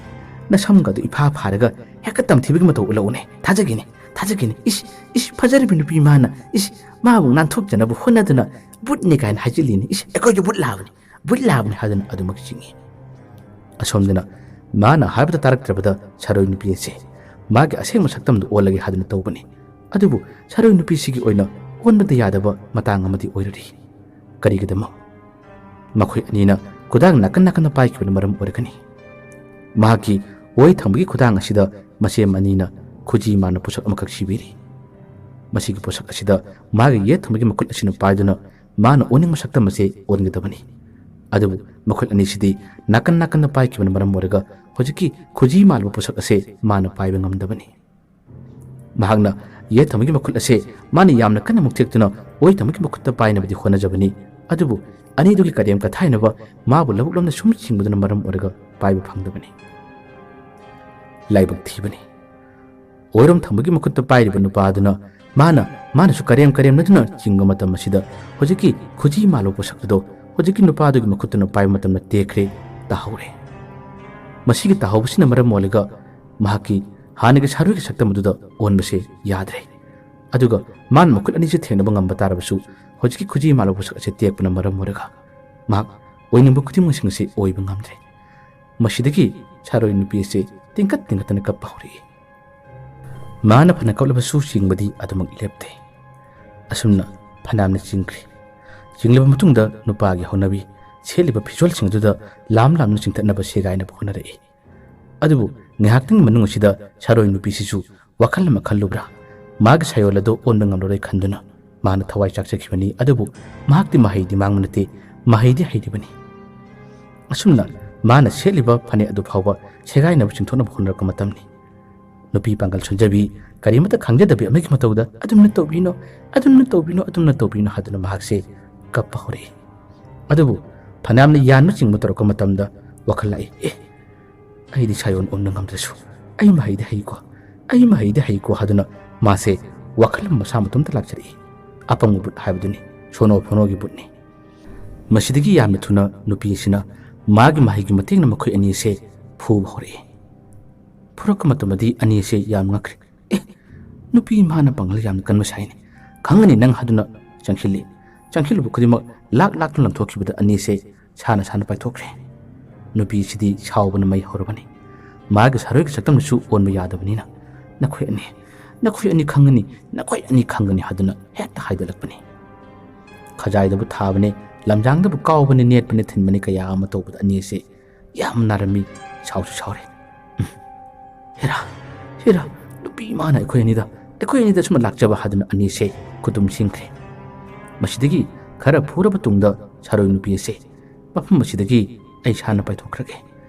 ꯅꯁꯝꯒꯗꯣ ꯏꯐꯥ ꯐꯥꯔꯒ ꯍꯦꯛꯇ ꯇꯝꯊꯤꯕꯒꯤ ꯃꯇꯧ ꯎꯠꯂꯛꯎꯅꯦ꯫ ꯊꯥꯖꯒꯦꯅꯦ, ꯊꯥꯖꯒꯦꯅꯦ꯫ ꯏꯁ, ꯏꯁ, ꯐꯖꯔꯤꯕ ꯅꯨꯄꯤ ꯃꯥꯅ, ꯏꯁ, ꯃꯥꯕꯨ ꯅꯥꯟꯊꯣꯛꯆꯅꯕ ꯍꯣꯠꯅꯗꯨꯅ ꯚꯨꯠꯅꯤ ꯀꯥꯏꯅ ꯍꯥꯏꯖꯤꯜꯂꯤꯅꯦ꯫ ꯏꯁ, ꯑꯩꯈꯣꯏꯁꯨ ꯚꯨꯠ ꯂꯥꯛꯑꯕꯅꯤ, ꯚꯨꯠ ꯂꯥꯛꯑꯕꯅꯤ" ꯍꯥꯏꯗꯨꯅ ꯑꯗꯨꯃꯛ ꯆꯤꯡꯏ꯫ ꯑꯁꯣꯝꯗꯅ ꯃꯥꯅ ꯍꯥꯏꯕꯗ ꯇꯥꯔꯛꯇ꯭ꯔꯕꯗ ꯁꯥꯔꯣꯏ ꯅꯨꯄꯤ ꯑꯁꯤ ꯃꯥꯒꯤ ꯑꯁꯦꯡꯕ ꯁꯛꯇꯝꯗꯨ ꯑꯣꯜꯂꯒꯦ ꯍꯥꯏꯗꯨꯅ ꯇꯧꯕꯅꯤ꯫ ꯑꯗꯨꯕꯨ ꯁꯥꯔꯣꯏ ꯅꯨꯄꯤꯁꯤꯒꯤ ꯑꯣꯏꯅ ꯑꯣꯟꯕꯗ ꯌꯥꯗꯕ ꯃꯇꯥꯡ ꯑꯃꯗꯤ ꯑꯣꯏꯔꯔꯤ꯫ ꯀꯔꯤꯒꯤꯗꯃꯛ? ꯃꯈꯣꯏ ꯑꯅꯤꯅ ꯈꯨꯗꯥꯡ ꯅꯥꯀꯟ ꯅꯥꯀꯟꯗ ꯄꯥꯏꯈꯤꯕꯅ ꯃꯔꯝ ꯑꯣꯏꯔꯒꯅꯤ꯫ ꯃꯍꯥꯛꯀꯤ ꯑꯣꯏ ꯊꯪꯕꯒꯤ ꯈꯨꯗꯥꯡ ꯑꯁꯤꯗ ꯃꯁꯦꯝ ꯑꯅꯤꯅ ꯈꯨꯖꯤ ꯃꯥꯟꯕ ꯄꯣꯠꯁꯛ ꯑꯃꯈꯛ ꯁꯤꯕꯤꯔꯤ꯫ ꯃꯁꯤꯒꯤ ꯄꯣꯠꯁꯛ ꯑꯁꯤꯗ ꯃꯥꯒꯤ ꯌꯦꯠ ꯊꯪꯕꯒꯤ ꯃꯈꯨꯠ ꯑꯁꯤꯅ ꯄꯥꯏꯗꯨꯅ ꯃꯥꯅ ꯑꯣꯟꯅꯤꯡꯕ ꯁꯛꯇꯝ ꯑꯁꯤ ꯑꯣꯟꯒꯗꯕꯅꯤ꯫ ꯑꯗꯨꯕꯨ ꯃꯈꯣꯏ ꯑꯅꯤꯁꯤꯗꯤ ꯅꯥꯀꯟ ꯅꯥꯀꯟꯗ ꯄꯥꯏꯈꯤꯕꯅ ꯃꯔꯝ ꯑꯣꯏꯔꯒ ꯍꯧꯖꯤꯛꯀꯤ ꯈꯨꯖꯤ ꯃꯥꯟꯕ ꯄꯣꯠꯁꯛ ꯑꯁꯤ ꯃꯥꯅ ꯄꯥꯏꯕ ꯉꯝꯗꯕꯅꯤ꯫ ꯃꯍꯥꯛꯅ ꯌꯦꯠ ꯊꯪꯕꯒꯤ ꯃꯈꯨꯠ ꯑꯁꯦ ꯃꯥꯅ ꯌꯥꯝꯅ ꯀꯟꯅ ꯃꯨꯛꯊꯦꯛꯇꯨꯅ ꯑꯣꯏ ꯊꯪꯕꯒꯤ ꯃꯈꯨꯠꯇ ꯄꯥꯏꯅꯕꯗꯤ ꯍꯣꯠꯅꯖꯕꯅꯤ, ꯑꯗꯨꯕꯨ ꯑꯅꯤꯗꯨꯒꯤ ꯀꯔꯦꯝ ꯀꯊꯥꯏꯅꯕ ꯃꯥꯕꯨ ꯂꯧꯕꯨꯛ ꯂꯣꯝꯗ ꯁꯨꯝ ꯆꯤꯡꯕꯗꯨꯅ ꯃꯔꯝ ꯑꯣꯏꯔꯒ ꯄꯥꯏꯕ ꯐꯪꯗꯕꯅꯤ꯫ ꯂꯥꯏꯕꯛ ꯊꯤꯕꯅꯤ꯫ ꯑꯣꯏꯔꯣꯝ ꯊꯪꯕꯒꯤ ꯃꯈꯨꯠꯇ ꯄꯥꯏꯔꯤꯕ ꯅꯨꯄꯥ ꯑꯗꯨꯅ ꯃꯥꯅ, ꯃꯥꯅꯁꯨ ꯀꯔꯦꯝ ꯀꯔꯦꯝꯅꯗꯨꯅ ꯆꯤꯡꯕ ꯃꯇꯝ ꯑꯁꯤꯗ ꯍꯧꯖꯤꯛꯀꯤ ꯈꯨꯖꯤ ꯃꯥꯜꯂꯨꯕ ꯄꯣꯠꯁꯛ ꯑꯗꯨ ꯍꯧꯖꯤꯛꯀꯤ ꯅꯨꯄꯥ ꯑꯗꯨꯒꯤ ꯃꯈꯨꯠꯇꯨꯅ ꯄꯥꯏꯕ ꯃꯇꯝꯗ ꯇꯦꯛꯈ꯭ꯔꯦ, ꯇꯥꯍꯧꯔꯦ꯫ ꯃꯁꯤꯒꯤ ꯇꯥꯍꯧꯕꯁꯤꯅ ꯃꯔꯝ ꯑꯣꯏꯔꯒ ꯃꯍꯥꯛꯀꯤ ꯍꯥꯟꯅꯒꯤ ꯁꯥꯔꯣꯏꯒꯤ ꯁꯛꯇꯝ ꯑꯗꯨꯗ ꯑꯣꯟꯕꯁꯦ ꯌꯥꯗ꯭ꯔꯦ꯫ ꯑꯗꯨꯒ ꯃꯥꯅ ꯃꯈꯨꯠ ꯑꯅꯤꯁꯦ ꯊꯦꯡꯅꯕ ꯉꯝꯕ ꯇꯥꯔꯕꯁꯨ ꯍꯧꯖꯤꯛꯀꯤ ꯈꯨꯖꯤ ꯃꯥꯜꯂꯨꯕ ꯄꯣꯠꯁꯛ ꯑꯁꯤ ꯇꯦꯛꯄꯅ ꯃꯔꯝ ꯑꯣꯏꯔꯒ ꯃꯍꯥꯛ ꯑꯣꯏꯅꯤꯡꯕ ꯈꯨꯗꯤꯡꯃꯛꯁꯤꯡ ꯑꯁꯤ ꯑꯣꯏꯕ ꯉꯝꯗ꯭ꯔꯦ꯫ ꯃꯁꯤꯗꯒꯤ ꯁꯥꯔꯣꯏ ꯅꯨꯄꯤ ꯑꯁꯤ ꯇꯤꯡꯈꯠ ꯇꯤꯡꯈꯠꯇꯅ ꯀꯞꯄ ꯍꯧꯔꯛꯏ꯫ ꯃꯥꯅ ꯐꯅ ꯀꯞꯂꯕꯁꯨ ꯆꯤꯡꯕꯗꯤ ꯑꯗꯨꯃꯛ ꯂꯦꯞꯇꯦ꯫ ꯑꯁꯨꯝꯅ ꯐꯅꯌꯥꯝꯅ ꯆꯤꯡꯈ꯭ꯔꯦ꯫ ꯆꯤꯡꯂꯕ ꯃꯇꯨꯡꯗ ꯅꯨꯄꯥꯒꯤ ꯍꯧꯅꯕꯤ ꯁꯦꯠꯂꯤꯕ ꯐꯤꯖꯣꯜꯁꯤꯡ ꯑꯗꯨꯗ ꯂꯥꯝ ꯂꯥꯝꯅ ꯆꯤꯡꯊꯠꯅꯕ ꯁꯦꯒꯥꯏꯅꯕ ꯍꯣꯠꯅꯔꯛꯏ꯫ ꯑꯗꯨꯕꯨ ꯉꯥꯏꯍꯥꯛꯇꯪꯒꯤ ꯃꯅꯨꯡ ꯑꯁꯤꯗ ꯁꯥꯔꯣꯏ ꯅꯨꯄꯤꯁꯤꯁꯨ ꯋꯥꯈꯜ ꯑꯃ ꯈꯜꯂꯨꯕ꯭ꯔꯥ, ꯃꯥꯒꯤ ꯁꯥꯌꯣꯜ ꯑꯗꯨ ꯑꯣꯟꯕ ꯉꯝꯂꯔꯣꯏ ꯈꯟꯗꯨꯅ ꯃꯥꯅ ꯊꯋꯥꯏ ꯆꯥꯛꯆꯈꯤꯕꯅꯤ꯫ ꯑꯗꯨꯕꯨ ꯃꯍꯥꯛꯇꯤ ꯃꯍꯩꯗꯤ ꯃꯥꯡꯕ ꯅꯠꯇꯦ, ꯃꯍꯩꯗꯤ ꯍꯩꯔꯤꯕꯅꯤ꯫ ꯑꯁꯨꯝꯅ ꯃꯥꯅ ꯁꯦꯠꯂꯤꯕ ꯐꯅꯦꯛ ꯑꯗꯨ ꯐꯥꯎꯕ ꯁꯦꯒꯥꯏꯅꯕ ꯆꯤꯡꯊꯣꯛꯅꯕ ꯍꯣꯠꯅꯔꯛꯄ ꯃꯇꯝꯅꯤ꯫ ꯅꯨꯄꯤ ꯄꯥꯡꯒꯜ ꯁꯣꯟꯖꯕꯤ ꯀꯔꯤꯃꯠꯇ ꯈꯪꯖꯗꯕꯤ ꯑꯃꯒꯤ ꯃꯇꯧꯗ "ꯑꯗꯨꯝꯅ ꯇꯧꯕꯤꯅꯣ, ꯑꯗꯨꯝꯅ ꯇꯧꯕꯤꯅꯣ, ꯑꯗꯨꯝꯅ ꯇꯧꯕꯤꯅꯣ" ꯍꯥꯏꯗꯨꯅ ꯃꯍꯥꯛꯁꯦ ꯀꯞꯄ ꯍꯧꯔꯛꯏ꯫ ꯑꯗꯨꯕꯨ ꯐꯅꯌꯥꯝꯅ ꯌꯥꯟꯕ ꯆꯤꯡꯕ ꯇꯧꯔꯛꯄ ꯃꯇꯝꯗ ꯋꯥꯈꯜ ꯂꯥꯛꯏ, "ꯑꯦ, ꯑꯩꯗꯤ ꯁꯥꯌꯣꯟ ꯑꯣꯟꯕ ꯉꯝꯗ꯭ꯔꯁꯨ ꯑꯩ ꯃꯍꯩꯗꯤ ꯍꯩꯀꯣ, ꯑꯩ ꯃꯍꯩꯗꯤ ꯍꯩꯀꯣ" ꯍꯥꯏꯗꯨꯅ ꯃꯥꯁꯦ ꯋꯥꯈꯜ ꯑꯃ ꯃꯁꯥ ꯃꯇꯣꯝꯇ ꯂꯥꯛꯆꯔꯛꯏ꯫ ꯑꯄꯪꯕ ꯕꯨꯠ ꯍꯥꯏꯕꯗꯨꯅꯤ, ꯁꯣꯅꯣ ꯐꯣꯅꯣꯒꯤ ꯕꯨꯠꯅꯤ꯫ ꯃꯁꯤꯗꯒꯤ ꯌꯥꯝꯅ ꯊꯨꯅ ꯅꯨꯄꯤ ꯑꯁꯤꯅ ꯃꯥꯒꯤ ꯃꯍꯩꯒꯤ ꯃꯇꯦꯡꯅ ꯃꯈꯣꯏ ꯑꯅꯤ ꯑꯁꯦ ꯐꯨꯕ ꯍꯧꯔꯛꯏ꯫ ꯐꯨꯔꯛꯄ ꯃꯇꯝꯗꯗꯤ ꯑꯅꯤ ꯑꯁꯦ ꯌꯥꯝ ꯉꯛꯈ꯭ꯔꯦ꯫ "ꯑꯦ, ꯅꯨꯄꯤ ꯃꯥꯅ ꯄꯥꯡꯒꯜ ꯌꯥꯝꯅ ꯀꯟꯕ ꯁꯥꯏꯅꯦ, ꯈꯪꯒꯅꯤ ꯅꯪ" ꯍꯥꯏꯗꯨꯅ ꯆꯪꯁꯤꯜꯂꯤ꯫ ꯆꯪꯁꯤꯜꯂꯨꯕ ꯈꯨꯗꯤꯡꯃꯛ ꯂꯥꯛ ꯂꯥꯛꯇꯨꯅ ꯂꯪꯊꯣꯛꯈꯤꯕꯗ ꯑꯅꯤ ꯑꯁꯦ ꯁꯥꯅ ꯁꯥꯅ ꯄꯥꯏꯊꯣꯛꯈ꯭ꯔꯦ꯫ ꯅꯨꯄꯤ ꯑꯁꯤꯗꯤ ꯁꯥꯎꯕꯅ ꯃꯩ ꯍꯧꯔꯕꯅꯤ꯫ ꯃꯥꯒꯤ ꯁꯥꯔꯣꯏꯒꯤ ꯁꯛꯇꯝꯗꯨꯁꯨ ꯑꯣꯟꯕ ꯌꯥꯗꯕꯅꯤꯅ, "ꯅꯈꯣꯏ ꯑꯅꯤ, ꯅꯈꯣꯏ ꯑꯅꯤ ꯈꯪꯒꯅꯤ, ꯅꯈꯣꯏ ꯑꯅꯤ ꯈꯪꯒꯅꯤ" ꯍꯥꯏꯗꯨꯅ ꯍꯦꯛꯇ ꯍꯥꯏꯗꯣꯛꯂꯛꯄꯅꯤ꯫ ꯈꯖꯥꯏꯗꯕꯨ ꯊꯥꯕꯅꯦ, ꯂꯝꯖꯥꯡꯗꯕꯨ ꯀꯥꯎꯕꯅꯦ, ꯅꯦꯠꯄꯅꯦ, ꯊꯤꯟꯕꯅꯦ, ꯀꯌꯥ ꯑꯃ ꯇꯧꯕꯗ ꯑꯅꯤ ꯑꯁꯦ ꯌꯥꯝ ꯅꯥꯔꯝꯃꯤ, ꯁꯥꯎꯁꯨ ꯁꯥꯎꯔꯦ꯫ "ꯎꯝ, ꯍꯦꯔꯥ, ꯍꯦꯔꯥ, ꯅꯨꯄꯤ ꯏꯃꯥꯅ ꯑꯩꯈꯣꯏ ꯑꯅꯤꯗ, ꯑꯩꯈꯣꯏ ꯑꯅꯤꯗ ꯁꯨꯝ ꯂꯥꯛꯆꯕ" ꯍꯥꯏꯗꯨꯅ ꯑꯅꯤꯁꯦ ꯈꯨꯇꯨꯝ ꯁꯤꯟꯈ꯭ꯔꯦ꯫ ꯃꯁꯤꯗꯒꯤ ꯈꯔ ꯐꯨꯔꯕ ꯇꯨꯡꯗ ꯁꯥꯔꯣꯏ ꯅꯨꯄꯤ ꯑꯁꯦ, "ꯃꯐꯝ ꯑꯁꯤꯗꯒꯤ ꯑꯩ ꯏꯁꯥꯅ ꯄꯥꯏꯊꯣꯛꯈ꯭ꯔꯒꯦ,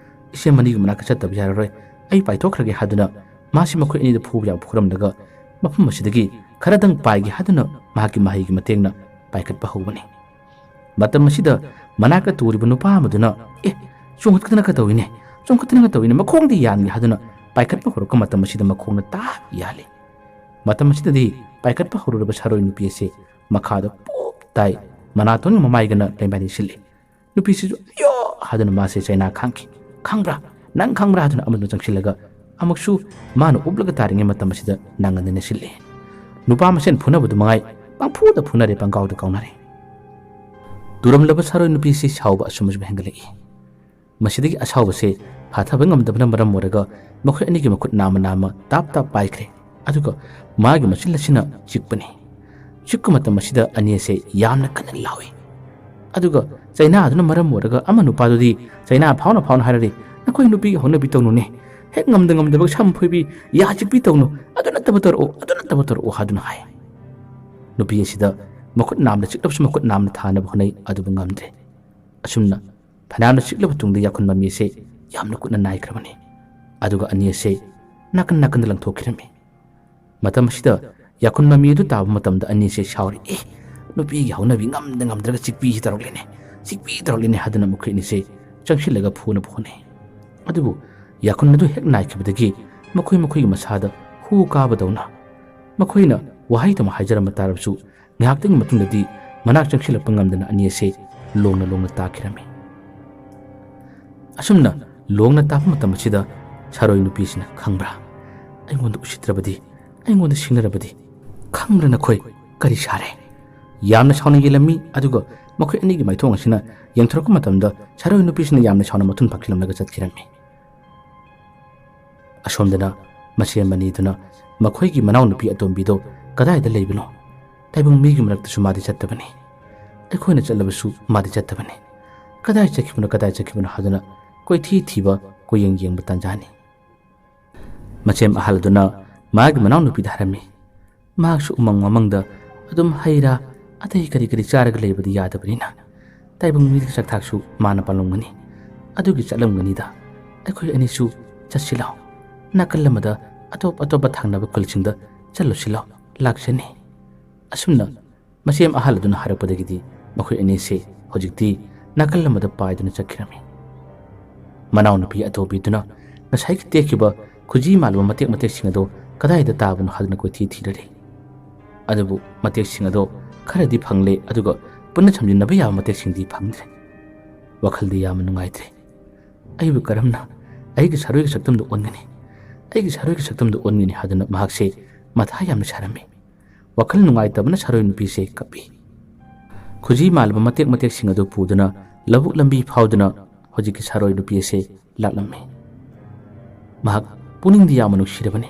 ꯏꯆꯦ ꯃꯅꯤꯒꯤ ꯃꯅꯥꯛꯇ ꯆꯠꯇꯕ ꯌꯥꯔꯔꯣꯏ, ꯑꯩ ꯄꯥꯏꯊꯣꯛꯈ꯭ꯔꯒꯦ" ꯍꯥꯏꯗꯨꯅ ꯃꯥꯁꯤ ꯃꯈꯣꯏ ꯑꯅꯤꯗ ꯐꯨꯕ ꯌꯥꯕ ꯐꯨꯔꯝꯂꯒ ꯃꯐꯝ ꯑꯁꯤꯗꯒꯤ ꯈꯔꯗꯪ ꯄꯥꯏꯒꯦ ꯍꯥꯏꯗꯨꯅ ꯃꯍꯥꯛꯀꯤ ꯃꯍꯩꯒꯤ ꯃꯇꯦꯡꯅ ꯄꯥꯏꯈꯠꯄ ꯍꯧꯕꯅꯤ꯫ ꯃꯇꯝ ꯑꯁꯤꯗ ꯃꯅꯥꯛꯇ ꯇꯣꯔꯤꯕ ꯅꯨꯄꯥ ꯑꯃꯗꯨꯅ, "ꯑꯦ, ꯆꯣꯡꯈꯠꯇꯅ ꯀꯩꯗꯧꯏꯅꯦ? ꯆꯣꯡꯈꯠꯇꯅ ꯀꯩꯗꯧꯏꯅꯦ? ꯃꯈꯣꯡꯗꯤ ꯌꯥꯟꯒꯦ" ꯍꯥꯏꯗꯨꯅ ꯄꯥꯏꯈꯠꯄ ꯍꯧꯔꯛꯄ ꯃꯇꯝ ꯑꯁꯤꯗ ꯃꯈꯣꯡꯅ ꯇꯥꯞ ꯌꯥꯜꯂꯤ꯫ ꯃꯇꯝ ꯑꯁꯤꯗꯗꯤ ꯄꯥꯏꯈꯠꯄ ꯍꯧꯔꯨꯔꯕ ꯁꯥꯔꯣꯏ ꯅꯨꯄꯤ ꯑꯁꯤ ꯃꯈꯥꯗ ꯄꯣꯞ ꯇꯥꯏ꯫ ꯃꯅꯥꯇꯣꯟꯒ ꯃꯃꯥꯏꯒꯅ ꯂꯩꯃꯥꯏ ꯂꯩꯁꯤꯜꯂꯤ꯫ ꯅꯨꯄꯤꯁꯤꯁꯨ "ꯑꯌꯣ!" ꯍꯥꯏꯗꯨꯅ ꯃꯥꯁꯦ ꯆꯩꯅꯥ ꯈꯥꯡꯈꯤ꯫ "ꯈꯪꯕ꯭ꯔꯥ? ꯅꯪ ꯈꯪꯕ꯭ꯔꯥ?" ꯍꯥꯏꯗꯨꯅ ꯑꯃꯗꯨꯅ ꯆꯪꯁꯤꯜꯂꯒ ꯑꯃꯨꯛꯁꯨ ꯃꯥꯅ ꯎꯞꯂꯒ ꯇꯥꯔꯤꯉꯩ ꯃꯇꯝ ꯑꯁꯤꯗ ꯅꯪꯉꯟꯗꯅ ꯁꯤꯜꯂꯤ꯫ ꯅꯨꯄꯥ ꯃꯁꯦꯟ ꯐꯨꯅꯕꯗꯨ ꯃꯉꯥꯏ ꯄꯪꯐꯨꯗ ꯐꯨꯅꯔꯦ, ꯄꯪꯀꯥꯎꯗ ꯀꯥꯎꯅꯔꯦ꯫ ꯇꯨꯔꯝꯂꯕ ꯁꯥꯔꯣꯏ ꯅꯨꯄꯤꯁꯤ ꯁꯥꯎꯕ ꯑꯁꯨꯝ ꯑꯁꯨꯝ ꯍꯦꯟꯒꯠꯂꯛꯏ꯫ ꯃꯁꯤꯗꯒꯤ ꯑꯁꯥꯎꯕꯁꯦ ꯐꯥꯊꯕ ꯉꯝꯗꯕꯅ ꯃꯔꯝ ꯑꯣꯏꯔꯒ ꯃꯈꯣꯏ ꯑꯅꯤꯒꯤ ꯃꯈꯨꯠ ꯅꯥꯝꯃ ꯅꯥꯝꯃ ꯇꯥꯞ ꯇꯥꯞ ꯄꯥꯏꯈ꯭ꯔꯦ꯫ ꯑꯗꯨꯒ ꯃꯥꯒꯤ ꯃꯆꯤꯟ ꯑꯁꯤꯅ ꯆꯤꯛꯄꯅꯤ꯫ ꯆꯤꯛꯄ ꯃꯇꯝ ꯑꯁꯤꯗ ꯑꯅꯤ ꯑꯁꯦ ꯌꯥꯝꯅ ꯀꯟꯅ ꯂꯥꯎꯏ꯫ ꯑꯗꯨꯒ ꯆꯩꯅꯥꯗꯨꯅ ꯃꯔꯝ ꯑꯣꯏꯔꯒ ꯑꯃ ꯅꯨꯄꯥꯗꯨꯗꯤ ꯆꯩꯅꯥ ꯐꯥꯎꯅ ꯐꯥꯎꯅ ꯍꯥꯏꯔꯔꯤ, "ꯅꯈꯣꯏ ꯅꯨꯄꯤꯒꯤ ꯍꯧꯅꯕꯤ ꯇꯧꯅꯨꯅꯦ꯫ ꯍꯦꯛ ꯉꯝꯗ ꯉꯝꯗꯕ ꯁꯝ ꯐꯣꯏꯕꯤ, ꯌꯥ ꯆꯤꯛꯄꯤ ꯇꯧꯅꯨ꯫ ꯑꯗꯨ ꯅꯠꯇꯕ ꯇꯧꯔꯛꯑꯣ, ꯑꯗꯨ ꯅꯠꯇꯕ ꯇꯧꯔꯛꯑꯣ" ꯍꯥꯏꯗꯨꯅ ꯍꯥꯏ꯫ ꯅꯨꯄꯤ ꯑꯁꯤꯗ ꯃꯈꯨꯠ ꯅꯥꯝꯅ ꯆꯤꯛꯂꯕꯁꯨ ꯃꯈꯨꯠ ꯅꯥꯝꯅ ꯊꯥꯅꯕ ꯍꯣꯠꯅꯩ, ꯑꯗꯨꯕꯨ ꯉꯝꯗ꯭ꯔꯦ꯫ ꯑꯁꯨꯝꯅ ꯐꯅꯌꯥꯝꯅ ꯆꯤꯛꯂꯕ ꯇꯨꯡꯗ ꯌꯥꯈꯨꯟ ꯃꯃꯤ ꯑꯁꯦ ꯌꯥꯝꯅ ꯀꯨꯠꯅ ꯅꯥꯏꯈ꯭ꯔꯕꯅꯤ꯫ ꯑꯗꯨꯒ ꯑꯅꯤ ꯑꯁꯦ ꯅꯥꯀꯟ ꯅꯥꯀꯟꯗ ꯂꯪꯊꯣꯛꯈꯤꯔꯝꯃꯤ꯫ ꯃꯇꯝ ꯑꯁꯤꯗ ꯌꯥꯈꯨꯟ ꯃꯃꯤ ꯑꯗꯨ ꯇꯥꯕ ꯃꯇꯝꯗ ꯑꯅꯤꯁꯦ ꯁꯥꯎꯔꯤ, "ꯑꯦ, ꯅꯨꯄꯤꯒꯤ ꯍꯧꯅꯕꯤ ꯉꯝꯗ ꯉꯝꯗ꯭ꯔꯒ ꯆꯤꯛꯄꯤꯁꯤ ꯇꯧꯔꯛꯂꯤꯅꯦ, ꯆꯤꯛꯄꯤ ꯇꯧꯔꯛꯂꯤꯅꯦ" ꯍꯥꯏꯗꯨꯅ ꯃꯈꯣꯏ ꯑꯅꯤꯁꯦ ꯆꯪꯁꯤꯜꯂꯒ ꯐꯨꯅꯕ ꯍꯣꯠꯅꯩ꯫ ꯑꯗꯨꯕꯨ ꯌꯥꯈꯨꯟ ꯑꯗꯨ ꯍꯦꯛ ꯅꯥꯏꯈꯤꯕꯗꯒꯤ ꯃꯈꯣꯏ ꯃꯈꯣꯏꯒꯤ ꯃꯁꯥꯗ ꯍꯨ ꯀꯥꯕꯗꯧꯅ ꯃꯈꯣꯏꯅ ꯋꯥꯍꯩ ꯇꯝ ꯍꯥꯏꯖꯔꯝꯕ ꯇꯥꯔꯕꯁꯨ, ꯉꯥꯏꯍꯥꯛꯇꯪꯒꯤ ꯃꯇꯨꯡꯗꯗꯤ ꯃꯅꯥꯛ ꯆꯪꯁꯤꯜꯂꯛꯄ ꯉꯝꯗꯅ ꯑꯅꯤ ꯑꯁꯦ ꯂꯣꯡꯅ ꯂꯣꯡꯅ ꯇꯥꯈꯤꯔꯝꯃꯤ꯫ ꯑꯁꯨꯝꯅ ꯂꯣꯡꯅ ꯇꯥꯕ ꯃꯇꯝ ꯑꯁꯤꯗ ꯁꯥꯔꯣꯏ ꯅꯨꯄꯤꯁꯤꯅ, "ꯈꯪꯕ꯭ꯔꯥ? ꯑꯩꯉꯣꯟꯗ ꯎꯁꯤꯠꯇ꯭ꯔꯕꯗꯤ, ꯑꯩꯉꯣꯟꯗ ꯁꯤꯡꯅꯔꯕꯗꯤ, ꯈꯪꯕ꯭ꯔꯥ ꯅꯈꯣꯏ ꯀꯔꯤ ꯁꯥꯔꯦ?" ꯌꯥꯝꯅ ꯁꯥꯎꯅ ꯌꯦꯜꯂꯝꯃꯤ꯫ ꯑꯗꯨꯒ ꯃꯈꯣꯏ ꯑꯅꯤꯒꯤ ꯃꯥꯏꯊꯣꯡ ꯑꯁꯤꯅ ꯌꯦꯡꯊꯣꯔꯛꯄ ꯃꯇꯝꯗ ꯁꯥꯔꯣꯏ ꯅꯨꯄꯤꯁꯤꯅ ꯌꯥꯝꯅ ꯁꯥꯎꯅ ꯃꯊꯨꯟ ꯐꯥꯛꯆꯤꯜꯂꯝꯂꯒ ꯆꯠꯈꯤꯔꯝꯃꯤ꯫ ꯑꯁꯣꯝꯗꯅ ꯃꯁꯦꯝ ꯑꯅꯤꯗꯨꯅ ꯃꯈꯣꯏꯒꯤ ꯃꯅꯥꯎꯅꯨꯄꯤ ꯑꯇꯣꯝꯕꯤꯗꯣ ꯀꯗꯥꯏꯗ ꯂꯩꯕꯅꯣ? ꯇꯥꯏꯕꯪ ꯃꯤꯒꯤ ꯃꯔꯛꯇꯁꯨ ꯃꯥꯗꯤ ꯆꯠꯇꯕꯅꯤ꯫ ꯑꯩꯈꯣꯏꯅ ꯆꯠꯂꯕꯁꯨ ꯃꯥꯗꯤ ꯆꯠꯇꯕꯅꯤ꯫ ꯀꯗꯥꯏ ꯆꯠꯈꯤꯕꯅꯣ, ꯀꯗꯥꯏ ꯆꯠꯈꯤꯕꯅꯣ ꯍꯥꯏꯗꯨꯅ ꯀꯣꯏꯊꯤ ꯊꯤꯕ, ꯀꯣꯏꯌꯦꯡ ꯌꯦꯡꯕ ꯇꯥꯟꯖꯥꯅꯤ꯫ ꯃꯁꯦꯝ ꯑꯍꯜ ꯑꯗꯨꯅ ꯃꯥꯒꯤ ꯃꯅꯥꯎꯅꯨꯄꯤꯗ ꯍꯥꯏꯔꯝꯃꯤ, "ꯃꯍꯥꯛꯁꯨ ꯎꯃꯪ ꯋꯥꯃꯪꯗ ꯑꯗꯨꯝ ꯍꯩ ꯔꯥ ꯑꯇꯩ ꯀꯔꯤ ꯀꯔꯤ ꯆꯥꯔꯒ ꯂꯩꯕꯗꯤ ꯌꯥꯗꯕꯅꯤꯅ ꯇꯥꯏꯕꯪ ꯃꯤꯒꯤ ꯆꯥꯛꯊꯥꯛꯁꯨ ꯃꯥꯅ ꯄꯥꯜꯂꯝꯒꯅꯤ꯫ ꯑꯗꯨꯒꯤ ꯆꯠꯂꯝꯒꯅꯤꯗ꯫ ꯑꯩꯈꯣꯏ ꯑꯅꯤꯁꯨ ꯆꯠꯁꯤ ꯂꯥꯎ꯫ ꯅꯥꯀꯜ ꯑꯃꯗ ꯑꯇꯣꯞ ꯑꯇꯣꯞꯄ ꯊꯪꯅꯕ ꯈꯨꯜꯁꯤꯡꯗ "ꯆꯠꯂꯨꯁꯤ ꯂꯥꯎ, ꯂꯥꯛꯆꯅꯤ"꯫ ꯑꯁꯨꯝꯅ ꯃꯁꯦꯝ ꯑꯍꯜ ꯑꯗꯨꯅ ꯍꯥꯏꯔꯛꯄꯗꯒꯤꯗꯤ ꯃꯈꯣꯏ ꯑꯅꯤꯁꯦ ꯍꯧꯖꯤꯛꯇꯤ ꯅꯥꯀꯜ ꯑꯃꯗ ꯄꯥꯏꯗꯨꯅ ꯆꯠꯈꯤꯔꯝꯃꯤ꯫ ꯃꯅꯥꯎꯅꯨꯄꯤ ꯑꯇꯣꯝꯕꯤꯗꯨꯅ ꯉꯁꯥꯏꯒꯤ ꯇꯦꯛꯈꯤꯕ ꯈꯨꯖꯤ ꯃꯥꯜꯂꯕ ꯃꯇꯦꯛ ꯃꯇꯦꯛꯁꯤꯡ ꯑꯗꯣ ꯀꯗꯥꯏꯗ ꯇꯥꯕꯅꯣ ꯍꯥꯏꯗꯨꯅ ꯀꯣꯏꯊꯤ ꯊꯤꯔꯔꯦ꯫ ꯑꯗꯨꯕꯨ ꯃꯇꯦꯛꯁꯤꯡ ꯑꯗꯣ ꯈꯔꯗꯤ ꯐꯪꯂꯦ, ꯑꯗꯨꯒ ꯄꯨꯟꯅ ꯁꯝꯖꯤꯟꯅꯕ ꯌꯥꯕ ꯃꯇꯦꯛꯁꯤꯡꯗꯤ ꯐꯪꯗ꯭ꯔꯦ꯫ ꯋꯥꯈꯜꯗꯤ ꯌꯥꯝꯅ ꯅꯨꯡꯉꯥꯏꯇ꯭ꯔꯦ꯫ "ꯑꯩꯕꯨ ꯀꯔꯝꯅ ꯑꯩꯒꯤ ꯁꯥꯔꯣꯏꯒꯤ ꯁꯛꯇꯝꯗ ꯑꯣꯟꯒꯅꯤ? ꯑꯩꯒꯤ ꯁꯥꯔꯣꯏꯒꯤ ꯁꯛꯇꯝꯗ ꯑꯣꯟꯒꯅꯤ" ꯍꯥꯏꯗꯨꯅ ꯃꯍꯥꯛꯁꯦ ꯃꯊꯥ ꯌꯥꯝꯅ ꯁꯥꯔꯝꯃꯤ꯫ ꯋꯥꯈꯜ ꯅꯨꯡꯉꯥꯏꯇꯕꯅ ꯁꯥꯔꯣꯏ ꯅꯨꯄꯤꯁꯦ ꯀꯞꯄꯤ꯫ ꯈꯨꯖꯤ ꯃꯥꯜꯂꯕ ꯃꯇꯦꯛ ꯃꯇꯦꯛꯁꯤꯡ ꯑꯗꯨ ꯄꯨꯗꯨꯅ ꯂꯧꯕꯨꯛ ꯂꯝꯕꯤ ꯐꯥꯎꯗꯨꯅ ꯍꯧꯖꯤꯛꯀꯤ ꯁꯥꯔꯣꯏ ꯅꯨꯄꯤ ꯑꯁꯦ ꯂꯥꯛꯂꯝꯃꯤ꯫ ꯃꯍꯥꯛ ꯄꯨꯛꯅꯤꯡꯗꯤ ꯌꯥꯝꯅ ꯅꯨꯡꯁꯤꯔꯕꯅꯤ꯫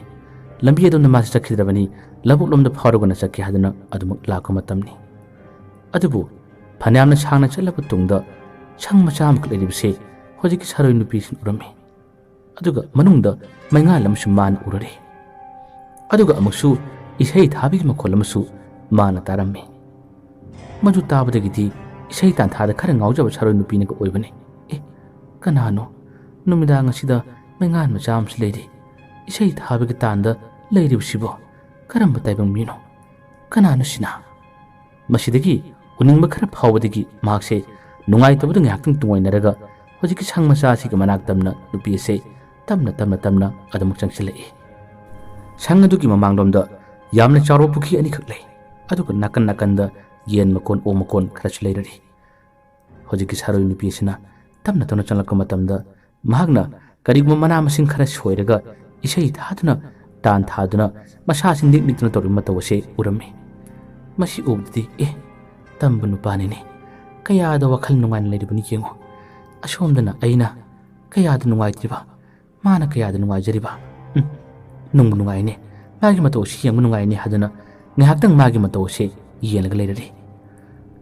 ꯂꯝꯕꯤ ꯑꯗꯣꯝꯗ ꯃꯥꯁꯦ ꯆꯠꯈꯤꯗ꯭ꯔꯕꯅꯤ, ꯂꯧꯕꯨꯛ ꯂꯣꯝꯗ ꯐꯥꯎꯔꯒꯅ ꯆꯠꯀꯦ ꯍꯥꯏꯗꯨꯅ ꯑꯗꯨꯃꯛ ꯂꯥꯛꯄ ꯃꯇꯝꯅꯤ꯫ ꯑꯗꯨꯕꯨ ꯐꯅꯌꯥꯝꯅ ꯁꯥꯡꯅ ꯆꯠꯂꯕ ꯇꯨꯡꯗ ꯁꯪ ꯃꯆꯥ ꯑꯃꯈꯛ ꯂꯩꯔꯤꯕꯁꯦ ꯍꯧꯖꯤꯛꯀꯤ ꯁꯥꯔꯣꯏ ꯅꯨꯄꯤꯁꯤꯅ ꯎꯔꯝꯃꯤ꯫ ꯑꯗꯨꯒ ꯃꯅꯨꯡꯗ ꯃꯩꯉꯥꯜ ꯑꯃꯁꯨ ꯃꯥꯅ ꯎꯔꯔꯦ꯫ ꯑꯗꯨꯒ ꯑꯃꯨꯛꯁꯨ ꯏꯁꯩ ꯊꯥꯕꯒꯤ ꯃꯈꯣꯜ ꯑꯃꯁꯨ ꯃꯥꯅ ꯇꯥꯔꯝꯃꯤ꯫ ꯃꯗꯨ ꯇꯥꯕꯗꯒꯤꯗꯤ ꯏꯁꯩ ꯇꯥꯟꯊꯥꯗ ꯈꯔ ꯉꯥꯎꯖꯕ ꯁꯥꯔꯣꯏ ꯅꯨꯄꯤꯅꯒ ꯑꯣꯏꯕꯅꯤ꯫ "ꯑꯦ, ꯀꯅꯥꯅꯣ ꯅꯨꯃꯤꯗꯥꯡ ꯑꯁꯤꯗ ꯃꯩꯉꯥꯟ ꯃꯆꯥ ꯑꯃꯁꯨ ꯂꯩꯔꯤ? ꯏꯁꯩ ꯊꯥꯕꯒꯤ ꯇꯥꯟꯗ ꯂꯩꯔꯤꯕꯁꯤꯕꯣ? ꯀꯔꯝꯕ ꯇꯥꯏꯕꯪ ꯃꯤꯅꯣ? ꯀꯅꯥꯅꯣ ꯁꯤꯅ?" ꯃꯁꯤꯗꯒꯤ ꯎꯅꯤꯡꯕ ꯈꯔ ꯐꯥꯎꯕꯗꯒꯤ ꯃꯍꯥꯛꯁꯦ ꯅꯨꯡꯉꯥꯏꯇꯕꯗꯨ ꯉꯥꯏꯍꯥꯛꯇꯪ ꯇꯨꯡꯑꯣꯏꯅꯔꯒ ꯍꯧꯖꯤꯛꯀꯤ ꯁꯪ ꯃꯆꯥ ꯑꯁꯤꯒꯤ ꯃꯅꯥꯛ ꯇꯝꯅ ꯅꯨꯄꯤ ꯑꯁꯦ ꯇꯞꯅ ꯇꯞꯅ ꯇꯞꯅ ꯑꯗꯨꯃꯛ ꯆꯪꯁꯤꯜꯂꯛꯏ꯫ ꯁꯪ ꯑꯗꯨꯒꯤ ꯃꯃꯥꯡꯂꯣꯝꯗ ꯌꯥꯝꯅ ꯆꯥꯎꯔꯕ ꯄꯨꯈ꯭ꯔꯤ ꯑꯅꯤꯈꯛ ꯂꯩ, ꯑꯗꯨꯒ ꯅꯥꯀꯟ ꯅꯥꯀꯟꯗ ꯌꯦꯟ ꯃꯀꯣꯟ, ꯑꯣꯛ ꯃꯀꯣꯟ ꯈꯔꯁꯨ ꯂꯩꯔꯔꯤ꯫ ꯍꯧꯖꯤꯛꯀꯤ ꯁꯥꯔꯣꯏ ꯅꯨꯄꯤ ꯑꯁꯤꯅ ꯇꯞꯅ ꯇꯞꯅ ꯆꯪꯂꯛꯄ ꯃꯇꯝꯗ ꯃꯍꯥꯛꯅ ꯀꯔꯤꯒꯨꯝꯕ ꯃꯅꯥ ꯃꯁꯤꯡ ꯈꯔ ꯁꯣꯏꯔꯒ ꯏꯁꯩ ꯊꯥꯗꯨꯅ, ꯇꯥꯟ ꯊꯥꯗꯨꯅ ꯃꯁꯥꯁꯤ ꯅꯤꯛ ꯅꯤꯛꯇꯨꯅ ꯇꯧꯔꯤꯕ ꯃꯇꯧ ꯑꯁꯤ ꯎꯔꯝꯃꯤ꯫ ꯃꯁꯤ ꯎꯕꯗꯗꯤ, "ꯑꯦ, ꯇꯝꯕ ꯅꯨꯄꯥꯅꯤꯅꯦ, ꯀꯌꯥꯗ ꯋꯥꯈꯜ ꯅꯨꯡꯉꯥꯏꯅ ꯂꯩꯔꯤꯕꯅꯤ ꯌꯦꯡꯉꯨ꯫ ꯑꯁꯣꯝꯗꯅ ꯑꯩꯅ ꯀꯌꯥꯗ ꯅꯨꯡꯉꯥꯏꯇ꯭ꯔꯤꯕ, ꯃꯥꯅ ꯀꯌꯥꯗ ꯅꯨꯡꯉꯥꯏꯖꯔꯤꯕ꯫ ꯎꯝ, ꯅꯨꯡꯕꯨ ꯅꯨꯡꯉꯥꯏꯅꯦ, ꯃꯥꯒꯤ ꯃꯇꯧ ꯑꯁꯤ ꯌꯦꯡꯕ ꯅꯨꯡꯉꯥꯏꯅꯦ" ꯍꯥꯏꯗꯨꯅ ꯉꯥꯏꯍꯥꯛꯇꯪ ꯃꯥꯒꯤ ꯃꯇꯧ ꯑꯁꯤ ꯌꯦꯡꯂꯒ ꯂꯩꯔꯔꯦ꯫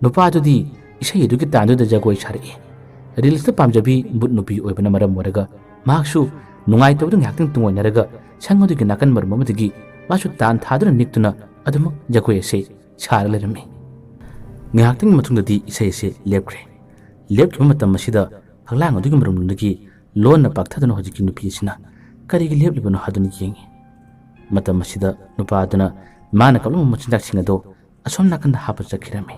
ꯅꯨꯄꯥꯗꯨꯗꯤ ꯏꯁꯩ ꯑꯗꯨꯒꯤ ꯇꯥꯟꯗꯨꯗ ꯖꯒꯣꯏ ꯁꯥꯔꯛꯏ꯫ ꯔꯤꯜꯁꯇ ꯄꯥꯝꯖꯕꯤ ꯚꯨꯠ ꯅꯨꯄꯤ ꯑꯣꯏꯕꯅ ꯃꯔꯝ ꯑꯣꯏꯔꯒ ꯃꯍꯥꯛꯁꯨ ꯅꯨꯡꯉꯥꯏꯇꯕꯗꯨ ꯉꯥꯏꯍꯥꯛꯇꯪ ꯇꯨꯡꯑꯣꯏꯅꯔꯒ ꯁꯪ ꯑꯗꯨꯒꯤ ꯅꯥꯀꯟ ꯃꯔꯨꯝ ꯑꯃꯗꯒꯤ ꯃꯥꯁꯨ ꯇꯥꯟ ꯊꯥꯗꯨꯅ ꯅꯤꯛꯇꯨꯅ ꯑꯗꯨꯃꯛ ꯖꯒꯣꯏ ꯑꯁꯤ ꯁꯥꯔ ꯂꯩꯔꯝꯃꯤ꯫ ꯉꯥꯏꯍꯥꯛꯇꯪꯒꯤ ꯃꯇꯨꯡꯗꯗꯤ ꯏꯁꯩ ꯑꯁꯤ ꯂꯦꯞꯈ꯭ꯔꯦ꯫ ꯂꯦꯞꯈꯤꯕ ꯃꯇꯝ ꯑꯁꯤꯗ ꯐꯛꯂꯥꯡ ꯑꯗꯨꯒꯤ ꯃꯔꯨꯝꯗꯒꯤ ꯂꯣꯟꯅ ꯄꯥꯛꯊꯗꯨꯅ ꯍꯧꯖꯤꯛꯀꯤ ꯅꯨꯄꯤ ꯑꯁꯤꯅ ꯀꯔꯤꯒꯤ ꯂꯦꯞꯂꯤꯕꯅꯣ ꯍꯥꯏꯗꯨꯅ ꯌꯦꯡꯉꯤ꯫ ꯃꯇꯝ ꯑꯁꯤꯗ ꯅꯨꯄꯥ ꯑꯗꯨꯅ ꯃꯥꯅ ꯀꯞꯂꯝꯕ ꯃꯆꯤꯟꯖꯥꯛꯁꯤꯡ ꯑꯗꯨ ꯑꯁꯣꯝ ꯅꯥꯀꯟꯗ ꯍꯥꯞꯄ ꯆꯠꯈꯤꯔꯝꯃꯤ꯫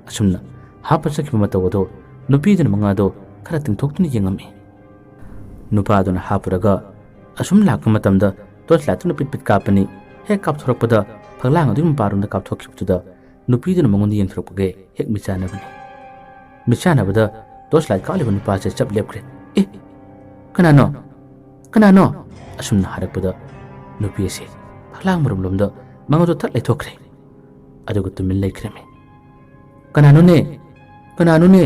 ꯑꯁꯨꯝꯅ ꯍꯥꯞꯄ ꯆꯠꯈꯤꯕ ꯃꯇꯧ ꯑꯗꯨ ꯅꯨꯄꯤꯗꯨꯅ ꯃꯉꯥꯗꯨ ꯈꯔ ꯇꯤꯡꯊꯣꯛꯇꯨꯅ ꯌꯦꯡꯉꯝꯃꯤ꯫ ꯅꯨꯄꯥꯗꯨꯅ ꯍꯥꯞꯄꯨꯔꯒ ꯑꯁꯨꯝ ꯂꯥꯛꯄ ꯃꯇꯝꯗ ꯇꯣꯔꯆ ꯂꯥꯏꯠꯇꯨꯅ ꯄꯤꯠ ꯄꯤꯠ ꯀꯥꯞꯄꯅꯤ꯫ ꯍꯦꯛ ꯀꯥꯞꯊꯣꯔꯛꯄꯗ ꯐꯛꯂꯥꯡ ꯑꯗꯨꯒꯤ ꯃꯄꯥꯔꯣꯝꯗ ꯀꯥꯞꯊꯣꯛꯈꯤꯕꯗꯨꯗ ꯅꯨꯄꯤꯗꯨꯅ ꯃꯉꯣꯟꯗ ꯌꯦꯡꯊꯣꯔꯛꯄꯒꯤ ꯍꯦꯛ ꯃꯤꯠꯆꯥꯟꯅꯕꯅꯤ꯫ ꯃꯤꯠꯆꯥꯟꯅꯕꯗ ꯇꯣꯔꯆ ꯂꯥꯏꯠ ꯀꯥꯞꯂꯤꯕ ꯅꯨꯄꯥꯁꯦ ꯆꯞ ꯂꯦꯞꯈ꯭ꯔꯦ꯫ "ꯑꯦ, ꯀꯅꯥꯅꯣ? ꯀꯅꯥꯅꯣ?" ꯑꯁꯨꯝꯅ ꯍꯥꯏꯔꯛꯄꯗ ꯅꯨꯄꯤ ꯑꯁꯤ ꯐꯛꯂꯥꯡ ꯃꯔꯨꯝꯂꯣꯝꯗ ꯃꯉꯣꯟꯗ ꯊꯠ ꯂꯩꯊꯣꯛꯈ꯭ꯔꯦ꯫ ꯑꯗꯨꯒ ꯇꯨꯃꯤꯟ ꯂꯩꯈ꯭ꯔꯝꯃꯤ꯫ "ꯀꯅꯥꯅꯣꯅꯦ? ꯀꯅꯥꯅꯣꯅꯦ?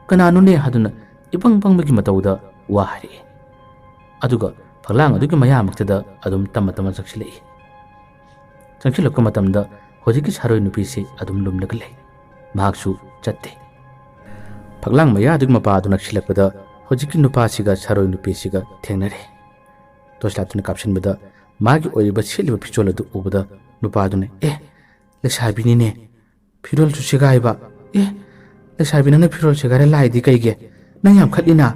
ꯀꯅꯥꯅꯣꯅꯦ?" ꯍꯥꯏꯗꯨꯅ ꯏꯄꯪ ꯄꯪꯕꯒꯤ ꯃꯇꯧꯗ ꯋꯥ ꯍꯥꯏꯔꯛꯏ꯫ ꯑꯗꯨꯒ ꯐꯛꯂꯥꯡ ꯑꯗꯨꯒꯤ ꯃꯌꯥꯃꯛꯇꯗ ꯑꯗꯨꯝ ꯇꯞꯅ ꯇꯞꯅ ꯆꯪꯁꯤꯜꯂꯛꯏ꯫ ꯆꯪꯁꯤꯜꯂꯛꯄ ꯃꯇꯝꯗ ꯍꯧꯖꯤꯛꯀꯤ ꯁꯥꯔꯣꯏ ꯅꯨꯄꯤꯁꯤ ꯑꯗꯨꯝ ꯂꯨꯝꯂꯒ ꯂꯩ꯫ ꯃꯍꯥꯛꯁꯨ ꯆꯠꯇꯦ꯫ ꯐꯛꯂꯥꯡ ꯃꯌꯥꯗꯨꯒꯤ ꯃꯄꯥ ꯑꯗꯨ ꯅꯛꯁꯤꯜꯂꯛꯄꯗ ꯍꯧꯖꯤꯛꯀꯤ ꯅꯨꯄꯥꯁꯤꯒ ꯁꯥꯔꯣꯏ ꯅꯨꯄꯤꯁꯤꯒ ꯊꯦꯡꯅꯔꯦ꯫ ꯇꯣꯔꯆ ꯂꯥꯏꯠꯇꯨꯅ ꯀꯥꯞꯁꯤꯟꯕꯗ ꯃꯥꯒꯤ ꯑꯣꯏꯔꯤꯕ ꯁꯦꯠꯂꯤꯕ ꯐꯤꯖꯣꯜ ꯑꯗꯨ ꯎꯕꯗ ꯅꯨꯄꯥꯗꯨꯅ, "ꯑꯦ, ꯂꯩꯁꯥꯕꯤꯅꯤꯅꯦ, ꯐꯤꯔꯣꯜꯁꯨ ꯁꯦꯒꯥꯏꯕ꯫ ꯑꯦ, ꯂꯩꯁꯥꯕꯤ ꯅꯪꯅ ꯐꯤꯔꯣꯜ ꯁꯦꯒꯥꯏꯔ ꯂꯥꯛꯏꯗꯤ ꯀꯩꯒꯤ? ꯅꯪ ꯌꯥꯝ ꯈꯠꯂꯤꯅ?"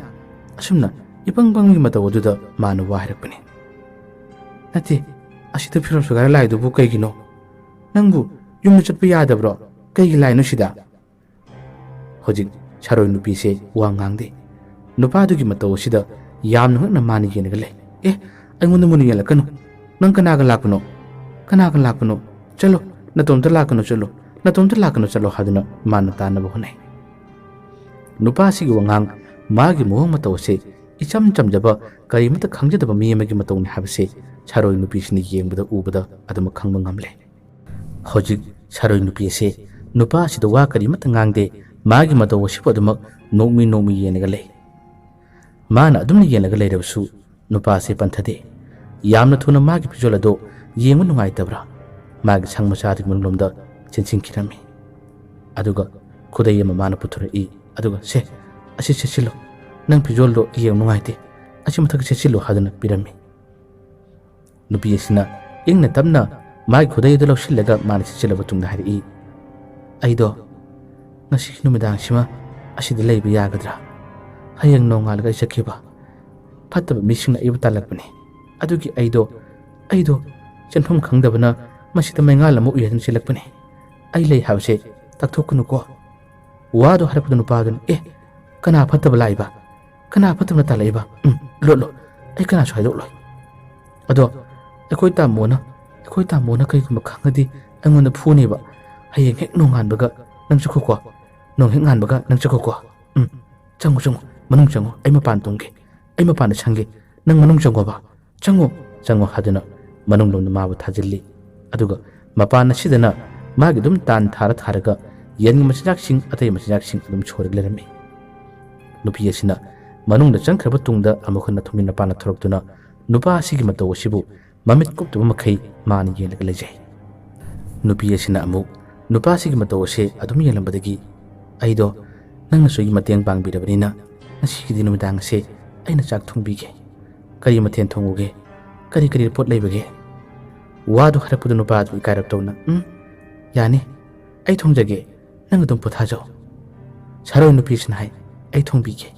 ꯑꯁꯨꯝꯅ ꯏꯄꯪ ꯄꯪꯒꯤ ꯃꯇꯧ ꯑꯗꯨꯗ ꯃꯥꯅ ꯋꯥ ꯍꯥꯏꯔꯛꯄꯅꯤ꯫ "ꯅꯠꯇꯦ, ꯑꯁꯤꯗ ꯐꯤꯔꯣꯜ ꯁꯦꯒꯥꯏꯔ ꯂꯥꯛꯏꯗꯨꯕꯨ ꯀꯩꯒꯤꯅꯣ? ꯅꯪꯕꯨ ꯌꯨꯝꯗ ꯆꯠꯄ ꯌꯥꯗꯕ꯭ꯔꯣ? ꯀꯩꯒꯤ ꯂꯥꯛꯏꯅꯣ ꯁꯤꯗ?" ꯍꯧꯖꯤꯛ ꯁꯥꯔꯣꯏ ꯅꯨꯄꯤꯁꯦ ꯋꯥ ꯉꯥꯡꯗꯦ꯫ ꯅꯨꯄꯥꯗꯨꯒꯤ ꯃꯇꯧ ꯑꯁꯤꯗ ꯌꯥꯝꯅ ꯉꯛꯅ ꯃꯥꯅ ꯌꯦꯡꯂꯒ ꯂꯩ꯫ "ꯑꯦ, ꯑꯩꯉꯣꯟꯗ ꯃꯨꯟꯅ ꯌꯦꯡꯂꯛꯀꯅꯨ꯫ ꯅꯪ ꯀꯅꯥꯒ ꯂꯥꯛꯄꯅꯣ? ꯀꯅꯥꯒ ꯂꯥꯛꯄꯅꯣ? ꯆꯠꯂꯣ, ꯅꯇꯣꯝꯇ ꯂꯥꯛꯀꯅꯨ, ꯆꯠꯂꯣ, ꯅꯇꯣꯝꯇ ꯂꯥꯛꯀꯅꯨ, ꯆꯠꯂꯣ" ꯍꯥꯏꯗꯨꯅ ꯃꯥꯅ ꯇꯥꯟꯅꯕ ꯍꯣꯠꯅꯩ꯫ ꯅꯨꯄꯥꯁꯤꯒꯤ ꯋꯥꯉꯥꯡ, ꯃꯥꯒꯤ ꯃꯑꯣꯡ ꯃꯇꯧ ꯑꯁꯤ ꯏꯆꯝ ꯆꯝꯖꯕ, ꯀꯔꯤꯃꯠꯇ ꯈꯪꯖꯗꯕ ꯃꯤ ꯑꯃꯒꯤ ꯃꯇꯧꯅꯤ ꯍꯥꯏꯕꯁꯤ ꯁꯥꯔꯣꯏ ꯅꯨꯄꯤꯁꯤꯅ ꯌꯦꯡꯕꯗ ꯎꯕꯗ ꯑꯗꯨꯃꯛ ꯈꯪꯕ ꯉꯝꯂꯦ꯫ ꯍꯧꯖꯤꯛ ꯁꯥꯔꯣꯏ ꯅꯨꯄꯤ ꯑꯁꯤ ꯅꯨꯄꯥ ꯑꯁꯤꯗ ꯋꯥ ꯀꯔꯤꯃꯠꯇ ꯉꯥꯡꯗꯦ, ꯃꯥꯒꯤ ꯃꯇꯧ ꯑꯁꯤꯕꯨ ꯑꯗꯨꯃꯛ ꯅꯣꯛꯃꯤ ꯅꯣꯛꯃꯤ ꯌꯦꯡꯂꯒ ꯂꯩ꯫ ꯃꯥꯅ ꯑꯗꯨꯝꯅ ꯌꯦꯡꯂꯒ ꯂꯩꯔꯕꯁꯨ ꯅꯨꯄꯥ ꯑꯁꯤ ꯄꯟꯊꯗꯦ꯫ ꯌꯥꯝꯅ ꯊꯨꯅ ꯃꯥꯒꯤ ꯐꯤꯖꯣꯜ ꯑꯗꯨ ꯌꯦꯡꯕ ꯅꯨꯡꯉꯥꯏꯇꯕ꯭ꯔꯥ ꯃꯥꯒꯤ ꯁꯪ ꯃꯆꯥꯗꯨꯒꯤ ꯃꯅꯨꯡꯂꯣꯝꯗ ꯆꯦꯟꯁꯤꯟꯈꯤꯔꯝꯃꯤ꯫ ꯑꯗꯨꯒ ꯈꯨꯗꯩ ꯑꯃ ꯃꯥꯅ ꯄꯨꯊꯣꯔꯛꯏ꯫ ꯑꯗꯨꯒ, "ꯁꯦ, ꯑꯁꯤ ꯁꯦꯠꯆꯤꯜꯂꯣ꯫ ꯅꯪ ꯐꯤꯖꯣꯜꯗꯣ ꯌꯦꯡꯕ ꯅꯨꯡꯉꯥꯏꯇꯦ꯫ ꯑꯁꯤ ꯃꯊꯛꯇ ꯁꯦꯠꯆꯤꯜꯂꯣ" ꯍꯥꯏꯗꯨꯅ ꯄꯤꯔꯝꯃꯤ꯫ ꯅꯨꯄꯤ ꯑꯁꯤꯅ ꯏꯪꯅ ꯇꯞꯅ ꯃꯥꯒꯤ ꯈꯨꯗꯩ ꯑꯗꯨ ꯂꯧꯁꯤꯜꯂꯒ ꯃꯥꯅ ꯁꯦꯠꯆꯤꯜꯂꯕ ꯇꯨꯡꯗ ꯍꯥꯏꯔꯛꯏ, "ꯑꯩꯗꯣ ꯉꯁꯤꯒꯤ ꯅꯨꯃꯤꯗꯥꯡꯁꯤꯃ ꯑꯁꯤꯗ ꯂꯩꯕ ꯌꯥꯒꯗ꯭ꯔꯥ? ꯍꯌꯦꯡ ꯅꯣꯡꯉꯥꯜꯂꯒ ꯑꯩ ꯆꯠꯈꯤꯕ ꯐꯠꯇꯕ ꯃꯤꯁꯤꯡꯅ ꯑꯩꯕꯨ ꯇꯥꯜꯂꯛꯄꯅꯤ꯫ ꯑꯗꯨꯒꯤ ꯑꯩꯗꯣ ꯑꯩꯗꯣ ꯆꯦꯟꯐꯝ ꯈꯪꯗꯕꯅ ꯃꯁꯤꯗ ꯃꯩꯉꯥꯜ ꯑꯃ ꯎꯏ ꯍꯥꯏꯗꯨꯅ ꯆꯦꯜꯂꯛꯄꯅꯦ꯫ ꯑꯩ ꯂꯩ ꯍꯥꯏꯕꯁꯦ ꯇꯛꯊꯣꯛꯀꯅꯨꯀꯣ꯫ ꯋꯥꯗꯣ ꯍꯥꯏꯔꯛꯄꯗ ꯅꯨꯄꯥꯗꯨꯅ, "ꯑꯦ, ꯀꯅꯥ ꯐꯠꯇꯕ ꯂꯥꯛꯏꯕ? ꯀꯅꯥ ꯐꯠꯇꯕꯅ ꯇꯥꯜꯂꯛꯏꯕ? ꯎꯝ, ꯂꯣꯠꯂꯣ꯫ ꯑꯩ ꯀꯅꯥꯁꯨ ꯍꯥꯏꯗꯣꯛꯂꯣꯏ꯫ ꯑꯗꯣ ꯑꯩꯈꯣꯏ ꯇꯥꯃꯣꯅ, ꯑꯩꯈꯣꯏ ꯇꯥꯃꯣꯅ ꯀꯩꯒꯨꯝꯕ ꯈꯪꯉꯗꯤ ꯑꯩꯉꯣꯟꯗ ꯐꯨꯅꯦꯕ꯫ ꯍꯌꯦꯡ ꯍꯦꯛ ꯅꯣꯡꯉꯥꯟꯕꯒ ꯅꯪ ꯆꯠꯈꯣꯀꯣ꯫ ꯅꯣꯡ ꯍꯦꯛ ꯉꯥꯟꯕꯒ ꯅꯪ ꯆꯠꯈꯣꯀꯣ꯫ ꯎꯝ, ꯆꯪꯉꯨ, ꯆꯪꯉꯨ, ꯃꯅꯨꯡ ꯆꯪꯉꯨ꯫ ꯑꯩ ꯃꯄꯥꯟ ꯇꯨꯝꯒꯦ꯫ ꯑꯩ ꯃꯄꯥꯟꯗ ꯁꯪꯒꯦ꯫ ꯅꯪ ꯃꯅꯨꯡ ꯆꯪꯉꯣꯕ꯫ ꯆꯪꯉꯨ, ꯆꯪꯉꯨ" ꯍꯥꯏꯗꯨꯅ ꯃꯅꯨꯡꯂꯣꯝꯗ ꯃꯥꯕꯨ ꯊꯥꯖꯤꯜꯂꯤ꯫ ꯑꯗꯨꯒ ꯃꯄꯥꯟ ꯑꯁꯤꯗꯅ ꯃꯥꯒꯤ ꯑꯗꯨꯝ ꯇꯥꯟ ꯊꯥꯔ ꯊꯥꯔꯒ ꯌꯦꯟꯒꯤ ꯃꯆꯤꯟꯖꯥꯛꯁꯤꯡ, ꯑꯇꯩ ꯃꯆꯤꯟꯖꯥꯛꯁꯤꯡ ꯑꯗꯨꯝ ꯁꯣꯏꯔꯒ ꯂꯩꯔꯝꯃꯤ꯫ ꯅꯨꯄꯤ ꯑꯁꯤꯅ ꯃꯅꯨꯡꯗ ꯆꯪꯈ꯭ꯔꯕ ꯇꯨꯡꯗ ꯑꯃꯨꯛ ꯍꯟꯅ ꯊꯣꯡꯖꯤꯟ ꯃꯄꯥꯟꯗ ꯊꯣꯔꯛꯇꯨꯅ ꯅꯨꯄꯥ ꯑꯁꯤꯒꯤ ꯃꯇꯧ ꯑꯁꯤꯕꯨ ꯃꯃꯤꯠ ꯀꯨꯞꯇꯕ ꯃꯈꯩ ꯃꯥꯅ ꯌꯦꯡꯂꯒ ꯂꯩꯖꯩ꯫ ꯅꯨꯄꯤ ꯑꯁꯤꯅ ꯑꯃꯨꯛ ꯅꯨꯄꯥ ꯑꯁꯤꯒꯤ ꯃꯇꯧ ꯑꯁꯦ ꯑꯗꯨꯝ ꯌꯦꯡꯂꯝꯕꯗꯒꯤ, "ꯑꯩꯗꯣ ꯅꯪꯅꯁꯨ ꯑꯩꯒꯤ ꯃꯇꯦꯡ ꯄꯥꯡꯕꯤꯔꯕꯅꯤꯅ ꯉꯁꯤꯒꯤꯗꯤ ꯅꯨꯃꯤꯗꯥꯡ ꯑꯁꯦ ꯑꯩꯅ ꯆꯥꯛ ꯊꯣꯡꯕꯤꯒꯦ꯫ ꯀꯔꯤ ꯃꯊꯦꯜ ꯊꯣꯡꯉꯨꯒꯦ? ꯀꯔꯤ ꯀꯔꯤ ꯄꯣꯠ ꯂꯩꯕꯒꯦ?" ꯋꯥꯗꯨ ꯍꯥꯏꯔꯛꯄꯗꯨ ꯅꯨꯄꯥꯗꯨ ꯏꯀꯥꯏꯔꯞ ꯇꯧꯅ, "ꯎꯝ, ꯌꯥꯅꯤ, ꯑꯩ ꯊꯣꯡꯖꯒꯦ, ꯅꯪ ꯑꯗꯨꯝ ꯄꯣꯊꯥꯖꯧ꯫" ꯁꯥꯔꯣꯏ ꯅꯨꯄꯤꯁꯤꯅ ꯍꯥꯏ, "ꯑꯩ ꯊꯣꯡꯕꯤꯒꯦ꯫"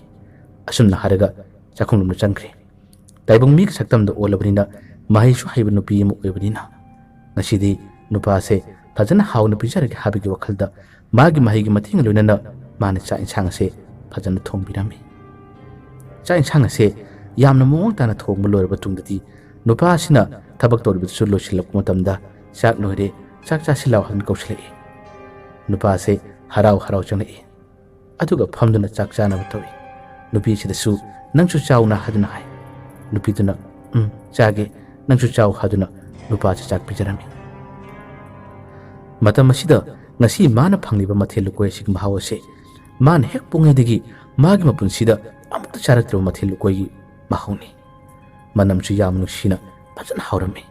ꯑꯁꯨꯝꯅ ꯍꯥꯏꯔꯒ ꯆꯥꯛꯈꯨꯝꯂꯣꯝꯗ ꯆꯪꯈ꯭ꯔꯦ꯫ ꯇꯥꯏꯕꯪ ꯃꯤꯒꯤ ꯁꯛꯇꯝꯗ ꯑꯣꯜꯂꯕꯅꯤꯅ, ꯃꯍꯩꯁꯨ ꯍꯩꯕ ꯅꯨꯄꯤ ꯑꯃ ꯑꯣꯏꯕꯅꯤꯅ, ꯉꯁꯤꯗꯤ ꯅꯨꯄꯥꯁꯦ ꯐꯖꯅ ꯍꯥꯎꯅ ꯄꯤꯖꯔꯒꯦ ꯍꯥꯏꯕꯒꯤ ꯋꯥꯈꯜꯗ ꯃꯥꯒꯤ ꯃꯍꯩꯒꯤ ꯃꯇꯦꯡꯒ ꯂꯣꯏꯅꯅ ꯃꯥꯅ ꯆꯥꯛ ꯏꯟꯁꯥꯡ ꯑꯁꯦ ꯐꯖꯅ ꯊꯣꯡꯕꯤꯔꯝꯃꯤ꯫ ꯆꯥꯛ ꯏꯟꯁꯥꯡ ꯑꯁꯦ ꯌꯥꯝꯅ ꯃꯑꯣꯡ ꯇꯥꯅ ꯊꯣꯡꯕ ꯂꯣꯏꯔꯕ ꯇꯨꯡꯗꯗꯤ, ꯅꯨꯄꯥ ꯑꯁꯤꯅ ꯊꯕꯛ ꯇꯧꯔꯤꯕꯗꯨꯁꯨ ꯂꯣꯏꯁꯤꯜꯂꯛꯄ ꯃꯇꯝꯗ, "ꯆꯥꯛ ꯂꯣꯏꯔꯦ, ꯆꯥꯛ ꯆꯥꯁꯤ ꯂꯥꯎ" ꯍꯥꯏꯅ ꯀꯧꯁꯤꯜꯂꯛꯏ꯫ ꯅꯨꯄꯥꯁꯦ ꯍꯔꯥꯎ ꯍꯔꯥꯎ ꯆꯪꯂꯛꯏ꯫ ꯑꯗꯨꯒ ꯐꯝꯗꯨꯅ ꯆꯥꯛ ꯆꯥꯅꯕ ꯇꯧꯏ꯫ ꯅꯨꯄꯤꯁꯤꯗꯁꯨ, "ꯅꯪꯁꯨ ꯆꯥꯎꯅ" ꯍꯥꯏꯗꯨꯅ ꯍꯥꯏ꯫ ꯅꯨꯄꯤꯗꯨꯅ, "ꯎꯝ, ꯆꯥꯒꯦ, ꯅꯪꯁꯨ ꯆꯥꯎ" ꯍꯥꯏꯗꯨꯅ ꯅꯨꯄꯥꯁꯤ ꯆꯥꯛ ꯄꯤꯖꯔꯝꯃꯤ꯫ ꯃꯇꯝ ꯑꯁꯤꯗ ꯉꯁꯤ ꯃꯥꯅ ꯐꯪꯂꯤꯕ ꯃꯊꯦꯜ ꯂꯨꯀꯣꯏ ꯑꯁꯤꯒꯤ ꯃꯍꯥꯎ ꯑꯁꯦ ꯃꯥꯅ ꯍꯦꯛ ꯄꯣꯛꯉꯩꯗꯒꯤ ꯃꯥꯒꯤ ꯃꯄꯨꯟꯁꯤꯗ ꯑꯃꯨꯛꯇ ꯆꯥꯔꯛꯇ꯭ꯔꯤꯕ ꯃꯊꯦꯜ ꯂꯨꯀꯣꯏꯒꯤ ꯃꯍꯥꯎꯅꯤ꯫ ꯃꯅꯝꯁꯨ ꯌꯥꯝ ꯅꯨꯡꯁꯤꯅ ꯐꯖꯅ ꯍꯥꯎꯔꯝꯃꯤ꯫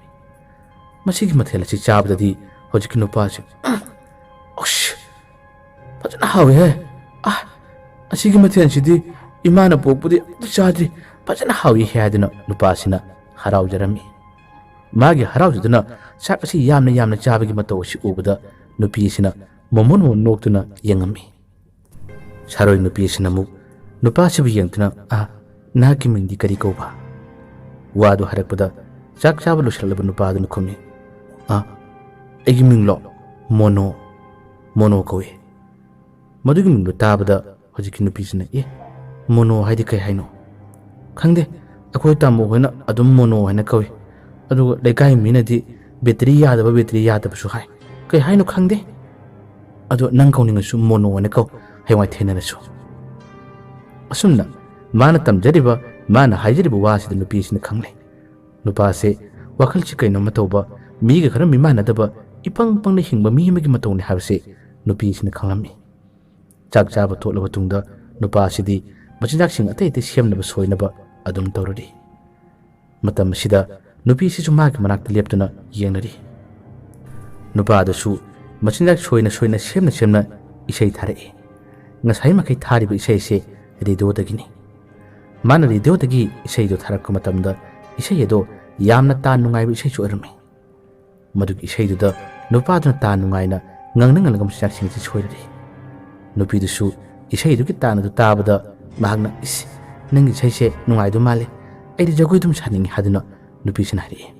ꯃꯁꯤꯒꯤ ꯃꯊꯦꯜ ꯑꯁꯤ ꯆꯥꯕꯗꯗꯤ ꯍꯧꯖꯤꯛꯀꯤ ꯅꯨꯄꯥꯁꯤ, "ꯑꯁ, ꯐꯖꯅ ꯍꯥꯎꯏꯍꯦ꯫ ꯑ, ꯑꯁꯤꯒꯤ ꯃꯊꯦꯜꯁꯤꯗꯤ ꯏꯃꯥꯅ ꯄꯣꯛꯄꯗꯤ ꯑꯝꯇ ꯆꯥꯗ꯭ꯔꯤ, ꯐꯖꯅ ꯍꯥꯎꯏꯍꯦ" ꯍꯥꯏꯗꯨꯅ ꯅꯨꯄꯥꯁꯤꯅ ꯍꯔꯥꯎꯖꯔꯝꯃꯤ꯫ ꯃꯥꯒꯤ ꯍꯔꯥꯎꯖꯗꯨꯅ ꯆꯥꯛ ꯑꯁꯤ ꯌꯥꯝꯅ ꯌꯥꯝꯅ ꯆꯥꯕꯒꯤ ꯃꯇꯧ ꯑꯁꯤ ꯎꯕꯗ ꯅꯨꯄꯤ ꯑꯁꯤꯅ ꯃꯣꯃꯣꯟ ꯃꯣꯃꯣꯟ ꯅꯣꯛꯇꯨꯅ ꯌꯦꯡꯉꯝꯃꯤ꯫ ꯁꯥꯔꯣꯏ ꯅꯨꯄꯤ ꯑꯁꯤꯅ ꯑꯃꯨꯛ ꯅꯨꯄꯥꯁꯤꯕꯨ ꯌꯦꯡꯗꯨꯅ, "ꯑ, ꯅꯍꯥꯛꯀꯤ ꯃꯤꯡꯗꯤ ꯀꯔꯤ ꯀꯧꯕ?" ꯋꯥꯗꯨ ꯍꯥꯏꯔꯛꯄꯗ ꯆꯥꯛ ꯆꯥꯕ ꯂꯣꯏꯁꯤꯜꯂꯕ ꯅꯨꯄꯥꯗꯨꯅ ꯈꯨꯝꯃꯤ, "ꯑꯥ, ꯑꯩꯒꯤ ꯃꯤꯡꯂꯣ? ꯃꯣꯅꯣ, ꯃꯣꯅꯣ ꯀꯧꯏ꯫" ꯃꯗꯨꯒꯤ ꯃꯤꯡꯗꯨ ꯇꯥꯕꯗ ꯍꯧꯖꯤꯛꯀꯤ ꯅꯨꯄꯤꯁꯤꯅ, "ꯑꯦ, ꯃꯣꯅꯣ ꯍꯥꯏꯗꯤ ꯀꯩ ꯍꯥꯏꯅꯣ?" "ꯈꯪꯗꯦ, ꯑꯩꯈꯣꯏ ꯇꯥꯃꯣ ꯍꯣꯏꯅ ꯑꯗꯨꯝ ꯃꯣꯅꯣ ꯍꯥꯏꯅ ꯀꯧꯏ꯫ ꯑꯗꯨꯒ ꯂꯩꯀꯥꯏ ꯃꯤꯅꯗꯤ ꯕꯦꯇ꯭ꯔꯤ ꯌꯥꯗꯕ, ꯕꯦꯇ꯭ꯔꯤ ꯌꯥꯗꯕꯁꯨ ꯍꯥꯏ꯫ ꯀꯩ ꯍꯥꯏꯅꯣ ꯈꯪꯗꯦ꯫ ꯑꯗꯣ ꯅꯪ ꯀꯧꯅꯤꯡꯉꯁꯨ ꯃꯣꯅꯣ ꯍꯥꯏꯅ ꯀꯧ, ꯍꯌꯦꯡꯋꯥꯏ ꯊꯦꯡꯅꯔꯁꯨ꯫" ꯑꯁꯨꯝꯅ ꯃꯥꯅ ꯇꯝꯖꯔꯤꯕ, ꯃꯥꯅ ꯍꯥꯏꯖꯔꯤꯕ ꯋꯥꯁꯤꯗ ꯅꯨꯄꯤꯁꯤꯅ ꯈꯪꯂꯦ꯫ ꯅꯨꯄꯥꯁꯦ ꯋꯥꯈꯜꯁꯤ ꯀꯩꯅꯣꯝꯃ ꯇꯧꯕ, ꯃꯤꯒ ꯈꯔ ꯃꯤꯃꯥꯟꯅꯗꯕ, ꯏꯄꯪ ꯄꯪꯅ ꯍꯤꯡꯕ ꯃꯤ ꯑꯃꯒꯤ ꯃꯇꯧꯅꯤ ꯍꯥꯏꯕꯁꯤ ꯅꯨꯄꯤꯁꯤꯅ ꯈꯪꯂꯝꯃꯤ꯫ ꯆꯥꯛ ꯆꯥꯕ ꯇꯣꯛꯂꯕ ꯇꯨꯡꯗ ꯅꯨꯄꯥꯁꯤꯗꯤ ꯃꯆꯤꯟꯖꯥꯛꯁꯤꯡ ꯑꯇꯩ ꯑꯇꯩ ꯁꯦꯝꯅꯕ ꯁꯣꯏꯅꯕ ꯑꯗꯨꯝ ꯇꯧꯔꯔꯤ꯫ ꯃꯇꯝ ꯑꯁꯤꯗ ꯅꯨꯄꯤꯁꯤꯁꯨ ꯃꯥꯒꯤ ꯃꯅꯥꯛꯇ ꯂꯦꯞꯇꯨꯅ ꯌꯦꯡꯂꯔꯤ꯫ ꯅꯨꯄꯥꯗꯨꯁꯨ ꯃꯆꯤꯟꯖꯥꯛ ꯁꯣꯏꯅ ꯁꯣꯏꯅ ꯁꯦꯝꯅ ꯁꯦꯝꯅ ꯏꯁꯩ ꯊꯥꯔꯛꯏ꯫ ꯉꯁꯥꯏ ꯃꯈꯩ ꯊꯥꯔꯤꯕ ꯏꯁꯩ ꯑꯁꯤ ꯔꯦꯗꯤꯑꯣꯗꯒꯤꯅꯤ꯫ ꯃꯥꯅ ꯔꯦꯗꯤꯑꯣꯗꯒꯤ ꯏꯁꯩꯗꯨ ꯊꯥꯔꯛꯄ ꯃꯇꯝꯗ ꯏꯁꯩ ꯑꯗꯣ ꯌꯥꯝꯅ ꯇꯥ ꯅꯨꯡꯉꯥꯏꯕ ꯏꯁꯩꯁꯨ ꯑꯣꯏꯔꯝꯃꯤ꯫ ꯃꯗꯨꯒꯤ ꯏꯁꯩꯗꯨꯗ ꯅꯨꯄꯥꯗꯨꯅ ꯇꯥ ꯅꯨꯡꯉꯥꯏꯅ ꯉꯪꯅ ꯉꯪꯂꯒ ꯃꯆꯤꯟꯖꯥꯛꯁꯤꯡ ꯑꯁꯤ ꯁꯣꯏꯔꯔꯤ꯫ ꯅꯨꯄꯤꯗꯨꯁꯨ ꯏꯁꯩꯗꯨꯒꯤ ꯇꯥꯟ ꯑꯗꯨ ꯇꯥꯕꯗ ꯃꯍꯥꯛꯅ, "ꯏꯁ, ꯅꯪꯒꯤ ꯏꯁꯩꯁꯦ ꯅꯨꯡꯉꯥꯏꯗꯧ ꯃꯥꯜꯂꯦ, ꯑꯩꯗꯤ ꯖꯒꯣꯏ ꯑꯗꯨꯝ ꯁꯥꯅꯤꯡꯉꯤ" ꯍꯥꯏꯗꯨꯅ ꯅꯨꯄꯤꯁꯤꯅ ꯍꯥꯏꯔꯛꯏ꯫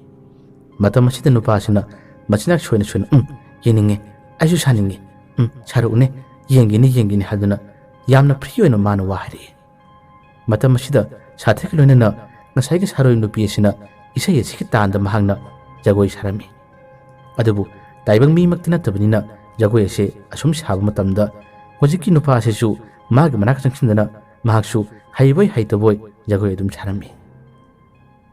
ꯃꯇꯝ ꯑꯁꯤꯗ ꯅꯨꯄꯥꯁꯤꯅ ꯃꯆꯤꯟꯖꯥꯛ ꯁꯣꯏꯅ ꯁꯣꯏꯅ, "ꯎꯝ, ꯌꯦꯡꯅꯤꯡꯉꯦ, ꯑꯩꯁꯨ ꯁꯥꯅꯤꯡꯉꯦ, ꯎꯝ, ꯁꯥꯔꯛꯎꯅꯦ, ꯌꯦꯡꯒꯦꯅꯦ, ꯌꯦꯡꯒꯦꯅꯦ" ꯍꯥꯏꯗꯨꯅ ꯌꯥꯝꯅ ꯐ꯭ꯔꯤ ꯑꯣꯏꯅ ꯃꯥꯅ ꯋꯥ ꯍꯥꯏꯔꯛꯏ꯫ ꯃꯇꯝ ꯑꯁꯤꯗ ꯁꯥꯊꯤꯒ ꯂꯣꯏꯅꯅ ꯉꯁꯥꯏꯒꯤ ꯁꯥꯔꯣꯏ ꯅꯨꯄꯤ ꯑꯁꯤꯅ ꯏꯁꯩ ꯑꯁꯤꯒꯤ ꯇꯥꯟꯗ ꯃꯍꯥꯛꯅ ꯖꯒꯣꯏ ꯁꯥꯔꯝꯃꯤ꯫ ꯑꯗꯨꯕꯨ ꯇꯥꯏꯕꯪ ꯃꯤꯃꯛꯇꯤ ꯅꯠꯇꯕꯅꯤꯅ ꯖꯒꯣꯏ ꯑꯁꯤ ꯑꯁꯨꯝ ꯁꯥꯕ ꯃꯇꯝꯗ ꯍꯧꯖꯤꯛꯀꯤ ꯅꯨꯄꯥ ꯑꯁꯤꯁꯨ ꯃꯥꯒꯤ ꯃꯅꯥꯛ ꯆꯪꯁꯤꯟꯗꯅ ꯃꯍꯥꯛꯁꯨ ꯍꯩꯕꯣꯏ ꯍꯩꯇꯕꯣꯏ ꯖꯒꯣꯏ ꯑꯗꯨꯝ ꯁꯥꯔꯝꯃꯤ꯫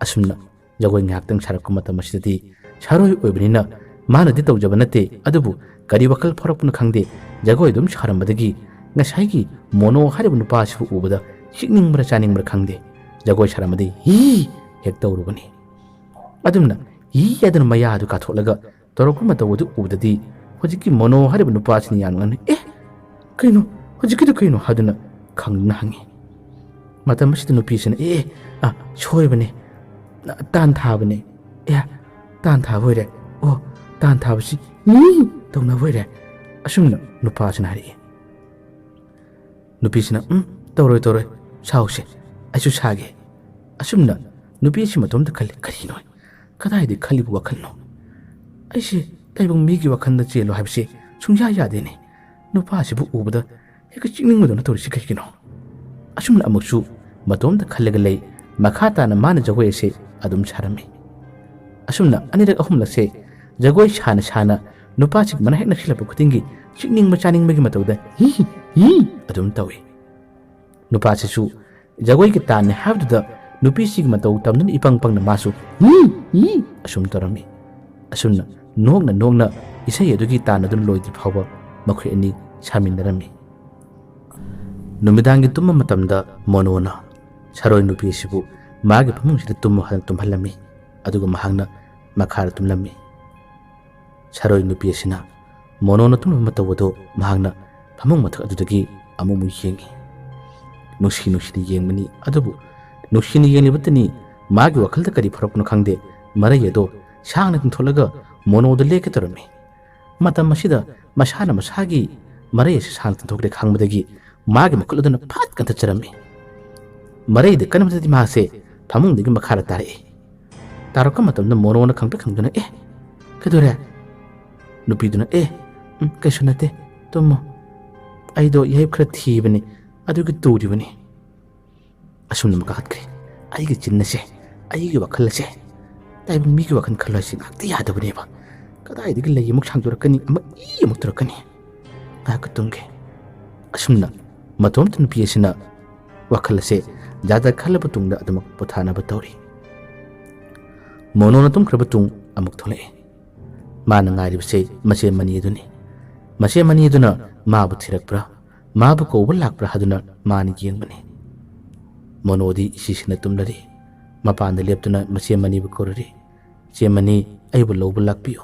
ꯑꯁꯨꯝꯅ ꯖꯒꯣꯏ ꯉꯥꯏꯍꯥꯛꯇꯪ ꯁꯥꯔꯛꯄ ꯃꯇꯝ ꯑꯁꯤꯗꯗꯤ ꯁꯥꯔꯣꯏ ꯑꯣꯏꯕꯅꯤꯅ ꯃꯥꯅꯗꯤ ꯇꯧꯖꯕ ꯅꯠꯇꯦ, ꯑꯗꯨꯕꯨ ꯀꯔꯤ ꯋꯥꯈꯜ ꯐꯥꯎꯔꯛꯄꯅꯣ ꯈꯪꯗꯦ, ꯖꯒꯣꯏ ꯑꯗꯨꯝ ꯁꯥꯔꯝꯕꯗꯒꯤ ꯉꯁꯥꯏꯒꯤ ꯃꯣꯅꯣ ꯍꯥꯏꯔꯤꯕ ꯅꯨꯄꯥ ꯑꯁꯤꯕꯨ ꯎꯕꯗ ꯍꯤꯛꯅꯤꯡꯕ꯭ꯔꯥ ꯆꯥꯅꯤꯡꯕ꯭ꯔꯥ ꯈꯪꯗꯦ, ꯖꯒꯣꯏ ꯁꯥꯔꯝꯕꯗꯒꯤ ꯍꯤ ꯍꯦꯛ ꯇꯧꯔꯨꯕꯅꯤ꯫ ꯑꯗꯨꯝꯅ ꯍꯤ ꯍꯥꯏꯗꯨꯅ ꯃꯌꯥ ꯑꯗꯨ ꯀꯥꯊꯣꯛꯂꯒ ꯇꯧꯔꯛꯄ ꯃꯇꯧ ꯑꯗꯨ ꯎꯕꯗꯗꯤ ꯍꯧꯖꯤꯛꯀꯤ ꯃꯣꯅꯣ ꯍꯥꯏꯔꯤꯕ ꯅꯨꯄꯥ ꯑꯁꯤꯅ ꯌꯥꯝꯅ ꯉꯛꯅ, "ꯑꯦ, ꯀꯩꯅꯣ? ꯍꯧꯖꯤꯛꯀꯤꯗꯨ ꯀꯩꯅꯣ?" ꯍꯥꯏꯗꯨꯅ ꯈꯪꯗꯨꯅ ꯍꯪꯉꯤ꯫ ꯃꯇꯝ ꯑꯁꯤꯗ ꯅꯨꯄꯤꯁꯤꯅ, "ꯑꯦ, ꯑꯦ, ꯑ, ꯁꯣꯏꯕꯅꯦ, ꯇꯥꯟ ꯊꯥꯕꯅꯦ꯫ ꯑꯦ, ꯇꯥꯟ ꯊꯥꯕ ꯑꯣꯏꯔꯦ꯫ ꯑꯣ, ꯇꯥꯟ ꯊꯥꯕꯁꯤ ꯃꯤ ꯇꯧꯅꯕ ꯑꯣꯏꯔꯦ꯫" ꯑꯁꯨꯝꯅ ꯅꯨꯄꯥꯁꯤꯅ ꯍꯥꯏꯔꯛꯏ꯫ ꯅꯨꯄꯤꯁꯤꯅ, "ꯎꯝ, ꯇꯧꯔꯣꯏ, ꯇꯧꯔꯣꯏ, ꯁꯥꯎꯁꯦ, ꯑꯩꯁꯨ ꯁꯥꯒꯦ꯫" ꯑꯁꯨꯝꯅ ꯅꯨꯄꯤꯁꯤ ꯃꯇꯣꯝꯇ ꯈꯜꯂꯤ, "ꯀꯔꯤꯅꯣ? ꯀꯗꯥꯏꯗꯒꯤ ꯈꯜꯂꯤꯕ ꯋꯥꯈꯜꯅꯣ? ꯑꯩꯁꯦ ꯇꯥꯏꯕꯪ ꯃꯤꯒꯤ ꯋꯥꯈꯜꯗ ꯆꯦꯜꯂꯣ ꯍꯥꯏꯕꯁꯦ ꯁꯨꯡꯌꯥ ꯌꯥꯗꯦꯅꯦ꯫ ꯅꯨꯄꯥꯁꯤꯕꯨ ꯎꯕꯗ ꯍꯦꯛꯇ ꯆꯤꯛꯅꯤꯡꯕꯗꯧꯅ ꯇꯧꯔꯤꯁꯤ ꯀꯩꯒꯤꯅꯣ? ꯑꯁꯨꯝꯅ ꯑꯃꯨꯛꯁꯨ ꯃꯇꯣꯝꯇ ꯈꯜꯂꯒ ꯂꯩ꯫ ꯃꯈꯥ ꯇꯥꯅ ꯃꯥꯅ ꯖꯒꯣꯏ ꯑꯁꯦ ꯑꯗꯨꯝ ꯁꯥꯔꯝꯃꯤ꯫ ꯑꯁꯨꯝꯅ ꯑꯅꯤꯔꯛ ꯑꯍꯨꯝꯂꯛꯁꯦ ꯖꯒꯣꯏ ꯁꯥꯅ ꯁꯥꯅ ꯅꯨꯄꯥꯁꯤꯒꯤ ꯃꯅꯥꯛ ꯍꯦꯛ ꯅꯛꯁꯤꯜꯂꯛꯄ ꯈꯨꯗꯤꯡꯒꯤ ꯆꯤꯛꯅꯤꯡꯕ ꯆꯥꯅꯤꯡꯕꯒꯤ ꯃꯇꯧꯗ "ꯍꯤ, ꯍꯤ" ꯑꯗꯨꯝ ꯇꯧꯏ꯫ ꯅꯨꯄꯥꯁꯤꯁꯨ ꯖꯒꯣꯏꯒꯤ ꯇꯥꯟꯅꯤ ꯍꯥꯏꯕꯗꯨꯗ ꯅꯨꯄꯤꯁꯤꯒꯤ ꯃꯇꯧ ꯇꯝꯗꯨꯅ ꯏꯄꯪ ꯄꯪꯅ ꯃꯥꯁꯨ "ꯍꯤ, ꯍꯤ" ꯑꯁꯨꯝ ꯇꯧꯔꯝꯃꯤ꯫ ꯑꯁꯨꯝꯅ ꯅꯣꯛꯅ ꯅꯣꯛꯅ ꯏꯁꯩ ꯑꯗꯨꯒꯤ ꯇꯥꯟ ꯑꯗꯨ ꯂꯣꯏꯗ꯭ꯔꯤ ꯐꯥꯎꯕ ꯃꯈꯣꯏ ꯑꯅꯤ ꯁꯥꯃꯤꯟꯅꯔꯝꯃꯤ꯫ ꯅꯨꯃꯤꯗꯥꯡꯒꯤ ꯇꯨꯝꯕ ꯃꯇꯝꯗ ꯃꯣꯅꯣꯅ ꯁꯥꯔꯣꯏ ꯅꯨꯄꯤ ꯑꯁꯤꯕꯨ ꯃꯥꯒꯤ ꯐꯃꯨꯡꯁꯤꯗ ꯇꯨꯝꯃꯨ ꯍꯥꯏꯅ ꯇꯨꯝꯍꯜꯂꯝꯃꯤ꯫ ꯑꯗꯨꯒ ꯃꯍꯥꯛꯅ ꯃꯈꯥꯗ ꯇꯨꯝꯂꯝꯃꯤ꯫ ꯁꯥꯔꯣꯏ ꯅꯨꯄꯤ ꯑꯁꯤꯅ ꯃꯣꯅꯣꯅ ꯇꯨꯝꯂꯕ ꯃꯇꯧ ꯑꯗꯨ ꯃꯍꯥꯛꯅ ꯐꯃꯨꯡ ꯃꯊꯛ ꯑꯗꯨꯗꯒꯤ ꯑꯃꯨꯛ ꯑꯃꯨꯛ ꯌꯦꯡꯉꯤ꯫ ꯅꯨꯡꯁꯤ ꯅꯨꯡꯁꯤꯅ ꯌꯦꯡꯕꯅꯤ, ꯑꯗꯨꯕꯨ ꯅꯨꯡꯁꯤꯅ ꯌꯦꯡꯂꯤꯕꯇꯅꯤ ꯃꯥꯒꯤ ꯋꯥꯈꯜꯗ ꯀꯔꯤ ꯐꯥꯎꯔꯛꯄꯅꯣ ꯈꯪꯗꯦ, ꯃꯔꯩ ꯑꯗꯣ ꯁꯥꯡꯅ ꯇꯤꯡꯊꯣꯛꯂꯒ ꯃꯣꯅꯣꯗ ꯂꯦꯛꯀꯦ ꯇꯧꯔꯝꯃꯤ꯫ ꯃꯇꯝ ꯑꯁꯤꯗ ꯃꯁꯥꯅ ꯃꯁꯥꯒꯤ ꯃꯔꯩ ꯑꯁꯤ ꯁꯥꯡꯅ ꯇꯤꯡꯊꯣꯛꯂꯦ ꯈꯪꯕꯗꯒꯤ ꯃꯥꯒꯤ ꯃꯈꯨꯠ ꯑꯗꯨꯅ ꯐꯠ ꯀꯟꯊꯠꯆꯔꯝꯃꯤ꯫ ꯃꯔꯩꯗ ꯀꯟꯕꯗꯗꯤ ꯃꯍꯥꯛꯁꯦ ꯐꯃꯨꯡꯗꯒꯤ ꯃꯈꯥꯗ ꯇꯥꯔꯛꯏ꯫ ꯇꯥꯔꯛꯄ ꯃꯇꯝꯗ ꯃꯣꯅꯣꯅ ꯈꯪꯄ꯭ꯔꯦꯛ ꯈꯪꯗꯨꯅ, "ꯑꯦ, ꯀꯩꯗꯧꯔꯦ?" ꯅꯨꯄꯤꯗꯨꯅ, "ꯑꯦ, ꯎꯝ, ꯀꯩꯁꯨ ꯅꯠꯇꯦ, ꯇꯨꯝꯃꯣ꯫ ꯑꯩꯗꯣ ꯌꯥꯍꯤꯞ ꯈꯔ ꯊꯤꯕꯅꯤ, ꯑꯗꯨꯒꯤ ꯇꯨꯔꯤꯕꯅꯤ꯫" ꯑꯁꯨꯝꯅ ꯑꯃꯨꯛ ꯀꯥꯈꯠꯈ꯭ꯔꯦ꯫ ꯑꯩꯒꯤ ꯆꯤꯟ ꯑꯁꯦ, ꯑꯩꯒꯤ ꯋꯥꯈꯜ ꯑꯁꯦ ꯇꯥꯏꯕꯪ ꯃꯤꯒꯤ ꯋꯥꯈꯜ ꯈꯜꯂꯣ ꯍꯥꯏꯁꯤ ꯉꯥꯏꯍꯥꯛꯇ ꯌꯥꯗꯕꯅꯦꯕ꯫ ꯀꯗꯥꯏꯗꯒꯤ ꯂꯩ ꯑꯃꯨꯛ ꯁꯥꯡꯗꯣꯔꯛꯀꯅꯤ, ꯑꯃ ꯏ ꯑꯃꯨꯛ ꯇꯧꯔꯛꯀꯅꯤ꯫ ꯉꯥꯏꯍꯥꯛꯀ ꯇꯨꯝꯒꯦ꯫ ꯑꯁꯨꯝꯅ ꯃꯇꯣꯝꯇ ꯅꯨꯄꯤ ꯑꯁꯤꯅ ꯋꯥꯈꯜ ꯑꯁꯦ ꯖꯥꯠ ꯖꯥꯠ ꯈꯜꯂꯕ ꯇꯨꯡꯗ ꯑꯗꯨꯃꯛ ꯄꯣꯊꯥꯅꯕ ꯇꯧꯔꯤ꯫ ꯃꯣꯅꯣꯅ ꯇꯨꯝꯈ꯭ꯔꯕ ꯇꯨꯡ ꯑꯃꯨꯛ ꯊꯣꯛꯂꯛꯑꯦ꯫ ꯃꯥꯅ ꯉꯥꯏꯔꯤꯕꯁꯦ ꯃꯆꯦ ꯃꯅꯤ ꯑꯗꯨꯅꯤ꯫ ꯃꯆꯦ ꯃꯅꯤ ꯑꯗꯨꯅ ꯃꯥꯕꯨ ꯊꯤꯔꯛꯄ꯭ꯔꯥ, ꯃꯥꯕꯨ ꯀꯧꯕ ꯂꯥꯛꯄ꯭ꯔꯥ ꯍꯥꯏꯗꯨꯅ ꯃꯥꯅ ꯌꯦꯡꯕꯅꯤ꯫ ꯃꯣꯅꯣꯗꯤ ꯏꯁꯤꯁꯤꯅ ꯇꯨꯝꯂꯔꯤ꯫ ꯃꯄꯥꯟꯗ ꯂꯦꯞꯇꯨꯅ ꯃꯆꯦ ꯃꯅꯤꯕꯨ ꯀꯧꯔꯔꯤ꯫ "ꯆꯦ ꯃꯅꯤ, ꯑꯩꯕꯨ ꯂꯧꯕ ꯂꯥꯛꯄꯤꯌꯨ꯫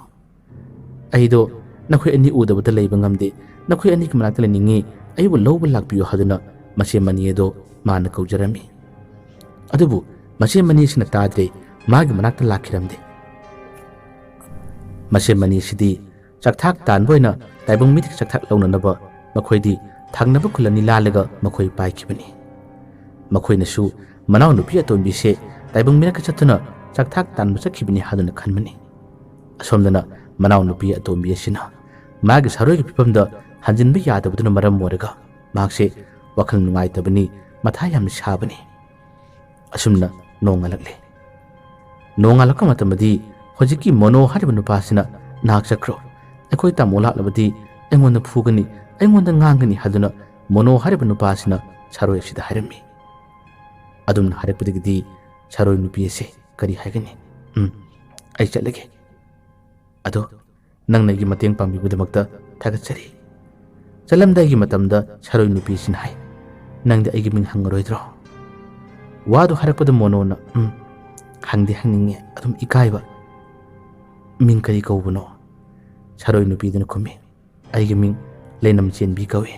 ꯑꯩꯗꯣ ꯅꯈꯣꯏ ꯑꯅꯤ ꯎꯗꯕꯗ ꯂꯩꯕ ꯉꯝꯗꯦ꯫ ꯅꯈꯣꯏ ꯑꯅꯤꯒꯤ ꯃꯅꯥꯛꯇ ꯂꯩꯅꯤꯡꯉꯤ꯫ ꯑꯩꯕꯨ ꯂꯧꯕ ꯂꯥꯛꯄꯤꯌꯨ" ꯍꯥꯏꯗꯨꯅ ꯃꯆꯦ ꯃꯅꯤ ꯑꯗꯣ ꯃꯥꯅ ꯀꯧꯖꯔꯝꯃꯤ꯫ ꯑꯗꯨꯕꯨ ꯃꯆꯦ ꯃꯅꯤ ꯑꯁꯤꯅ ꯇꯥꯗ꯭ꯔꯦ, ꯃꯥꯒꯤ ꯃꯅꯥꯛꯇ ꯂꯥꯛꯈꯤꯔꯝꯗꯦ꯫ ꯃꯆꯦ ꯃꯅꯤ ꯑꯁꯤꯗꯤ ꯆꯥꯛꯊꯥꯛ ꯇꯥꯟꯕ ꯑꯣꯏꯅ ꯇꯥꯏꯕꯪ ꯃꯤꯗꯒꯤ ꯆꯥꯛꯊꯥꯛ ꯂꯧꯅꯅꯕ ꯃꯈꯣꯏꯗꯤ ꯊꯪꯅꯕ ꯈꯨꯜ ꯑꯅꯤ ꯂꯥꯜꯂꯒ ꯃꯈꯣꯏ ꯄꯥꯏꯈꯤꯕꯅꯤ꯫ ꯃꯈꯣꯏꯅꯁꯨ ꯃꯅꯥꯎꯅꯨꯄꯤ ꯑꯇꯣꯟꯕꯤꯁꯦ ꯇꯥꯏꯕꯪ ꯃꯤꯔꯛꯇ ꯆꯠꯇꯨꯅ ꯆꯥꯛꯊꯥꯛ ꯇꯥꯟꯕ ꯆꯠꯈꯤꯕꯅꯤ ꯍꯥꯏꯗꯨꯅ ꯈꯟꯕꯅꯤ꯫ ꯑꯁꯣꯝꯗꯅ ꯃꯅꯥꯎꯅꯨꯄꯤ ꯑꯇꯣꯝꯕꯤ ꯑꯁꯤꯅ ꯃꯥꯒꯤ ꯁꯥꯔꯣꯏꯒꯤ ꯐꯤꯕꯝꯗ ꯍꯟꯖꯤꯟꯕ ꯌꯥꯗꯕꯗꯨꯅ ꯃꯔꯝ ꯑꯣꯏꯔꯒ ꯃꯍꯥꯛꯁꯦ ꯋꯥꯈꯜ ꯅꯨꯡꯉꯥꯏꯇꯕꯅꯤ, ꯃꯊꯥ ꯌꯥꯝꯅ ꯁꯥꯕꯅꯤ꯫ ꯑꯁꯨꯝꯅ ꯅꯣꯡꯉꯥꯜꯂꯛꯂꯦ꯫ ꯅꯣꯡꯉꯥꯜꯂꯛꯄ ꯃꯇꯝꯗꯗꯤ ꯍꯧꯖꯤꯛꯀꯤ ꯃꯣꯅꯣ ꯍꯥꯏꯔꯤꯕ ꯅꯨꯄꯥꯁꯤꯅ "ꯅꯍꯥꯛ ꯆꯠꯈ꯭ꯔꯣ, ꯑꯩꯈꯣꯏ ꯇꯥꯃꯣ ꯂꯥꯛꯂꯕꯗꯤ ꯑꯩꯉꯣꯟꯗ ꯐꯨꯒꯅꯤ, ꯑꯩꯉꯣꯟꯗ ꯉꯥꯡꯒꯅꯤ" ꯍꯥꯏꯗꯨꯅ ꯃꯣꯅꯣ ꯍꯥꯏꯔꯤꯕ ꯅꯨꯄꯥꯁꯤꯅ ꯁꯥꯔꯣꯏ ꯑꯁꯤꯗ ꯍꯥꯏꯔꯝꯃꯤ꯫ ꯑꯗꯨꯝꯅ ꯍꯥꯏꯔꯛꯄꯗꯒꯤꯗꯤ ꯁꯥꯔꯣꯏ ꯅꯨꯄꯤ ꯑꯁꯦ ꯀꯔꯤ ꯍꯥꯏꯒꯅꯤ? "ꯎꯝ, ꯑꯩ ꯆꯠꯂꯒꯦ꯫ ꯑꯗꯣ ꯅꯪꯅ ꯑꯩꯒꯤ ꯃꯇꯦꯡ ꯄꯥꯡꯕꯤꯕꯒꯤꯗꯃꯛꯇ ꯊꯥꯒꯠꯆꯔꯤ꯫" ꯆꯠꯂꯝꯗꯥꯏꯒꯤ ꯃꯇꯝꯗ ꯁꯥꯔꯣꯏ ꯅꯨꯄꯤꯁꯤꯅ ꯍꯥꯏ, "ꯅꯪꯗꯤ ꯑꯩꯒꯤ ꯃꯤꯡ ꯍꯪꯉꯔꯣꯏꯗ꯭ꯔꯣ?" ꯋꯥꯗꯨ ꯍꯥꯏꯔꯛꯄꯗ ꯃꯣꯅꯣꯅ, "ꯎꯝ, ꯍꯪꯗꯤ ꯍꯪꯅꯤꯡꯉꯦ, ꯑꯗꯨꯝ ꯏꯀꯥꯏꯕ꯫ ꯃꯤꯡ ꯀꯔꯤ ꯀꯧꯕꯅꯣ?" ꯁꯥꯔꯣꯏ ꯅꯨꯄꯤꯗꯨꯅ ꯈꯨꯝꯃꯤ, "ꯑꯩꯒꯤ ꯃꯤꯡ ꯂꯩꯅꯝ ꯆꯦꯟꯕꯤ ꯀꯧꯏ꯫"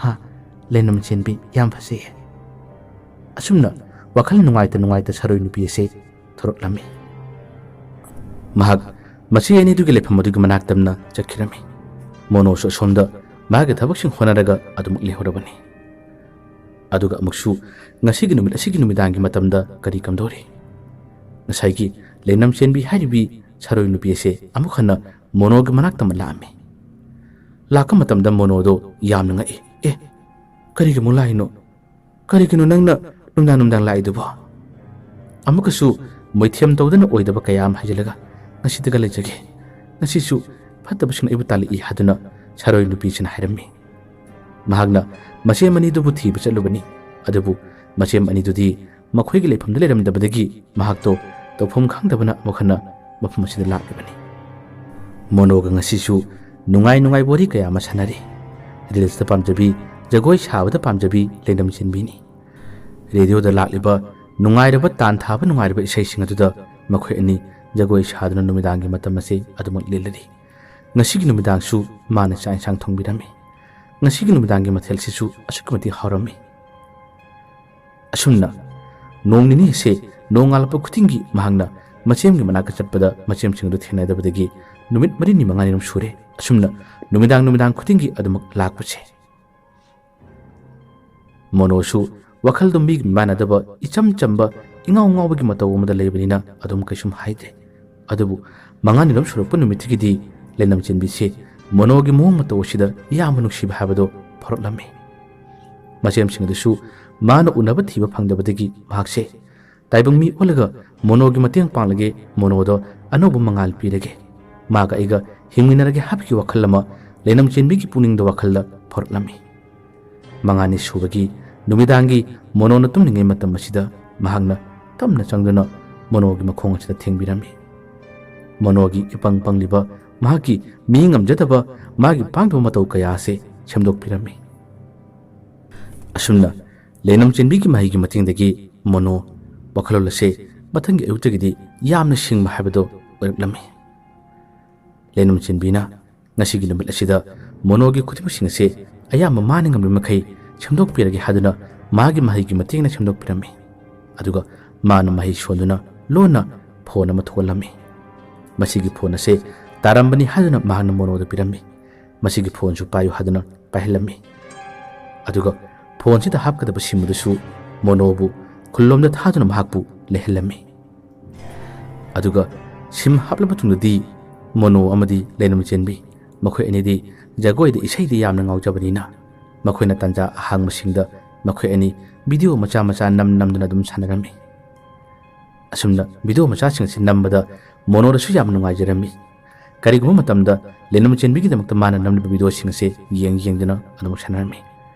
"ꯍꯥ, ꯂꯩꯅꯝ ꯆꯦꯟꯕꯤ, ꯌꯥꯝ ꯐꯖꯩꯌꯦ꯫" ꯑꯁꯨꯝꯅ ꯋꯥꯈꯜ ꯅꯨꯡꯉꯥꯏꯇ ꯅꯨꯡꯉꯥꯏꯇ ꯁꯥꯔꯣꯏ ꯅꯨꯄꯤ ꯑꯁꯦ ꯊꯣꯔꯛꯂꯝꯃꯤ꯫ ꯃꯍꯥꯛ ꯃꯆꯦ ꯑꯅꯤꯗꯨꯒꯤ ꯂꯩꯐꯝ ꯑꯗꯨꯒꯤ ꯃꯅꯥꯛꯇꯝꯅ ꯆꯠꯈꯤꯔꯝꯃꯤ꯫ ꯃꯣꯅꯣꯁꯨ ꯑꯁꯣꯝꯗ ꯃꯥꯒꯤ ꯊꯕꯛꯁꯤꯡ ꯍꯣꯠꯅꯔꯒ ꯑꯗꯨꯃꯛ ꯂꯩꯍꯧꯔꯕꯅꯤ꯫ ꯑꯗꯨꯒ ꯑꯃꯨꯛꯁꯨ ꯉꯁꯤꯒꯤ ꯅꯨꯃꯤꯠ ꯑꯁꯤꯒꯤ ꯅꯨꯃꯤꯗꯥꯡꯒꯤ ꯃꯇꯝꯗ ꯀꯔꯤ ꯀꯝꯗꯧꯔꯤ? ꯉꯁꯥꯏꯒꯤ ꯂꯩꯅꯝ ꯆꯦꯟꯕꯤ ꯍꯥꯏꯔꯤꯕꯤ ꯁꯥꯔꯣꯏ ꯅꯨꯄꯤ ꯑꯁꯦ ꯑꯃꯨꯛ ꯍꯟꯅ ꯃꯣꯅꯣꯒꯤ ꯃꯅꯥꯛꯇ ꯑꯃ ꯂꯥꯛꯑꯝꯃꯤ꯫ ꯂꯥꯛꯄ ꯃꯇꯝꯗ ꯃꯣꯅꯣꯗꯣ ꯌꯥꯝꯅ ꯉꯛꯏ꯫ "ꯑꯦ, ꯀꯔꯤꯒꯤ ꯑꯃꯨꯛ ꯂꯥꯛꯏꯅꯣ? ꯀꯔꯤꯒꯤꯅꯣ ꯅꯪꯅ ꯅꯨꯡꯗꯥꯡ ꯅꯨꯡꯗꯥꯡ ꯂꯥꯛꯏꯗꯨꯕꯣ?" ꯑꯃꯨꯛꯀꯁꯨ ꯃꯣꯏꯊꯦꯝ ꯇꯧꯗꯅ ꯑꯣꯏꯗꯕ ꯀꯌꯥ ꯑꯃ ꯍꯥꯏꯖꯤꯜꯂꯒ, "ꯉꯁꯤꯗꯒ ꯂꯩꯖꯒꯦ꯫ ꯉꯁꯤꯁꯨ ꯐꯠꯇꯕꯁꯤꯡꯅ ꯑꯩꯕꯨ ꯇꯥꯜꯂꯛꯏ" ꯍꯥꯏꯗꯨꯅ ꯁꯥꯔꯣꯏ ꯅꯨꯄꯤꯁꯤꯅ ꯍꯥꯏꯔꯝꯃꯤ꯫ ꯃꯍꯥꯛꯅ ꯃꯆꯦ ꯑꯅꯤꯗꯨꯕꯨ ꯊꯤꯕ ꯆꯠꯂꯨꯕꯅꯤ꯫ ꯑꯗꯨꯕꯨ ꯃꯆꯦ ꯑꯅꯤꯗꯨꯗꯤ ꯃꯈꯣꯏꯒꯤ ꯂꯩꯐꯝꯗ ꯂꯩꯔꯝꯗꯕꯗꯒꯤ ꯃꯍꯥꯛꯇꯣ ꯇꯧꯐꯝ ꯈꯪꯗꯕꯅ ꯑꯃꯨꯛ ꯍꯟꯅ ꯃꯐꯝ ꯑꯁꯤꯗ ꯂꯥꯛꯂꯤꯕꯅꯤ꯫ ꯃꯣꯅꯣꯒ ꯉꯁꯤꯁꯨ ꯅꯨꯡꯉꯥꯏ ꯅꯨꯡꯉꯥꯏꯕ ꯋꯥꯔꯤ ꯀꯌꯥ ꯑꯃ ꯁꯥꯟꯅꯔꯤ꯫ ꯔꯤꯜꯁꯇ ꯄꯥꯝꯖꯕꯤ, ꯖꯒꯣꯏ ꯁꯥꯕꯗ ꯄꯥꯝꯖꯕꯤ ꯂꯩꯅꯝ ꯆꯦꯟꯕꯤꯅꯤ꯫ ꯔꯦꯗꯤꯑꯣꯗ ꯂꯥꯛꯂꯤꯕ ꯅꯨꯡꯉꯥꯏꯔꯕ ꯇꯥꯟ ꯊꯥꯕ ꯅꯨꯡꯉꯥꯏꯔꯕ ꯏꯁꯩꯁꯤꯡ ꯑꯗꯨꯗ ꯃꯈꯣꯏ ꯑꯅꯤ ꯖꯒꯣꯏ ꯁꯥꯗꯨꯅ ꯅꯨꯃꯤꯗꯥꯡꯒꯤ ꯃꯇꯝ ꯑꯁꯤ ꯑꯗꯨꯃꯛ ꯂꯦꯜꯂꯔꯤ꯫ ꯉꯁꯤꯒꯤ ꯅꯨꯃꯤꯗꯥꯡꯁꯨ ꯃꯥꯅ ꯆꯥꯛ ꯏꯟꯁꯥꯡ ꯊꯣꯡꯕꯤꯔꯝꯃꯤ꯫ ꯉꯁꯤꯒꯤ ꯅꯨꯃꯤꯗꯥꯡꯒꯤ ꯃꯊꯦꯜꯁꯤꯁꯨ ꯑꯁꯨꯛꯀꯤ ꯃꯇꯤꯛ ꯍꯥꯎꯔꯝꯃꯤ꯫ ꯑꯁꯨꯝꯅ ꯅꯣꯡ ꯅꯤꯅꯤ ꯑꯁꯦ ꯅꯣꯡꯉꯥꯜꯂꯛꯄ ꯈꯨꯗꯤꯡꯒꯤ ꯃꯍꯥꯛꯅ ꯃꯆꯦꯝꯒꯤ ꯃꯅꯥꯛꯇ ꯆꯠꯄꯗ ꯃꯆꯦꯝꯁꯤꯡ ꯑꯗꯨ ꯊꯦꯡꯅꯗꯕꯗꯒꯤ ꯅꯨꯃꯤꯠ ꯃꯔꯤꯅꯤ ꯃꯉꯥꯅꯤꯔꯣꯝ ꯁꯨꯔꯦ꯫ ꯑꯁꯨꯝꯅ ꯅꯨꯃꯤꯗꯥꯡ ꯅꯨꯃꯤꯗꯥꯡ ꯈꯨꯗꯤꯡꯒꯤ ꯑꯗꯨꯃꯛ ꯂꯥꯛꯄꯁꯦ꯫ ꯃꯣꯅꯣꯁꯨ ꯋꯥꯈꯜꯗꯨ ꯃꯤꯒ ꯃꯤꯃꯥꯟꯅꯗꯕ ꯏꯆꯝ ꯆꯝꯕ ꯏꯉꯥꯎ ꯉꯥꯎꯕꯒꯤ ꯃꯇꯧ ꯑꯃꯗ ꯂꯩꯕꯅꯤꯅ ꯑꯗꯨꯝ ꯀꯩꯁꯨꯝ ꯍꯥꯏꯗ꯭ꯔꯦ꯫ ꯑꯗꯨꯕꯨ ꯃꯉꯥꯅꯤꯔꯣꯝ ꯁꯨꯔꯛꯄ ꯅꯨꯃꯤꯠꯇꯨꯒꯤꯗꯤ ꯂꯩꯅꯝ ꯆꯦꯟꯕꯤꯁꯦ ꯃꯣꯅꯣꯒꯤ ꯃꯑꯣꯡ ꯃꯇꯧ ꯑꯁꯤꯗ ꯌꯥꯝꯅ ꯅꯨꯡꯁꯤꯕ ꯍꯥꯏꯕꯗꯣ ꯐꯥꯎꯔꯛꯂꯝꯃꯤ꯫ ꯃꯆꯦꯝꯁꯤꯡ ꯑꯗꯨꯁꯨ ꯃꯥꯅ ꯎꯅꯕ ꯊꯤꯕ ꯐꯪꯗꯕꯗꯒꯤ ꯃꯍꯥꯛꯁꯦ ꯇꯥꯏꯕꯪ ꯃꯤ ꯑꯣꯜꯂꯒ ꯃꯣꯅꯣꯒꯤ ꯃꯇꯦꯡ ꯄꯥꯡꯂꯒꯦ, ꯃꯣꯅꯣꯗꯣ ꯑꯅꯧꯕ ꯃꯉꯥꯜ ꯄꯤꯔꯒꯦ, ꯃꯥꯒ ꯑꯩꯒ ꯍꯤꯡꯃꯤꯟꯅꯔꯒꯦ ꯍꯥꯏꯕꯒꯤ ꯋꯥꯈꯜ ꯑꯃ ꯂꯩꯅꯝ ꯆꯦꯟꯕꯤꯒꯤ ꯄꯨꯛꯅꯤꯡꯗ ꯋꯥꯈꯜꯗ ꯐꯥꯎꯔꯛꯂꯝꯃꯤ꯫ ꯃꯉꯥꯅꯤ ꯁꯨꯕꯒꯤ ꯅꯨꯃꯤꯗꯥꯡꯒꯤ ꯃꯣꯅꯣꯅ ꯇꯨꯝꯂꯤꯉꯩ ꯃꯇꯝ ꯑꯁꯤꯗ ꯃꯍꯥꯛꯅ ꯇꯞꯅ ꯆꯪꯗꯨꯅ ꯃꯣꯅꯣꯒꯤ ꯃꯈꯣꯡ ꯑꯁꯤꯗ ꯊꯦꯡꯕꯤꯔꯝꯃꯤ꯫ ꯃꯣꯅꯣꯒꯤ ꯏꯄꯪ ꯄꯪꯂꯤꯕ, ꯃꯍꯥꯛꯀꯤ ꯃꯤ ꯉꯝꯖꯗꯕ, ꯃꯥꯒꯤ ꯄꯥꯡꯗꯕ ꯃꯇꯧ ꯀꯌꯥ ꯑꯁꯦ ꯁꯦꯝꯗꯣꯛꯄꯤꯔꯝꯃꯤ꯫ ꯑꯁꯨꯝꯅ ꯂꯩꯅꯝ ꯆꯦꯟꯕꯤꯒꯤ ꯃꯍꯩꯒꯤ ꯃꯇꯦꯡꯗꯒꯤ ꯃꯣꯅꯣ ꯋꯥꯈꯜꯂꯣꯟ ꯑꯁꯦ ꯃꯊꯪꯒꯤ ꯑꯌꯨꯛꯇꯒꯤꯗꯤ ꯌꯥꯝꯅ ꯁꯤꯡꯕ ꯍꯥꯏꯕꯗꯣ ꯑꯣꯏꯔꯛꯂꯝꯃꯤ꯫ ꯂꯩꯅꯝ ꯆꯦꯟꯕꯤꯅ ꯉꯁꯤꯒꯤ ꯅꯨꯃꯤꯠ ꯑꯁꯤꯗ ꯃꯣꯅꯣꯒꯤ ꯈꯨꯗꯤꯡꯃꯛꯁꯤꯡ ꯑꯁꯦ ꯑꯌꯥꯝꯕ ꯃꯥꯅ ꯉꯝꯂꯤꯕ ꯃꯈꯩ ꯁꯦꯝꯗꯣꯛꯄꯤꯔꯒꯦ ꯍꯥꯏꯗꯨꯅ ꯃꯥꯒꯤ ꯃꯍꯩꯒꯤ ꯃꯇꯦꯡꯅ ꯁꯦꯝꯗꯣꯛꯄꯤꯔꯝꯃꯤ꯫ ꯑꯗꯨꯒ ꯃꯥꯅ ꯃꯍꯩ ꯁꯣꯟꯗꯨꯅ ꯂꯣꯟꯅ ꯐꯣꯟ ꯑꯃ ꯊꯣꯛꯍꯜꯂꯝꯃꯤ꯫ ꯃꯁꯤꯒꯤ ꯐꯣꯟ ꯑꯁꯦ ꯇꯥꯔꯝꯕꯅꯤ ꯍꯥꯏꯗꯨꯅ ꯃꯍꯥꯛꯅ ꯃꯣꯅꯣꯗ ꯄꯤꯔꯝꯃꯤ꯫ "ꯃꯁꯤꯒꯤ ꯐꯣꯟꯁꯨ ꯄꯥꯏꯌꯨ" ꯍꯥꯏꯗꯨꯅ ꯄꯥꯏꯍꯜꯂꯝꯃꯤ꯫ ꯑꯗꯨꯒ ꯐꯣꯟꯁꯤꯗ ꯍꯥꯞꯀꯗꯕ ꯁꯤꯝ ꯑꯗꯨꯁꯨ ꯃꯣꯅꯣꯕꯨ ꯈꯨꯜꯂꯣꯝꯗ ꯊꯥꯗꯨꯅ ꯃꯍꯥꯛꯄꯨ ꯂꯩꯍꯜꯂꯝꯃꯤ꯫ ꯑꯗꯨꯒ ꯁꯤꯝ ꯍꯥꯞꯂꯕ ꯃꯇꯨꯡꯗꯗꯤ ꯃꯣꯅꯣ ꯑꯃꯗꯤ ꯂꯩꯅꯝ ꯆꯦꯟꯕꯤ, ꯃꯈꯣꯏ ꯑꯅꯤꯗꯤ ꯖꯒꯣꯏꯗ ꯏꯁꯩꯗ ꯌꯥꯝꯅ ꯉꯥꯎꯖꯕꯅꯤꯅ ꯃꯈꯣꯏꯅ ꯇꯥꯟꯖꯥ ꯑꯍꯥꯡꯕꯁꯤꯡꯗ ꯃꯈꯣꯏ ꯑꯅꯤ ꯚꯤꯗꯤꯑꯣ ꯃꯆꯥ ꯃꯆꯥ ꯅꯝ ꯅꯝꯗꯨꯅ ꯑꯗꯨꯝ ꯁꯥꯟꯅꯔꯝꯃꯤ꯫ ꯑꯁꯨꯝꯅ ꯚꯤꯗꯤꯑꯣ ꯃꯆꯥꯁꯤꯡ ꯑꯁꯤ ꯅꯝꯕꯗ ꯃꯣꯅꯣꯗꯁꯨ ꯌꯥꯝ ꯅꯨꯡꯉꯥꯏꯖꯔꯝꯃꯤ꯫ ꯀꯔꯤꯒꯨꯝꯕ ꯃꯇꯝꯗ ꯂꯩꯅꯝ ꯆꯦꯟꯕꯤꯒꯤꯗꯃꯛꯇ ꯃꯥꯅ ꯅꯝꯂꯤꯕ ꯚꯤꯗꯤꯑꯣꯁꯤꯡ ꯑꯁꯤ ꯌꯦꯡ ꯌꯦꯡꯗꯨꯅ ꯑꯗꯨꯝ ꯁꯥꯟꯅꯔꯝꯃꯤ꯫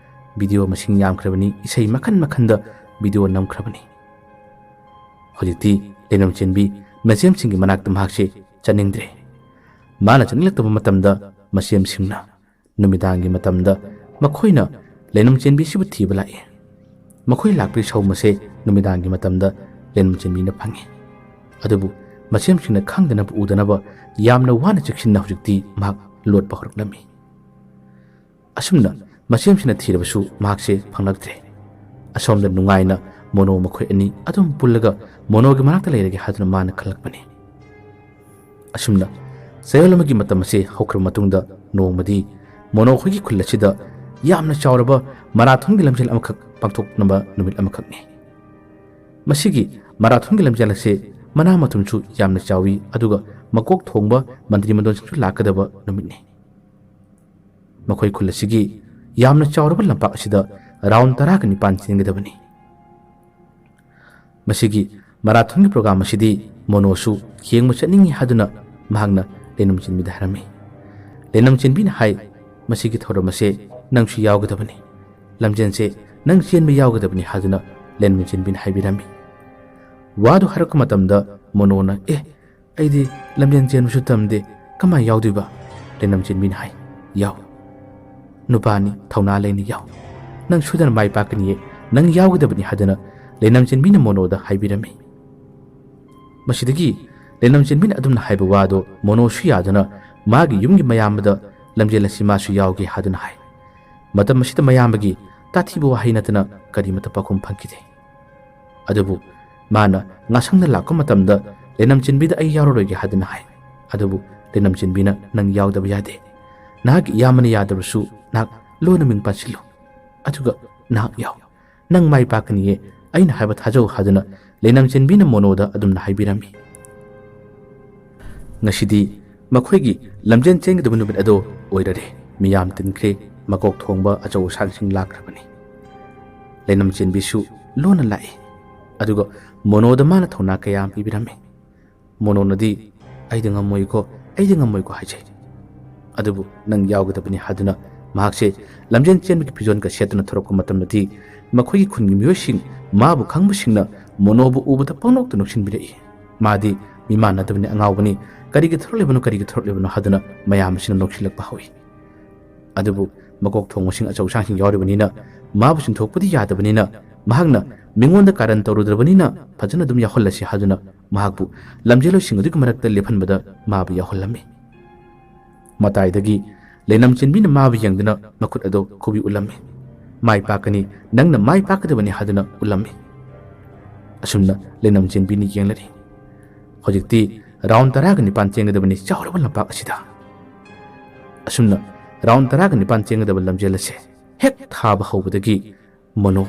ꯚꯤꯗꯤꯑꯣ ꯃꯁꯤꯡ ꯌꯥꯝꯈ꯭ꯔꯕꯅꯤ, ꯏꯁꯩ ꯃꯈꯜ ꯃꯈꯜꯗ ꯚꯤꯗꯤꯑꯣ ꯅꯝꯈ꯭ꯔꯕꯅꯤ꯫ ꯍꯧꯖꯤꯛꯇꯤ ꯂꯩꯅꯝ ꯆꯦꯟꯕꯤ ꯃꯆꯦꯝꯁꯤꯡꯒꯤ ꯃꯅꯥꯛꯇ ꯃꯍꯥꯛꯁꯤ ꯆꯠꯅꯤꯡꯗ꯭ꯔꯦ꯫ ꯃꯥꯅ ꯆꯠꯅꯤꯡꯂꯛꯇꯕ ꯃꯇꯝꯗ ꯃꯆꯦꯝꯁꯤꯡꯅ ꯅꯨꯃꯤꯗꯥꯡꯒꯤ ꯃꯇꯝꯗ ꯃꯈꯣꯏꯅ ꯂꯩꯅꯝ ꯆꯦꯟꯕꯤꯁꯤꯕꯨ ꯊꯤꯕ ꯂꯥꯛꯏ꯫ ꯃꯈꯣꯏ ꯂꯥꯛꯄꯒꯤ ꯁꯑꯣꯡ ꯑꯁꯦ ꯅꯨꯃꯤꯗꯥꯡꯒꯤ ꯃꯇꯝꯗ ꯂꯩꯅꯝ ꯆꯦꯟꯕꯤꯅ ꯐꯪꯉꯤ꯫ ꯑꯗꯨꯕꯨ ꯃꯆꯦꯝꯁꯤꯡꯅ ꯈꯪꯗꯅꯕ ꯎꯗꯅꯕ ꯌꯥꯝꯅ ꯋꯥꯅ ꯆꯦꯛꯁꯤꯟꯅ ꯍꯧꯖꯤꯛꯇꯤ ꯃꯍꯥꯛ ꯂꯣꯠꯄ ꯍꯧꯔꯛꯂꯝꯃꯤ꯫ ꯑꯁꯨꯝꯅ ꯃꯆꯦꯝꯁꯤꯡꯅ ꯊꯤꯔꯕꯁꯨ ꯃꯍꯥꯛꯁꯦ ꯐꯪꯂꯛꯇ꯭ꯔꯦ꯫ ꯑꯁꯣꯝꯗ ꯅꯨꯡꯉꯥꯏꯅ ꯃꯣꯅꯣ ꯃꯈꯣꯏ ꯑꯅꯤ ꯑꯗꯨꯝ ꯄꯨꯜꯂꯒ ꯃꯣꯅꯣꯒꯤ ꯃꯅꯥꯛꯇ ꯂꯩꯔꯒꯦ ꯍꯥꯏꯗꯨꯅ ꯃꯥꯅ ꯈꯜꯂꯛꯄꯅꯤ꯫ ꯑꯁꯨꯝꯅ ꯆꯌꯣꯜ ꯑꯃꯒꯤ ꯃꯇꯝ ꯑꯁꯤ ꯍꯧꯈ꯭ꯔꯕ ꯃꯇꯨꯡꯗ ꯅꯣꯡꯃꯗꯤ ꯃꯣꯅꯣ ꯈꯣꯏꯒꯤ ꯈꯨꯜ ꯑꯁꯤꯗ ꯌꯥꯝꯅ ꯆꯥꯎꯔꯕ ꯃꯔꯥꯊꯣꯟꯒꯤ ꯂꯝꯖꯦꯜ ꯑꯃꯈꯛ ꯄꯥꯡꯊꯣꯛꯅꯕ ꯅꯨꯃꯤꯠ ꯑꯃꯈꯛꯅꯤ꯫ ꯃꯁꯤꯒꯤ ꯃꯔꯥꯊꯣꯟꯒꯤ ꯂꯝꯖꯦꯜ ꯑꯁꯤ ꯃꯅꯥ ꯃꯊꯨꯝꯁꯨ ꯌꯥꯝꯅ ꯆꯥꯎꯏ, ꯑꯗꯨꯒ ꯃꯀꯣꯛ ꯊꯣꯡꯕ ꯃꯟꯇ꯭ꯔꯤ ꯃꯟꯗꯣꯟꯁꯤꯡꯁꯨ ꯂꯥꯛꯀꯗꯕ ꯅꯨꯃꯤꯠꯅꯤ꯫ ꯃꯈꯣꯏ ꯈꯨꯜ ꯑꯁꯤꯒꯤ ꯌꯥꯝꯅ ꯆꯥꯎꯔꯕ ꯂꯝꯄꯥꯛ ꯑꯁꯤꯗ ꯔꯥꯎꯟ ꯇꯔꯥꯒ ꯅꯤꯄꯥꯟ ꯆꯦꯟꯒꯗꯕꯅꯤ꯫ ꯃꯁꯤꯒꯤ ꯃꯔꯥꯊꯣꯟꯒꯤ ꯄ꯭ꯔꯣꯒ꯭ꯔꯥꯝ ꯑꯁꯤꯗꯤ ꯃꯣꯅꯣꯁꯨ ꯌꯦꯡꯕ ꯆꯠꯅꯤꯡꯏ ꯍꯥꯏꯗꯨꯅ ꯃꯍꯥꯛꯅ ꯂꯩꯅꯝ ꯆꯦꯟꯕꯤꯗ ꯍꯥꯏꯔꯝꯃꯤ꯫ ꯂꯩꯅꯝ ꯆꯦꯟꯕꯤꯅ ꯍꯥꯏ, "ꯃꯁꯤꯒꯤ ꯊꯧꯔꯝ ꯑꯁꯦ ꯅꯪꯁꯨ ꯌꯥꯎꯒꯗꯕꯅꯤ, ꯂꯝꯖꯦꯟꯁꯦ ꯅꯪ ꯆꯦꯟꯕ ꯌꯥꯎꯒꯗꯕꯅꯤ" ꯍꯥꯏꯗꯨꯅ ꯂꯩꯅꯝ ꯆꯦꯟꯕꯤꯅ ꯍꯥꯏꯕꯤꯔꯝꯃꯤ꯫ ꯋꯥꯗꯨ ꯍꯥꯏꯔꯛꯄ ꯃꯇꯝꯗ ꯃꯣꯅꯣꯅ, "ꯑꯦ, ꯑꯩꯗꯤ ꯂꯝꯖꯦꯟ ꯆꯦꯟꯕꯁꯨ ꯇꯝꯗꯦ, ꯀꯃꯥꯏ ꯌꯥꯎꯗꯣꯏꯕ?" ꯂꯩꯅꯝ ꯆꯦꯟꯕꯤꯅ ꯍꯥꯏ, "ꯌꯥꯎ꯫ ꯅꯨꯄꯥꯅꯤ, ꯊꯧꯅꯥ ꯂꯩꯅꯤ, ꯌꯥꯎ꯫ ꯅꯪ ꯁꯣꯏꯗꯅ ꯃꯥꯏ ꯄꯥꯛꯀꯅꯤꯌꯦ, ꯅꯪ ꯌꯥꯎꯒꯗꯕꯅꯤ" ꯍꯥꯏꯗꯨꯅ ꯂꯩꯅꯝ ꯆꯦꯟꯕꯤꯅ ꯃꯣꯅꯣꯗ ꯍꯥꯏꯕꯤꯔꯝꯃꯤ꯫ ꯃꯁꯤꯗꯒꯤ ꯂꯩꯅꯝ ꯆꯦꯟꯕꯤꯅ ꯑꯗꯨꯝꯅ ꯍꯥꯏꯕ ꯋꯥꯗꯣ ꯃꯣꯅꯣꯁꯨ ꯌꯥꯗꯨꯅ ꯃꯥꯒꯤ ꯌꯨꯝꯒꯤ ꯃꯌꯥꯝꯕꯗ ꯂꯝꯖꯦꯜ ꯑꯁꯤ ꯃꯥꯁꯨ ꯌꯥꯎꯒꯦ ꯍꯥꯏꯗꯨꯅ ꯍꯥꯏ꯫ ꯃꯇꯝ ꯑꯁꯤꯗ ꯃꯌꯥꯝꯕꯒꯤ ꯇꯥꯊꯤꯕ ꯋꯥꯍꯩ ꯅꯠꯇꯅ ꯀꯔꯤꯃꯠꯇ ꯄꯥꯎꯈꯨꯝ ꯐꯪꯈꯤꯗꯦ꯫ ꯑꯗꯨꯕꯨ ꯃꯥꯅ ꯉꯥꯁꯪꯅ ꯂꯥꯛꯄ ꯃꯇꯝꯗ ꯂꯩꯅꯝ ꯆꯦꯟꯕꯤꯗ "ꯑꯩ ꯌꯥꯎꯔꯔꯣꯏꯒꯦ" ꯍꯥꯏꯗꯨꯅ ꯍꯥꯏ꯫ ꯑꯗꯨꯕꯨ ꯂꯩꯅꯝ ꯆꯦꯟꯕꯤꯅ "ꯅꯪ ꯌꯥꯎꯗꯕ ꯌꯥꯗꯦ꯫ ꯅꯍꯥꯛꯀꯤ ꯏꯌꯥꯝꯕꯅ ꯌꯥꯗꯕꯁꯨ ꯅꯍꯥꯛ ꯂꯣꯟꯅ ꯃꯤꯡ ꯄꯥꯟꯁꯤꯜꯂꯨ꯫ ꯑꯗꯨꯒ ꯅꯍꯥꯛ ꯌꯥꯎ꯫ ꯅꯪ ꯃꯥꯏ ꯄꯥꯛꯀꯅꯤꯌꯦ꯫ ꯑꯩꯅ ꯍꯥꯏꯕ ꯊꯥꯖꯧ" ꯍꯥꯏꯗꯨꯅ ꯂꯩꯅꯝ ꯆꯦꯟꯕꯤꯅ ꯃꯣꯅꯣꯗ ꯑꯗꯨꯝꯅ ꯍꯥꯏꯕꯤꯔꯝꯃꯤ꯫ ꯉꯁꯤꯗꯤ ꯃꯈꯣꯏꯒꯤ ꯂꯝꯖꯦꯟ ꯆꯦꯟꯒꯗꯕ ꯅꯨꯃꯤꯠ ꯑꯗꯣ ꯑꯣꯏꯔꯔꯦ꯫ ꯃꯤꯌꯥꯝ ꯇꯤꯟꯈ꯭ꯔꯦ, ꯃꯀꯣꯛ ꯊꯣꯡꯕ ꯑꯆꯧ ꯑꯁꯥꯡꯁꯤꯡ ꯂꯥꯛꯈ꯭ꯔꯕꯅꯤ꯫ ꯂꯩꯅꯝ ꯆꯦꯟꯕꯤꯁꯨ ꯂꯣꯟꯅ ꯂꯥꯛꯏ꯫ ꯑꯗꯨꯒ ꯃꯣꯅꯣꯗ ꯃꯥꯅ ꯊꯧꯅꯥ ꯀꯌꯥ ꯑꯃ ꯄꯤꯕꯤꯔꯝꯃꯤ꯫ ꯃꯣꯅꯣꯅꯗꯤ "ꯑꯩꯗꯤ ꯉꯝꯃꯣꯏꯀꯣ, ꯑꯩꯗꯤ ꯉꯝꯃꯣꯏꯀꯣ" ꯍꯥꯏꯖꯩ꯫ ꯑꯗꯨꯕꯨ "ꯅꯪ ꯌꯥꯎꯒꯗꯕꯅꯤ" ꯍꯥꯏꯗꯨꯅ ꯃꯍꯥꯛꯁꯦ ꯂꯝꯖꯦꯟ ꯆꯦꯟꯕꯒꯤ ꯐꯤꯖꯣꯜꯒ ꯁꯦꯠꯇꯨꯅ ꯊꯣꯔꯛꯄ ꯃꯇꯝꯗꯗꯤ ꯃꯈꯣꯏꯒꯤ ꯈꯨꯟꯒꯤ ꯃꯤꯑꯣꯏꯁꯤꯡ ꯃꯥꯕꯨ ꯈꯪꯕꯁꯤꯡꯅ ꯃꯣꯅꯣꯕꯨ ꯎꯕꯗ ꯄꯪꯅꯣꯛꯇ ꯅꯣꯛꯁꯤꯟꯕꯤꯔꯛꯏ꯫ ꯃꯥꯗꯤ ꯃꯤꯃꯥꯟꯅꯗꯕꯅꯤ, ꯑꯉꯥꯎꯕꯅꯤ, "ꯀꯔꯤꯒꯤ ꯊꯣꯔꯛꯂꯤꯕꯅꯣ, ꯀꯔꯤꯒꯤ ꯊꯣꯔꯛꯂꯤꯕꯅꯣ?" ꯍꯥꯏꯗꯨꯅ ꯃꯌꯥꯝ ꯑꯁꯤꯅ ꯅꯣꯛꯁꯤꯜꯂꯛꯄ ꯍꯧꯏ꯫ ꯑꯗꯨꯕꯨ ꯃꯀꯣꯛ ꯊꯣꯡꯕꯁꯤꯡ ꯑꯆꯧ ꯑꯁꯥꯡꯁꯤꯡ ꯌꯥꯎꯔꯤꯕꯅꯤꯅ ꯃꯥꯕꯨ ꯆꯤꯡꯊꯣꯛꯄꯗꯤ ꯌꯥꯗꯕꯅꯤꯅ ꯃꯍꯥꯛꯅ ꯃꯤꯉꯣꯟꯗ ꯀꯥꯔꯟ ꯇꯧꯔꯨꯗ꯭ꯔꯕꯅꯤꯅ ꯐꯖꯅ ꯑꯗꯨꯝ ꯌꯥꯎꯍꯜꯂꯁꯤ ꯍꯥꯏꯗꯨꯅ ꯃꯍꯥꯛꯄꯨ ꯂꯝꯖꯦꯜꯂꯣꯏꯁꯤꯡ ꯑꯗꯨꯒꯤ ꯃꯔꯛꯇ ꯂꯦꯞꯍꯟꯕꯗ ꯃꯥꯕꯨ ꯌꯥꯎꯍꯜꯂꯝꯃꯤ꯫ ꯃꯇꯥꯏꯗꯒꯤ ꯂꯩꯅꯝ ꯆꯦꯟꯕꯤꯅ ꯃꯥꯕꯨ ꯌꯦꯡꯗꯨꯅ ꯃꯈꯨꯠ ꯑꯗꯨ ꯈꯨꯕꯤ ꯎꯠꯂꯝꯃꯤ꯫ "ꯃꯥꯏ ꯄꯥꯛꯀꯅꯤ, ꯅꯪꯅ ꯃꯥꯏ ꯄꯥꯛꯀꯗꯕꯅꯤ" ꯍꯥꯏꯗꯨꯅ ꯎꯠꯂꯝꯃꯤ꯫ ꯑꯁꯨꯝꯅ ꯂꯩꯅꯝ ꯆꯦꯟꯕꯤꯅ ꯌꯦꯡꯂꯔꯤ꯫ ꯍꯧꯖꯤꯛꯇꯤ ꯔꯥꯎꯟ ꯇꯔꯥꯒ ꯅꯤꯄꯥꯟ ꯆꯦꯟꯒꯗꯕꯅꯤ ꯆꯥꯎꯔꯕ ꯂꯝꯄꯥꯛ ꯑꯁꯤꯗ꯫ ꯑꯁꯨꯝꯅ ꯔꯥꯎꯟ ꯇꯔꯥꯒ ꯅꯤꯄꯥꯟ ꯆꯦꯟꯒꯗꯕ ꯂꯝꯖꯦꯜ ꯑꯁꯦ ꯍꯦꯛ ꯊꯥꯕ ꯍꯧꯕꯗꯒꯤ ꯃꯣꯅꯣ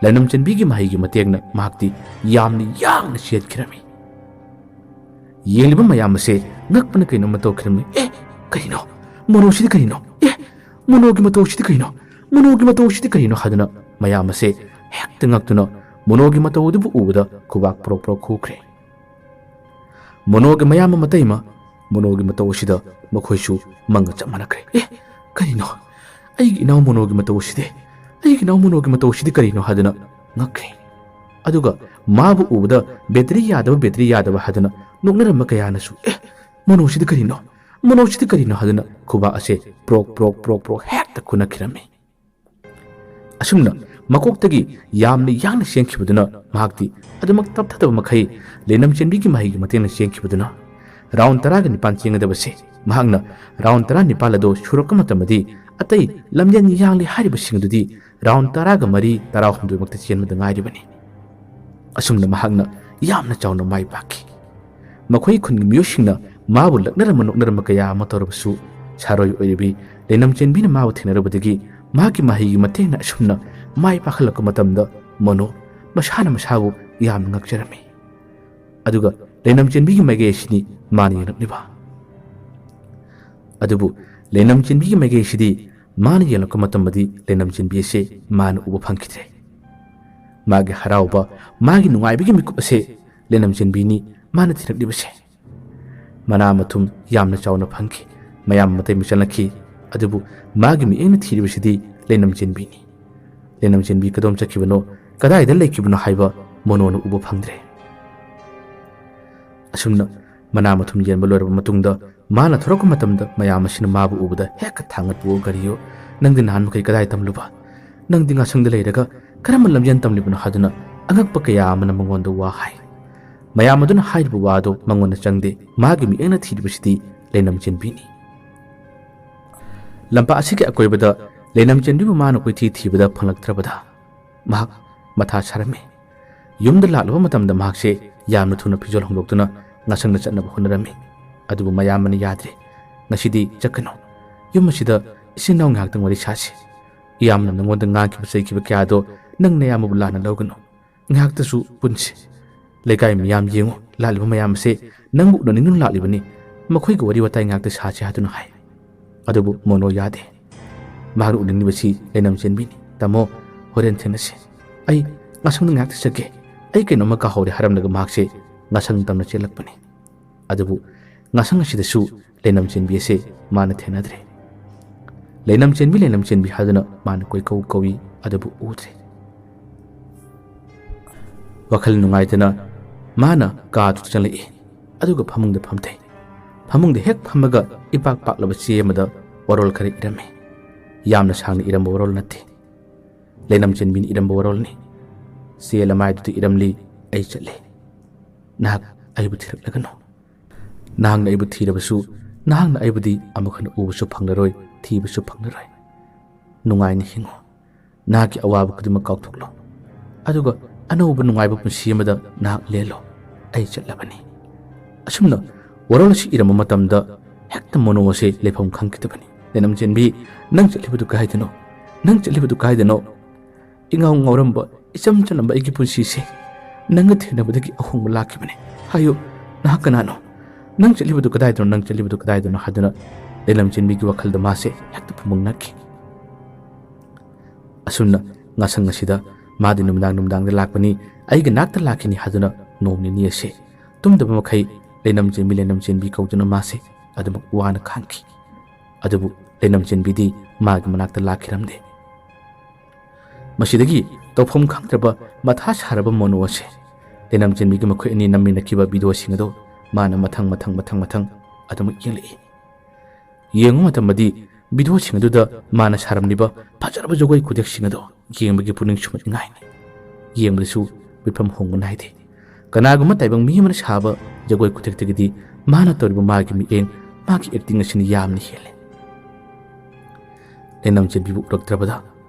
ꯂꯩꯅꯝ ꯆꯦꯟꯕꯤꯒꯤ ꯃꯍꯩꯒꯤ ꯃꯇꯦꯡꯅ ꯃꯍꯥꯛꯇꯤ ꯌꯥꯝꯅ ꯌꯥꯡꯅ ꯆꯦꯟꯈꯤꯔꯝꯃꯤ꯫ ꯌꯦꯡꯂꯤꯕ ꯃꯌꯥꯝ ꯑꯁꯦ ꯉꯛꯄꯅ ꯀꯩꯅꯣꯝꯃ ꯇꯧꯈꯤꯔꯝꯃꯤ꯫ "ꯑꯦ, ꯀꯔꯤꯅꯣ? ꯃꯣꯅꯣꯁꯤꯗꯤ ꯀꯔꯤꯅꯣ? ꯑꯦ, ꯃꯣꯅꯣꯒꯤ ꯃꯇꯧꯁꯤꯗꯤ ꯀꯔꯤꯅꯣ? ꯃꯣꯅꯣꯒꯤ ꯃꯇꯧꯁꯤꯗꯤ ꯀꯔꯤꯅꯣ?" ꯍꯥꯏꯗꯨꯅ ꯃꯌꯥꯝ ꯑꯁꯦ ꯍꯦꯛꯇ ꯉꯛꯇꯨꯅ ꯃꯣꯅꯣꯒꯤ ꯃꯇꯧ ꯑꯗꯨꯕꯨ ꯎꯕꯗ ꯈꯨꯕꯥꯛ ꯄ꯭ꯔꯣꯛ ꯄ꯭ꯔꯣꯛ ꯈꯨꯈ꯭ꯔꯦ꯫ ꯃꯣꯅꯣꯒꯤ ꯃꯌꯥꯝꯕ ꯃꯇꯩꯃ ꯃꯣꯅꯣꯒꯤ ꯃꯇꯧ ꯑꯁꯤꯗ ꯃꯈꯣꯏꯁꯨ ꯃꯪꯒ ꯆꯞ ꯃꯥꯟꯅꯈ꯭ꯔꯦ꯫ "ꯑꯦ, ꯀꯔꯤꯅꯣ? ꯑꯩꯒꯤ ꯏꯅꯥꯎ ꯃꯣꯅꯣꯒꯤ ꯃꯇꯧ ꯑꯁꯤꯗꯤ, ꯑꯩꯒꯤ ꯏꯅꯥꯎ ꯃꯣꯅꯣꯒꯤ ꯃꯇꯧ ꯑꯁꯤꯗꯤ ꯀꯔꯤꯅꯣ?" ꯍꯥꯏꯗꯨꯅ ꯉꯛꯈ꯭ꯔꯦ꯫ ꯑꯗꯨꯒ ꯃꯥꯕꯨ ꯎꯕꯗ "ꯕꯦꯇꯔꯤ ꯌꯥꯗꯕ, ꯕꯦꯇꯔꯤ ꯌꯌꯥꯗꯕ" ꯍꯥꯏꯗꯨꯅ ꯅꯣꯛꯅꯔꯝꯕ ꯀꯌꯥꯅꯁꯨ "ꯑꯦ, ꯃꯣꯅꯣꯁꯤꯗꯤ ꯀꯔꯤꯅꯣ? ꯃꯣꯅꯣꯁꯤꯗꯤ ꯀꯔꯤꯅꯣ?" ꯍꯥꯏꯗꯨꯅ ꯈꯨꯕꯥꯛ ꯑꯁꯦ ꯄ꯭ꯔꯣꯛ ꯄ꯭ꯔꯣꯛ ꯄ꯭ꯔꯣꯛ ꯄ꯭ꯔꯣꯛ ꯍꯦꯛꯇ ꯈꯨꯅꯈꯤꯔꯝꯃꯤ꯫ ꯑꯁꯨꯝꯅ ꯃꯀꯣꯛꯇꯒꯤ ꯌꯥꯝꯅ ꯌꯥꯡꯅ ꯆꯦꯟꯈꯤꯕꯗꯨꯅ ꯃꯍꯥꯛꯇꯤ ꯑꯗꯨꯃꯛ ꯇꯞꯊꯗꯕ ꯃꯈꯩ ꯂꯩꯅꯝ ꯆꯦꯟꯕꯤꯒꯤ ꯃꯍꯩꯒꯤ ꯃꯇꯦꯡꯅ ꯆꯦꯟꯈꯤꯕꯗꯨꯅ ꯔꯥꯎꯟ ꯇꯔꯥꯒ ꯅꯤꯄꯥꯟ ꯆꯦꯟꯒꯗꯕꯁꯦ ꯃꯍꯥꯛꯅ ꯔꯥꯎꯟ ꯇꯔꯥ ꯅꯤꯄꯥꯟ ꯑꯗꯨ ꯁꯨꯔꯛꯄ ꯃꯇꯝꯗꯗꯤ ꯑꯇꯩ ꯂꯝꯖꯦꯟ ꯌꯥꯡꯂꯤ ꯍꯥꯏꯔꯤꯕꯁꯤꯡ ꯑꯗꯨꯗꯤ ꯔꯥꯎꯟ ꯇꯔꯥꯒ ꯃꯔꯤ, ꯇꯔꯥꯍꯨꯝꯗꯣꯏ ꯃꯛꯇ ꯆꯦꯟꯕꯗ ꯉꯥꯏꯔꯤꯕꯅꯤ꯫ ꯑꯁꯨꯝꯅ ꯃꯍꯥꯛꯅ ꯌꯥꯝꯅ ꯆꯥꯎꯅ ꯃꯥꯏ ꯄꯥꯛꯈꯤ꯫ ꯃꯈꯣꯏ ꯈꯨꯟꯒꯤ ꯃꯤꯑꯣꯏꯁꯤꯡꯅ ꯃꯥꯕꯨ ꯂꯛꯅꯔꯝꯕ ꯅꯣꯛꯅꯔꯝꯕ ꯀꯌꯥ ꯑꯃ ꯇꯧꯔꯕꯁꯨ, ꯁꯥꯔꯣꯏ ꯑꯣꯏꯔꯤꯕꯤ ꯂꯩꯅꯝ ꯆꯦꯟꯕꯤꯅ ꯃꯥꯕꯨ ꯊꯦꯡꯅꯔꯨꯕꯗꯒꯤ ꯃꯍꯥꯛꯀꯤ ꯃꯍꯩꯒꯤ ꯃꯇꯦꯡꯅ ꯑꯁꯨꯝꯅ ꯃꯥꯏ ꯄꯥꯛꯍꯜꯂꯛꯄ ꯃꯇꯝꯗ ꯃꯣꯅꯣ ꯃꯁꯥꯅ ꯃꯁꯥꯕꯨ ꯌꯥꯝꯅ ꯉꯛꯆꯔꯝꯃꯤ꯫ ꯑꯗꯨꯒ ꯂꯩꯅꯝ ꯆꯦꯟꯕꯤꯒꯤ ꯃꯥꯏꯀꯩ ꯑꯁꯤꯅꯤ ꯃꯥꯅ ꯌꯦꯡꯂꯛꯂꯤꯕ꯫ ꯑꯗꯨꯕꯨ ꯂꯩꯅꯝ ꯆꯦꯟꯕꯤꯒꯤ ꯃꯥꯏꯀꯩ ꯑꯁꯤꯗꯤ ꯃꯥꯅ ꯌꯦꯡꯂꯛꯄ ꯃꯇꯝꯗꯗꯤ ꯂꯩꯅꯝ ꯆꯦꯟꯕꯤ ꯑꯁꯦ ꯃꯥꯅ ꯎꯕ ꯐꯪꯈꯤꯗ꯭ꯔꯦ꯫ ꯃꯥꯒꯤ ꯍꯔꯥꯎꯕ, ꯃꯥꯒꯤ ꯅꯨꯡꯉꯥꯏꯕꯒꯤ ꯃꯤꯀꯨꯞ ꯑꯁꯦ ꯂꯩꯅꯝ ꯆꯦꯟꯕꯤꯅꯤ ꯃꯥꯅ ꯊꯤꯔꯛꯂꯤꯕꯁꯦ꯫ ꯃꯅꯥ ꯃꯊꯨꯝ ꯌꯥꯝꯅ ꯆꯥꯎꯅ ꯐꯪꯈꯤ꯫ ꯃꯌꯥꯝ ꯃꯇꯩ ꯃꯆꯜꯂꯛꯈꯤ꯫ ꯑꯗꯨꯕꯨ ꯃꯥꯒꯤ ꯃꯤꯠꯌꯦꯡꯅ ꯊꯤꯔꯤꯕꯁꯤꯗꯤ ꯂꯩꯅꯝ ꯆꯦꯟꯕꯤꯅꯤ꯫ ꯂꯩꯅꯝ ꯆꯦꯟꯕꯤ ꯀꯗꯣꯝ ꯆꯠꯈꯤꯕꯅꯣ, ꯀꯗꯥꯏꯗ ꯂꯩꯈꯤꯕꯅꯣ ꯍꯥꯏꯕ ꯃꯣꯅꯣꯅ ꯎꯕ ꯐꯪꯗ꯭ꯔꯦ꯫ ꯑꯁꯨꯝꯅ ꯃꯅꯥ ꯃꯊꯨꯝ ꯌꯦꯟꯕ ꯂꯣꯏꯔꯕ ꯃꯇꯨꯡꯗ ꯃꯥꯅ ꯊꯣꯔꯛꯄ ꯃꯇꯝꯗ ꯃꯌꯥꯝ ꯑꯁꯤꯅ ꯃꯥꯕꯨ ꯎꯕꯗ ꯍꯦꯛꯇ ꯊꯥꯡꯒꯠꯄꯨ ꯀꯔꯤꯌꯣ, "ꯅꯪꯗꯤ ꯅꯍꯥꯟ ꯃꯈꯩ ꯀꯗꯥꯏ ꯇꯝꯂꯨꯕ? ꯅꯪꯗꯤ ꯉꯥꯁꯪꯗ ꯂꯩꯔꯒ ꯀꯔꯝꯕ ꯂꯝꯖꯦꯟ ꯇꯝꯂꯤꯕꯅꯣ?" ꯍꯥꯏꯗꯨꯅ ꯑꯉꯛꯄ ꯀꯌꯥ ꯑꯃꯅ ꯃꯉꯣꯟꯗ ꯋꯥ ꯍꯥꯏ꯫ ꯃꯌꯥꯝ ꯑꯗꯨꯅ ꯍꯥꯏꯔꯤꯕ ꯋꯥꯗꯨ ꯃꯉꯣꯟꯗ ꯆꯪꯗꯦ꯫ ꯃꯥꯒꯤ ꯃꯤꯠꯌꯦꯡꯅ ꯊꯤꯔꯤꯕꯁꯤꯗꯤ ꯂꯩꯅꯝ ꯆꯦꯟꯕꯤꯅꯤ꯫ ꯂꯝꯄꯥꯛ ꯑꯁꯤꯒꯤ ꯑꯀꯣꯏꯕꯗ ꯂꯩꯅꯝ ꯆꯦꯟꯕꯤꯕꯨ ꯃꯥꯅ ꯀꯣꯏꯊꯤ ꯊꯤꯕꯗ ꯐꯪꯂꯛꯇ꯭ꯔꯕꯗ ꯃꯍꯥꯛ ꯃꯊꯥ ꯁꯥꯔꯝꯃꯤ꯫ ꯌꯨꯝꯗ ꯂꯥꯛꯂꯕ ꯃꯇꯝꯗ ꯃꯍꯥꯛꯁꯦ ꯌꯥꯝꯅ ꯊꯨꯅ ꯐꯤꯖꯣꯜ ꯍꯣꯡꯗꯣꯛꯇꯨꯅ ꯉꯥꯁꯪꯅ ꯆꯠꯅꯕ ꯍꯣꯠꯅꯔꯝꯃꯤ꯫ ꯑꯗꯨꯕꯨ ꯃꯌꯥꯝꯕꯅ ꯌꯥꯗ꯭ꯔꯦ꯫ "ꯉꯁꯤꯗꯤ ꯆꯠꯀꯅꯨ꯫ ꯌꯨꯝ ꯑꯁꯤꯗ ꯏꯆꯤꯟ ꯏꯅꯥꯎ ꯉꯥꯏꯍꯥꯛꯇꯪ ꯋꯥꯔꯤ ꯁꯥꯁꯤ꯫ ꯏꯌꯥꯝꯕꯅ ꯅꯉꯣꯟꯗ ꯉꯥꯡꯈꯤꯕ ꯆꯩꯈꯤꯕ ꯀꯌꯥꯗꯣ ꯅꯪ ꯅꯌꯥꯝꯕꯕꯨ ꯂꯥꯟꯅ ꯂꯧꯒꯅꯨ꯫ ꯉꯥꯏꯍꯥꯛꯇꯁꯨ ꯄꯨꯟꯁꯤ꯫ ꯂꯩꯀꯥꯏ ꯃꯤꯌꯥꯝ ꯌꯦꯡꯉꯨ, ꯂꯥꯛꯂꯤꯕ ꯃꯌꯥꯝ ꯑꯁꯦ ꯅꯪꯕꯨ ꯎꯅꯅꯤꯡꯗꯨꯅ ꯂꯥꯛꯂꯤꯕꯅꯤ꯫ ꯃꯈꯣꯏꯒ ꯋꯥꯔꯤ ꯋꯥꯇꯥꯏ ꯉꯥꯏꯍꯥꯛꯇ ꯁꯥꯁꯤ ꯍꯥꯏꯗꯨꯅ ꯍꯥꯏ꯫ ꯑꯗꯨꯕꯨ ꯃꯣꯅꯣ ꯌꯥꯗꯦ꯫ ꯃꯍꯥꯛꯅ ꯎꯅꯤꯡꯂꯤꯕꯁꯤ ꯂꯩꯅꯝ ꯆꯦꯟꯕꯤꯅꯤ꯫ "ꯇꯥꯃꯣ, ꯍꯣꯔꯦꯟ ꯊꯦꯡꯅꯁꯤ꯫ ꯑꯩ ꯉꯁꯪꯗ ꯉꯥꯏꯍꯥꯛꯇ ꯆꯠꯀꯦ꯫ ꯑꯩ ꯀꯩꯅꯣꯝꯃ ꯀꯥꯍꯧꯔꯦ" ꯍꯥꯏꯔꯝꯂꯒ ꯃꯍꯥꯛꯁꯦ ꯉꯁꯪ ꯇꯝꯅ ꯆꯦꯜꯂꯛꯄꯅꯤ꯫ ꯑꯗꯨꯕꯨ ꯉꯁꯪ ꯑꯁꯤꯗꯁꯨ ꯂꯩꯅꯝ ꯆꯦꯟꯕꯤ ꯑꯁꯦ ꯃꯥꯅ ꯊꯦꯡꯅꯗ꯭ꯔꯦ꯫ "ꯂꯩꯅꯝ ꯆꯦꯟꯕꯤ, ꯂꯩꯅꯝ ꯆꯦꯟꯕꯤ" ꯍꯥꯏꯗꯨꯅ ꯃꯥꯅ ꯀꯣꯏꯀꯧ ꯀꯧꯏ, ꯑꯗꯨꯕꯨ ꯎꯗ꯭ꯔꯦ꯫ ꯋꯥꯈꯜ ꯅꯨꯡꯉꯥꯏꯇꯅ ꯃꯥꯅ ꯀꯥꯗꯨꯗ ꯆꯪꯂꯛꯏ, ꯑꯗꯨꯒ ꯐꯃꯨꯡꯗ ꯐꯝꯊꯩ꯫ ꯐꯃꯨꯡꯗ ꯍꯦꯛ ꯐꯝꯃꯒ ꯏꯄꯥꯛ ꯄꯥꯛꯂꯕ ꯆꯦ ꯑꯃꯗ ꯋꯥꯔꯣꯜ ꯈꯔ ꯏꯔꯝꯃꯤ꯫ ꯌꯥꯝꯅ ꯁꯥꯡꯅ ꯏꯔꯝꯕ ꯋꯥꯔꯣꯜ ꯅꯠꯇꯦ꯫ ꯂꯩꯅꯝ ꯆꯦꯟꯕꯤꯅ ꯏꯔꯝꯕ ꯋꯥꯔꯣꯜꯅꯤ꯫ ꯆꯦ ꯂꯃꯥꯏꯗꯨꯗ ꯏꯔꯝꯂꯤ, "ꯑꯩ ꯆꯠꯂꯦ꯫ ꯅꯍꯥꯛ ꯑꯩꯕꯨ ꯊꯤꯔꯛꯂꯒꯅꯨ꯫ ꯅꯍꯥꯛꯅ ꯑꯩꯕꯨ ꯊꯤꯔꯕꯁꯨ, ꯅꯍꯥꯛꯅ ꯑꯩꯕꯨꯗꯤ ꯑꯃꯨꯛ ꯍꯟꯅ ꯎꯕꯁꯨ ꯐꯪꯂꯔꯣꯏ, ꯊꯤꯕꯁꯨ ꯐꯪꯂꯔꯣꯏ꯫ ꯅꯨꯡꯉꯥꯏꯅ ꯍꯤꯡꯉꯨ꯫ ꯅꯍꯥꯛꯀꯤ ꯑꯋꯥꯕ ꯈꯨꯗꯤꯡꯃꯛ ꯀꯥꯎꯊꯣꯛꯂꯣ꯫ ꯑꯗꯨꯒ ꯑꯅꯧꯕ ꯅꯨꯡꯉꯥꯏꯕ ꯄꯨꯟꯁꯤ ꯑꯃꯗ ꯅꯍꯥꯛ ꯂꯦꯜꯂꯣ꯫ ꯑꯩ ꯆꯠꯂꯕꯅꯤ"꯫ ꯑꯁꯨꯝꯅ ꯋꯥꯔꯣꯜ ꯑꯁꯤ ꯏꯔꯝꯕ ꯃꯇꯝꯗ ꯍꯦꯛꯇ ꯃꯣꯅꯣ ꯑꯁꯦ ꯂꯩꯐꯝ ꯈꯪꯈꯤꯗꯕꯅꯤ꯫ "ꯂꯩꯅꯝ ꯆꯦꯟꯕꯤ, ꯅꯪ ꯆꯠꯂꯤꯕꯗꯨ ꯀꯥꯏꯗꯅꯣ? ꯅꯪ ꯆꯠꯂꯤꯕꯗꯨ ꯀꯥꯏꯗꯅꯣ? ꯏꯉꯥꯎ ꯉꯥꯎꯔꯝꯕ, ꯏꯆꯝ ꯆꯝꯂꯝꯕ ꯑꯩꯒꯤ ꯄꯨꯟꯁꯤꯁꯦ ꯅꯪꯒ ꯊꯦꯡꯅꯕꯗꯒꯤ ꯑꯍꯣꯡꯕ ꯂꯥꯛꯈꯤꯕꯅꯦ꯫ ꯍꯥꯏꯌꯨ, ꯅꯍꯥꯛ ꯀꯅꯥꯅꯣ? ꯅꯪ ꯆꯠꯂꯤꯕꯗꯨ ꯀꯗꯥꯏꯗꯅꯣ? ꯅꯪ ꯆꯠꯂꯤꯕꯗꯨ ꯀꯗꯥꯏꯗꯅꯣ?" ꯍꯥꯏꯗꯨꯅ ꯂꯩꯅꯝ ꯆꯦꯟꯕꯤꯒꯤ ꯋꯥꯈꯜꯗ ꯃꯥꯁꯦ ꯍꯦꯛꯇ ꯐꯨꯝꯕꯪꯅꯈꯤ꯫ ꯑꯁꯨꯝꯅ ꯉꯁꯪ ꯑꯁꯤꯗ ꯃꯥꯗꯤ ꯅꯨꯃꯤꯗꯥꯡ ꯅꯨꯃꯤꯗꯥꯡꯗ ꯂꯥꯛꯄꯅꯤ, ꯑꯩꯒꯤ ꯅꯥꯛꯇ ꯂꯥꯛꯈꯤꯅꯤ ꯍꯥꯏꯗꯨꯅ ꯅꯣꯡ ꯅꯤꯅꯤ ꯑꯁꯦ ꯇꯨꯝꯗꯕ ꯃꯈꯩ ꯂꯩꯅꯝ ꯆꯦꯟꯕꯤ, ꯂꯩꯅꯝ ꯆꯦꯟꯕꯤ ꯀꯧꯗꯨꯅ ꯃꯥꯁꯦ ꯑꯗꯨꯃꯛ ꯋꯥꯅ ꯈꯥꯡꯈꯤ꯫ ꯑꯗꯨꯕꯨ ꯂꯩꯅꯝ ꯆꯦꯟꯕꯤꯗꯤ ꯃꯥꯒꯤ ꯃꯅꯥꯛꯇ ꯂꯥꯛꯈꯤꯔꯝꯗꯦ꯫ ꯃꯁꯤꯗꯒꯤ ꯇꯧꯐꯝ ꯈꯪꯗ꯭ꯔꯕ ꯃꯊꯥ ꯁꯥꯔꯕ ꯃꯣꯅꯨ ꯑꯁꯦ ꯂꯩꯅꯝ ꯆꯦꯟꯕꯤꯒꯤ ꯃꯈꯣꯏ ꯑꯅꯤ ꯅꯝꯃꯤꯟꯅꯈꯤꯕ ꯚꯤꯗꯤꯑꯣꯁꯤꯡ ꯑꯗꯨ ꯃꯥꯅ ꯃꯊꯪ ꯃꯊꯪ ꯃꯊꯪ ꯃꯊꯪ ꯑꯗꯨꯃꯛ ꯌꯦꯡꯂꯛꯏ꯫ ꯌꯦꯡꯕ ꯃꯇꯝꯗꯗꯤ ꯚꯤꯗꯤꯑꯣꯁꯤꯡ ꯑꯗꯨꯗ ꯃꯥꯅ ꯁꯥꯔꯝꯂꯤꯕ ꯐꯖꯔꯕ ꯖꯒꯣꯏ ꯈꯨꯊꯦꯛꯁꯤꯡ ꯑꯗꯨ ꯌꯦꯡꯕꯒꯤ ꯄꯨꯛꯅꯤꯡ ꯁꯨꯝꯍꯠꯅꯤꯡꯉꯥꯏꯅꯤ꯫ ꯌꯦꯡꯕꯗꯁꯨ ꯃꯤꯠꯐꯝ ꯍꯣꯡꯕ ꯅꯥꯏꯗꯦ꯫ ꯀꯅꯥꯒꯨꯝꯕ ꯇꯥꯏꯕꯪ ꯃꯤ ꯑꯃꯅ ꯁꯥꯕ ꯖꯒꯣꯏ ꯈꯨꯊꯦꯛꯇꯒꯤꯗꯤ ꯃꯥꯅ ꯇꯧꯔꯤꯕ ꯃꯥꯒꯤ ꯃꯤꯠꯌꯦꯡ, ꯃꯥꯒꯤ ꯑꯦꯛꯇꯤꯡ ꯑꯁꯤꯅ ꯌꯥꯝꯅ ꯍꯦꯜꯂꯦ꯫ ꯂꯩꯅꯝ ꯆꯦꯟꯕꯤꯕꯨ ꯎꯔꯛꯇ꯭ꯔꯕꯗ,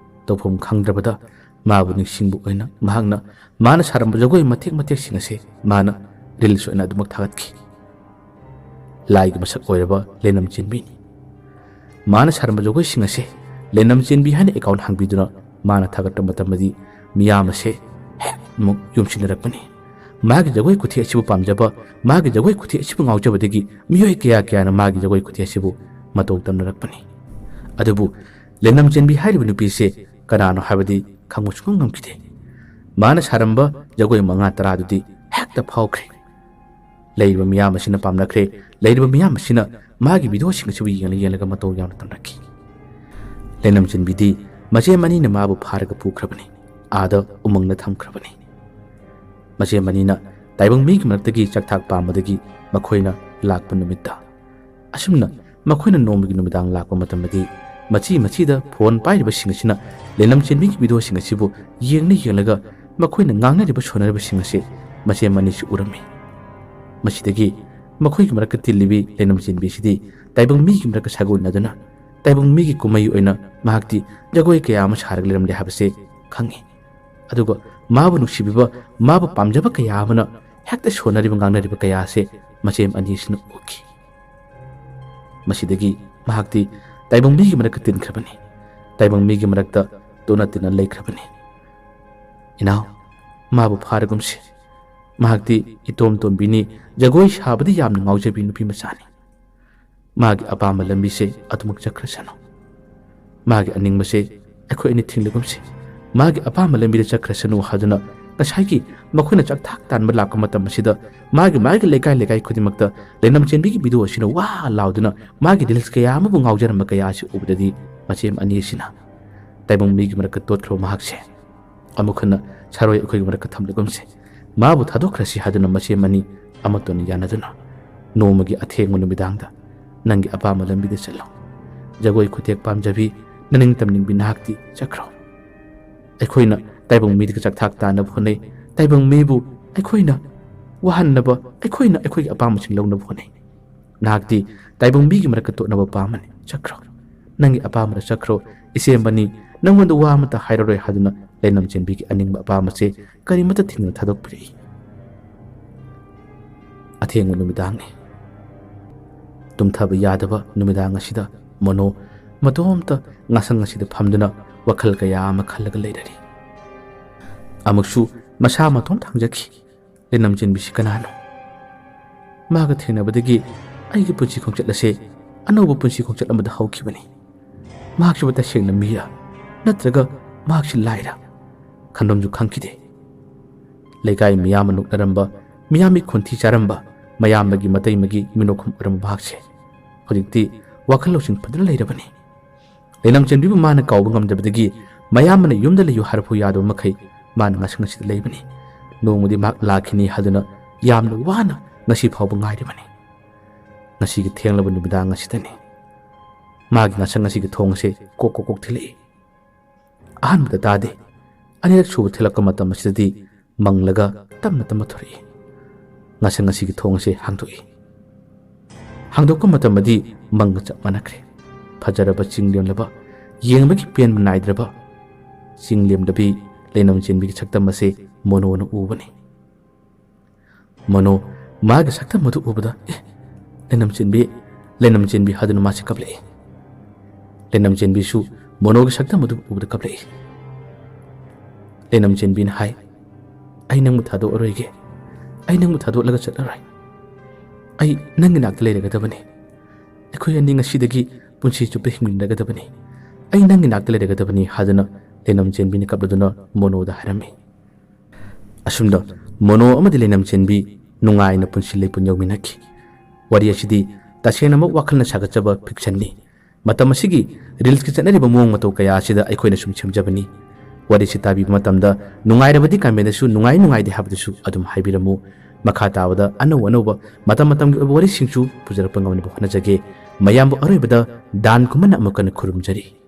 ꯇꯧꯐꯝ ꯈꯪꯗ꯭ꯔꯕꯗ, ꯃꯥꯕꯨ ꯅꯤꯡꯁꯤꯡꯕ ꯑꯣꯏꯅ ꯃꯍꯥꯛꯅ ꯃꯥꯅ ꯁꯥꯔꯝꯕ ꯖꯒꯣꯏ ꯃꯇꯦꯛ ꯃꯇꯦꯛꯁꯤꯡ ꯑꯁꯦ ꯃꯥꯅ ꯔꯤꯜꯁ ꯑꯣꯏꯅ ꯑꯗꯨꯃꯛ ꯊꯥꯒꯠꯈꯤ꯫ ꯂꯥꯏꯒꯤ ꯃꯁꯛ ꯑꯣꯏꯔꯕ ꯂꯩꯅꯝ ꯆꯦꯟꯕꯤꯅꯤ꯫ ꯃꯥꯅ ꯁꯥꯔꯝꯕ ꯖꯒꯣꯏꯁꯤꯡ ꯑꯁꯦ ꯂꯩꯅꯝ ꯆꯦꯟꯕꯤ ꯍꯥꯏꯅ ꯑꯦꯀꯥꯎꯟ ꯍꯥꯡꯕꯤꯗꯨꯅ ꯃꯥꯅ ꯊꯥꯒꯠꯄ ꯃꯇꯝꯗꯗꯤ ꯃꯤꯌꯥꯝ ꯑꯁꯦ ꯍꯦꯛ ꯑꯃꯨꯛ ꯌꯣꯝꯁꯤꯟꯅꯔꯛꯄꯅꯤ꯫ ꯃꯥꯒꯤ ꯖꯒꯣꯏ ꯈꯨꯊꯦꯛ ꯑꯁꯤꯕꯨ ꯄꯥꯝꯖꯕ, ꯃꯥꯒꯤ ꯖꯒꯣꯏ ꯈꯨꯊꯦꯛ ꯑꯁꯤꯕꯨ ꯉꯥꯎꯖꯕꯗꯒꯤ ꯃꯤꯑꯣꯏ ꯀꯌꯥ ꯀꯌꯥꯅ ꯃꯥꯒꯤ ꯖꯒꯣꯏ ꯈꯨꯊꯦꯛ ꯑꯁꯤꯕꯨ ꯃꯇꯧ ꯇꯝꯅꯔꯛꯄꯅꯤ꯫ ꯑꯗꯨꯕꯨ ꯂꯩꯅꯝ ꯆꯦꯟꯕꯤ ꯍꯥꯏꯔꯤꯕ ꯅꯨꯄꯤꯁꯦ ꯀꯅꯥꯅꯣ ꯍꯥꯏꯕꯗꯤ ꯈꯪꯕ ꯁꯨꯡꯉꯝ ꯉꯝꯈꯤꯗꯦ꯫ ꯃꯥꯅ ꯁꯥꯔꯝꯕ ꯖꯒꯣꯏ ꯃꯉꯥ ꯇꯔꯥꯗꯨꯗꯤ ꯍꯦꯛꯇ ꯐꯥꯎꯈ꯭ꯔꯦ꯫ ꯂꯩꯔꯤꯕ ꯃꯤꯌꯥꯝ ꯑꯁꯤꯅ ꯄꯥꯝꯅꯈ꯭ꯔꯦ꯫ ꯂꯩꯔꯤꯕ ꯃꯤꯌꯥꯝ ꯑꯁꯤꯅ ꯃꯥꯒꯤ ꯚꯤꯗꯤꯑꯣꯁꯤꯡ ꯑꯁꯤꯕꯨ ꯌꯦꯡꯂ ꯌꯦꯡꯂꯒ ꯃꯇꯧ ꯌꯥꯝꯅ ꯇꯝꯅꯈꯤ꯫ ꯂꯩꯅꯝ ꯆꯦꯟꯕꯤꯗꯤ ꯃꯆꯦ ꯃꯅꯤꯅ ꯃꯥꯕꯨ ꯐꯥꯔꯒ ꯄꯨꯈ꯭ꯔꯕꯅꯤ꯫ ꯑꯥꯗ ꯎꯃꯪꯗ ꯊꯝꯈ꯭ꯔꯕꯅꯤ꯫ ꯃꯆꯦ ꯃꯅꯤꯅ ꯇꯥꯏꯕꯪ ꯃꯤꯒꯤ ꯃꯔꯛꯇꯒꯤ ꯆꯥꯛꯊꯥꯛ ꯄꯥꯝꯕꯗꯒꯤ ꯃꯈꯣꯏꯅ ꯂꯥꯛꯄ ꯅꯨꯃꯤꯠꯇ꯫ ꯑꯁꯨꯝꯅ ꯃꯈꯣꯏꯅ ꯅꯣꯡꯃꯒꯤ ꯅꯨꯃꯤꯗꯥꯡ ꯂꯥꯛꯄ ꯃꯇꯝꯗꯗꯤ ꯃꯆꯤ ꯃꯆꯤꯗ ꯐꯣꯟ ꯄꯥꯏꯔꯤꯕꯁꯤꯡ ꯑꯁꯤꯅ ꯂꯩꯅꯝ ꯆꯦꯟꯕꯤꯒꯤ ꯚꯤꯗꯤꯑꯣꯁꯤꯡ ꯑꯁꯤꯕꯨ ꯌꯦꯡꯅ ꯌꯦꯡꯂꯒ ꯃꯈꯣꯏꯅ ꯉꯥꯡꯅꯔꯤꯕ ꯁꯣꯟꯅꯔꯤꯕꯁꯤꯡ ꯑꯁꯤ ꯃꯆꯦ ꯃꯅꯤꯁꯨ ꯎꯔꯝꯃꯤ꯫ ꯃꯁꯤꯗꯒꯤ ꯃꯈꯣꯏꯒꯤ ꯃꯔꯛꯇ ꯇꯤꯜꯂꯤꯕꯤ ꯂꯩꯅꯝ ꯆꯦꯟꯕꯤꯁꯤꯗꯤ ꯇꯥꯏꯕꯪ ꯃꯤꯒꯤ ꯃꯔꯛꯇ ꯁꯥꯒꯣꯟꯅꯗꯨꯅ ꯇꯥꯏꯕꯪ ꯃꯤꯒꯤ ꯀꯨꯝꯍꯩ ꯑꯣꯏꯅ ꯃꯍꯥꯛꯇꯤ ꯖꯒꯣꯏ ꯀꯌꯥ ꯑꯃ ꯁꯥꯔꯒ ꯂꯩꯔꯝꯂꯦ ꯍꯥꯏꯕꯁꯦ ꯈꯪꯉꯤ꯫ ꯑꯗꯨꯒ ꯃꯥꯕꯨ ꯅꯨꯡꯁꯤꯕꯤꯕ, ꯃꯥꯕꯨ ꯄꯥꯝꯖꯕ ꯀꯌꯥ ꯑꯃꯅ ꯍꯦꯛꯇ ꯁꯣꯟꯅꯔꯤꯕ ꯉꯥꯡꯅꯔꯤꯕ ꯀꯌꯥ ꯑꯁꯦ ꯃꯆꯦ ꯑꯅꯤꯁꯤꯅ ꯎꯈꯤ꯫ ꯃꯁꯤꯗꯒꯤ ꯃꯍꯥꯛꯇꯤ ꯇꯥꯏꯕꯪ ꯃꯤꯒꯤ ꯃꯔꯛꯇ ꯇꯤꯟꯈ꯭ꯔꯕꯅꯤ꯫ ꯇꯥꯏꯕꯪ ꯃꯤꯒꯤ ꯃꯔꯛꯇ ꯇꯣꯠꯅ ꯇꯤꯟꯅ ꯂꯩꯈ꯭ꯔꯕꯅꯤ꯫ ꯏꯅꯥꯎ, ꯃꯥꯕꯨ ꯐꯥꯔꯒꯨꯝꯁꯤ꯫ ꯃꯍꯥꯛꯇꯤ ꯏꯇꯣꯝ ꯇꯣꯝꯕꯤꯅꯤ, ꯖꯒꯣꯏ ꯁꯥꯕꯗ ꯌꯥꯝꯅ ꯉꯥꯎꯖꯕꯤ ꯅꯨꯄꯤ ꯃꯆꯥꯅꯤ꯫ ꯃꯥꯒꯤ ꯑꯄꯥꯝꯕ ꯂꯝꯕꯤꯁꯦ ꯑꯗꯨꯃꯛ ꯆꯠꯈ꯭ꯔꯁꯅꯨ꯫ ꯃꯥꯒꯤ ꯑꯅꯤꯡꯕꯁꯦ ꯑꯩꯈꯣꯏ ꯑꯅꯤ ꯊꯤꯡꯂꯒꯨꯝꯁꯤ꯫ ꯃꯥꯒꯤ ꯑꯄꯥꯝꯕ ꯂꯝꯕꯤꯗ ꯆꯠꯈ꯭ꯔꯁꯅꯨ ꯍꯥꯏꯗꯨꯅ ꯉꯁꯥꯏꯒꯤ ꯃꯈꯣꯏꯅ ꯆꯥꯛꯊꯥꯛ ꯇꯥꯟꯕ ꯂꯥꯛꯄ ꯃꯇꯝ ꯑꯁꯤꯗ ꯃꯥꯒꯤ ꯃꯥꯒꯤ ꯂꯩꯀꯥꯏ ꯂꯩꯀꯥꯏ ꯈꯨꯗꯤꯡꯃꯛꯇ ꯂꯩꯅꯝ ꯆꯦꯟꯕꯤꯒꯤ ꯚꯤꯗꯤꯑꯣ ꯑꯁꯤꯅ ꯋꯥ ꯂꯥꯎꯗꯨꯅ ꯃꯥꯒꯤ ꯔꯤꯜꯁ ꯀꯌꯥ ꯑꯃꯕꯨ ꯉꯥꯎꯖꯔꯝꯕ ꯀꯌꯥ ꯑꯁꯤ ꯎꯕꯗꯗꯤ ꯃꯆꯦꯝ ꯑꯅꯤ ꯑꯁꯤꯅ ꯇꯥꯏꯕꯪ ꯃꯤꯒꯤ ꯃꯔꯛꯇ ꯇꯣꯠꯈ꯭ꯔꯕ ꯃꯍꯥꯛꯁꯦ ꯑꯃꯨꯛ ꯍꯟꯅ ꯁꯥꯔꯣꯏ ꯑꯩꯈꯣꯏꯒꯤ ꯃꯔꯛꯇ ꯊꯝꯂꯒꯨꯝꯁꯦ꯫ ꯃꯥꯕꯨ ꯊꯥꯗꯣꯛꯈ꯭ꯔꯁꯤ ꯍꯥꯏꯗꯨꯅ ꯃꯆꯦꯝ ꯑꯅꯤ ꯑꯃꯠꯇꯅ ꯌꯥꯅꯗꯨꯅ ꯅꯣꯡꯃꯒꯤ ꯑꯊꯦꯡꯕ ꯅꯨꯃꯤꯗꯥꯡꯗ ꯅꯪꯒꯤ ꯑꯄꯥꯝꯕ ꯂꯝꯕꯤꯗ ꯆꯠꯂꯣ꯫ ꯖꯒꯣꯏ ꯈꯨꯊꯦꯛ ꯄꯥꯝꯖꯕꯤ, ꯅꯅꯤꯡ ꯇꯝꯅꯤꯡꯕꯤ ꯅꯍꯥꯛꯇꯤ ꯆꯠꯈ꯭ꯔꯣ꯫ ꯑꯩꯈꯣꯏꯅ ꯇꯥꯏꯕꯪ ꯃꯤꯗꯒ ꯆꯥꯛꯊꯥꯛ ꯇꯥꯅꯕ ꯍꯣꯠꯅꯩ꯫ ꯇꯥꯏꯕꯪ ꯃꯤꯕꯨ ꯑꯩꯈꯣꯏꯅ ꯋꯥꯍꯟꯅꯕ, ꯑꯩꯈꯣꯏꯅ ꯑꯩꯈꯣꯏꯒꯤ ꯑꯄꯥꯝꯕꯁꯤꯡ ꯂꯧꯅꯕ ꯍꯣꯠꯅꯩ꯫ ꯅꯍꯥꯛꯇꯤ ꯇꯥꯏꯕꯪ ꯃꯤꯒꯤ ꯃꯔꯛꯇ ꯇꯣꯠꯅꯕ ꯄꯥꯝꯕꯅꯤ꯫ ꯆꯠꯈ꯭ꯔꯣ꯫ ꯅꯪꯒꯤ ꯑꯄꯥꯝꯕꯗ ꯆꯠꯈ꯭ꯔꯣ꯫ ꯏꯆꯦꯝꯕꯅꯤ, ꯅꯪꯉꯣꯟꯗ ꯋꯥ ꯑꯃꯠꯇ ꯍꯥꯏꯔꯔꯣꯏ ꯍꯥꯏꯗꯨꯅ ꯂꯩꯅꯝ ꯆꯦꯟꯕꯤꯒꯤ ꯑꯅꯤꯡꯕ ꯑꯄꯥꯝꯕꯁꯦ ꯀꯔꯤꯃꯠꯇ ꯊꯤꯡꯗꯅ ꯊꯥꯗꯣꯛꯄꯤꯔꯛꯏ꯫ ꯑꯊꯦꯡꯕ ꯅꯨꯃꯤꯗꯥꯡꯅꯤ꯫ ꯇꯨꯝꯊꯕ ꯌꯥꯗꯕ ꯅꯨꯃꯤꯗꯥꯡ ꯑꯁꯤꯗ ꯃꯣꯅꯣ ꯃꯇꯣꯝꯇ ꯉꯁꯪ ꯑꯁꯤꯗ ꯐꯝꯗꯨꯅ ꯋꯥꯈꯜ ꯀꯌꯥ ꯑꯃ ꯈꯜꯂꯒ ꯂꯩꯔꯔꯤ꯫ ꯑꯃꯨꯛꯁꯨ ꯃꯁꯥ ꯃꯇꯣꯝꯇ ꯍꯪꯖꯈꯤ, "ꯂꯩꯅꯝꯆꯦꯟꯕꯤꯁꯤ ꯀꯅꯥꯅꯣ? ꯃꯥꯒ ꯊꯦꯡꯅꯕꯗꯒꯤ ꯑꯩꯒꯤ ꯄꯨꯟꯁꯤ ꯈꯣꯡꯆꯠ ꯑꯁꯦ ꯑꯅꯧꯕ ꯄꯨꯟꯁꯤ ꯈꯣꯡꯆꯠ ꯑꯃꯗ ꯍꯧꯈꯤꯕꯅꯤ꯫ ꯃꯍꯥꯛꯁꯤꯕꯨ ꯇꯁꯦꯡꯅ ꯃꯤꯔꯥ? ꯅꯠꯇ꯭ꯔꯒ ꯃꯍꯥꯛꯁꯤ ꯂꯥꯏꯔꯥ?" ꯈꯟꯐꯝꯁꯨ ꯈꯪꯈꯤꯗꯦ꯫ ꯂꯩꯀꯥꯏ ꯃꯤꯌꯥꯝꯅ ꯅꯣꯛꯅꯔꯝꯕ, ꯃꯤꯌꯥꯝꯒꯤ ꯈꯣꯟꯊꯤ ꯆꯥꯔꯝꯕ, ꯃꯌꯥꯝꯕꯒꯤ ꯃꯇꯩꯃꯒꯤ ꯃꯤꯅꯣꯛꯐꯝ ꯑꯣꯏꯔꯝꯕ ꯃꯍꯥꯛꯁꯦ ꯍꯧꯖꯤꯛꯇꯤ ꯋꯥꯈꯜ ꯂꯧꯁꯤꯡ ꯐꯖꯅ ꯂꯩꯔꯕꯅꯤ꯫ ꯂꯩꯅꯝꯆꯦꯟꯕꯤꯕꯨ ꯃꯥꯅ ꯀꯥꯎꯕ ꯉꯝꯗꯕꯗꯒꯤ ꯃꯌꯥꯝꯕꯅ ꯌꯨꯝꯗ ꯂꯩꯌꯨ ꯍꯥꯏꯔꯐꯥꯎ ꯌꯥꯗꯕ ꯃꯈꯩ ꯃꯥꯅ ꯉꯁꯤ ꯉꯁꯤꯗ ꯂꯩꯕꯅꯤ꯫ ꯅꯣꯡꯃꯗꯤ ꯃꯍꯥꯛ ꯂꯥꯛꯈꯤꯅꯤ ꯍꯥꯏꯗꯨꯅ ꯌꯥꯝꯅ ꯋꯥꯅ ꯉꯁꯤ ꯐꯥꯎꯕ ꯉꯥꯏꯔꯤꯕꯅꯤ꯫ ꯉꯁꯤꯒꯤ ꯊꯦꯡꯂꯕ ꯅꯨꯃꯤꯗꯥꯡ ꯑꯁꯤꯗꯅꯤ ꯃꯥꯒꯤ ꯉꯁꯪ ꯉꯁꯤꯒꯤ ꯊꯣꯡ ꯑꯁꯦ ꯀꯣꯛ ꯀꯣꯛ ꯀꯣꯛ ꯊꯤꯜꯂꯛꯏ꯫ ꯑꯍꯥꯟꯕꯗ ꯇꯥꯗꯦ꯫ ꯑꯅꯤꯔꯛ ꯁꯨꯕ ꯊꯤꯜꯂꯛꯄ ꯃꯇꯝ ꯑꯁꯤꯗꯗꯤ ꯃꯪꯂꯒ ꯇꯞꯅ ꯇꯞꯅ ꯊꯣꯔꯛꯏ꯫ ꯉꯁꯪ ꯉꯁꯤꯒꯤ ꯊꯣꯡ ꯑꯁꯦ ꯍꯥꯡꯗꯣꯛꯏ꯫ ꯍꯥꯡꯗꯣꯛꯄ ꯃꯇꯝꯗꯤ ꯃꯪꯒ ꯆꯞ ꯃꯥꯟꯅꯈ꯭ꯔꯦ꯫ ꯐꯖꯔꯕ ꯆꯤꯡ ꯂꯦꯝꯂꯕ, ꯌꯦꯡꯕꯒꯤ ꯄꯦꯟꯕ ꯅꯥꯏꯗ꯭ꯔꯕ ꯆꯤꯡ ꯂꯦꯝꯂꯕꯤ ꯂꯩꯅꯝꯆꯦꯟꯕꯤꯒꯤ ꯁꯛꯇꯝ ꯑꯁꯦ ꯃꯣꯅꯣꯅ ꯎꯕꯅꯤ꯫ ꯃꯣꯅꯣ ꯃꯥꯒꯤ ꯁꯛꯇꯝ ꯑꯗꯨ ꯎꯕꯗ, "ꯑꯦ, ꯂꯩꯅꯝꯆꯦꯟꯕꯤ, ꯂꯩꯅꯝꯆꯦꯟꯕꯤ" ꯍꯥꯏꯗꯨꯅ ꯃꯥꯁꯦ ꯀꯞꯂꯛꯏ꯫ ꯂꯩꯅꯝꯆꯦꯟꯕꯤꯁꯨ ꯃꯣꯅꯣꯒꯤ ꯁꯛꯇꯝ ꯑꯗꯨ ꯎꯕꯗ ꯀꯞꯂꯛꯏ꯫ ꯂꯩꯅꯝꯆꯦꯟꯕꯤꯅ ꯍꯥꯏ, "ꯑꯩ ꯅꯪꯕꯨ ꯊꯥꯗꯣꯛꯑꯔꯣꯏꯒꯦ꯫ ꯑꯩ ꯅꯪꯕꯨ ꯊꯥꯗꯣꯛꯂꯒ ꯆꯠꯂꯔꯣꯏ꯫ ꯑꯩ ꯅꯪꯒꯤ ꯅꯥꯛꯇ ꯂꯩꯔꯒꯗꯕꯅꯤ꯫ ꯑꯩꯈꯣꯏ ꯑꯅꯤ ꯉꯁꯤꯗꯒꯤ ꯄꯨꯟꯁꯤ ꯆꯨꯞꯄ ꯍꯤꯡꯃꯤꯟꯅꯒꯗꯕꯅꯤ꯫ ꯑꯩ ꯅꯪꯒꯤ ꯅꯥꯛꯇ ꯂꯩꯔꯒꯗꯕꯅꯤ" ꯍꯥꯏꯗꯨꯅ ꯂꯩꯅꯝꯆꯦꯟꯕꯤꯅ ꯀꯞꯂꯗꯨꯅ ꯃꯣꯅꯣꯗ ꯍꯥꯏꯔꯝꯃꯤ꯫ ꯑꯁꯨꯝꯅ ꯃꯣꯅꯣ ꯑꯃꯗꯤ ꯂꯩꯅꯝꯆꯦꯟꯕꯤ ꯅꯨꯡꯉꯥꯏꯅ ꯄꯨꯟꯁꯤ ꯂꯩꯄꯨꯟ ꯌꯧꯃꯤꯟꯅꯈꯤ꯫ ꯋꯥꯔꯤ ꯑꯁꯤꯗꯤ ꯇꯁꯦꯡꯅꯃꯛ ꯋꯥꯈꯜꯅ ꯁꯥꯒꯠꯆꯕ ꯐꯤꯛꯁꯟꯅꯤ꯫ ꯃꯇꯝ ꯑꯁꯤꯒꯤ ꯔꯤꯜꯁꯀꯤ ꯆꯠꯅꯔꯤꯕ ꯃꯑꯣꯡ ꯃꯇꯧ ꯀꯌꯥ ꯑꯁꯤꯗ ꯑꯩꯈꯣꯏꯅ ꯁꯨꯝ ꯁꯦꯝꯖꯕꯅꯤ꯫ ꯋꯥꯔꯤꯁꯤ ꯇꯥꯕꯤꯕ ꯃꯇꯝꯗ ꯅꯨꯡꯉꯥꯏꯔꯕꯗꯤ ꯀꯃꯦꯟꯗꯁꯨ, ꯅꯨꯡꯉꯥꯏ ꯅꯨꯡꯉꯥꯏꯇꯦ ꯍꯥꯏꯕꯗꯨꯁꯨ ꯑꯗꯨꯝ ꯍꯥꯏꯕꯤꯔꯝꯃꯨ꯫ ꯃꯈꯥ ꯇꯥꯕꯗ ꯑꯅꯧ ꯑꯅꯧꯕ ꯃꯇꯝ ꯃꯇꯝꯒꯤ ꯑꯣꯏꯕ ꯋꯥꯔꯤꯁꯤꯡꯁꯨ ꯄꯨꯖꯔꯛꯄ ꯉꯝꯅꯕ ꯍꯣꯠꯅꯖꯒꯦ꯫ ꯃꯌꯥꯝꯕꯨ ꯑꯔꯣꯏꯕꯗ ꯗꯥꯟ ꯀꯨꯝꯃꯟꯅ ꯑꯃꯨꯛ ꯍꯟꯅ ꯈꯨꯔꯨꯝꯖꯔꯤ꯫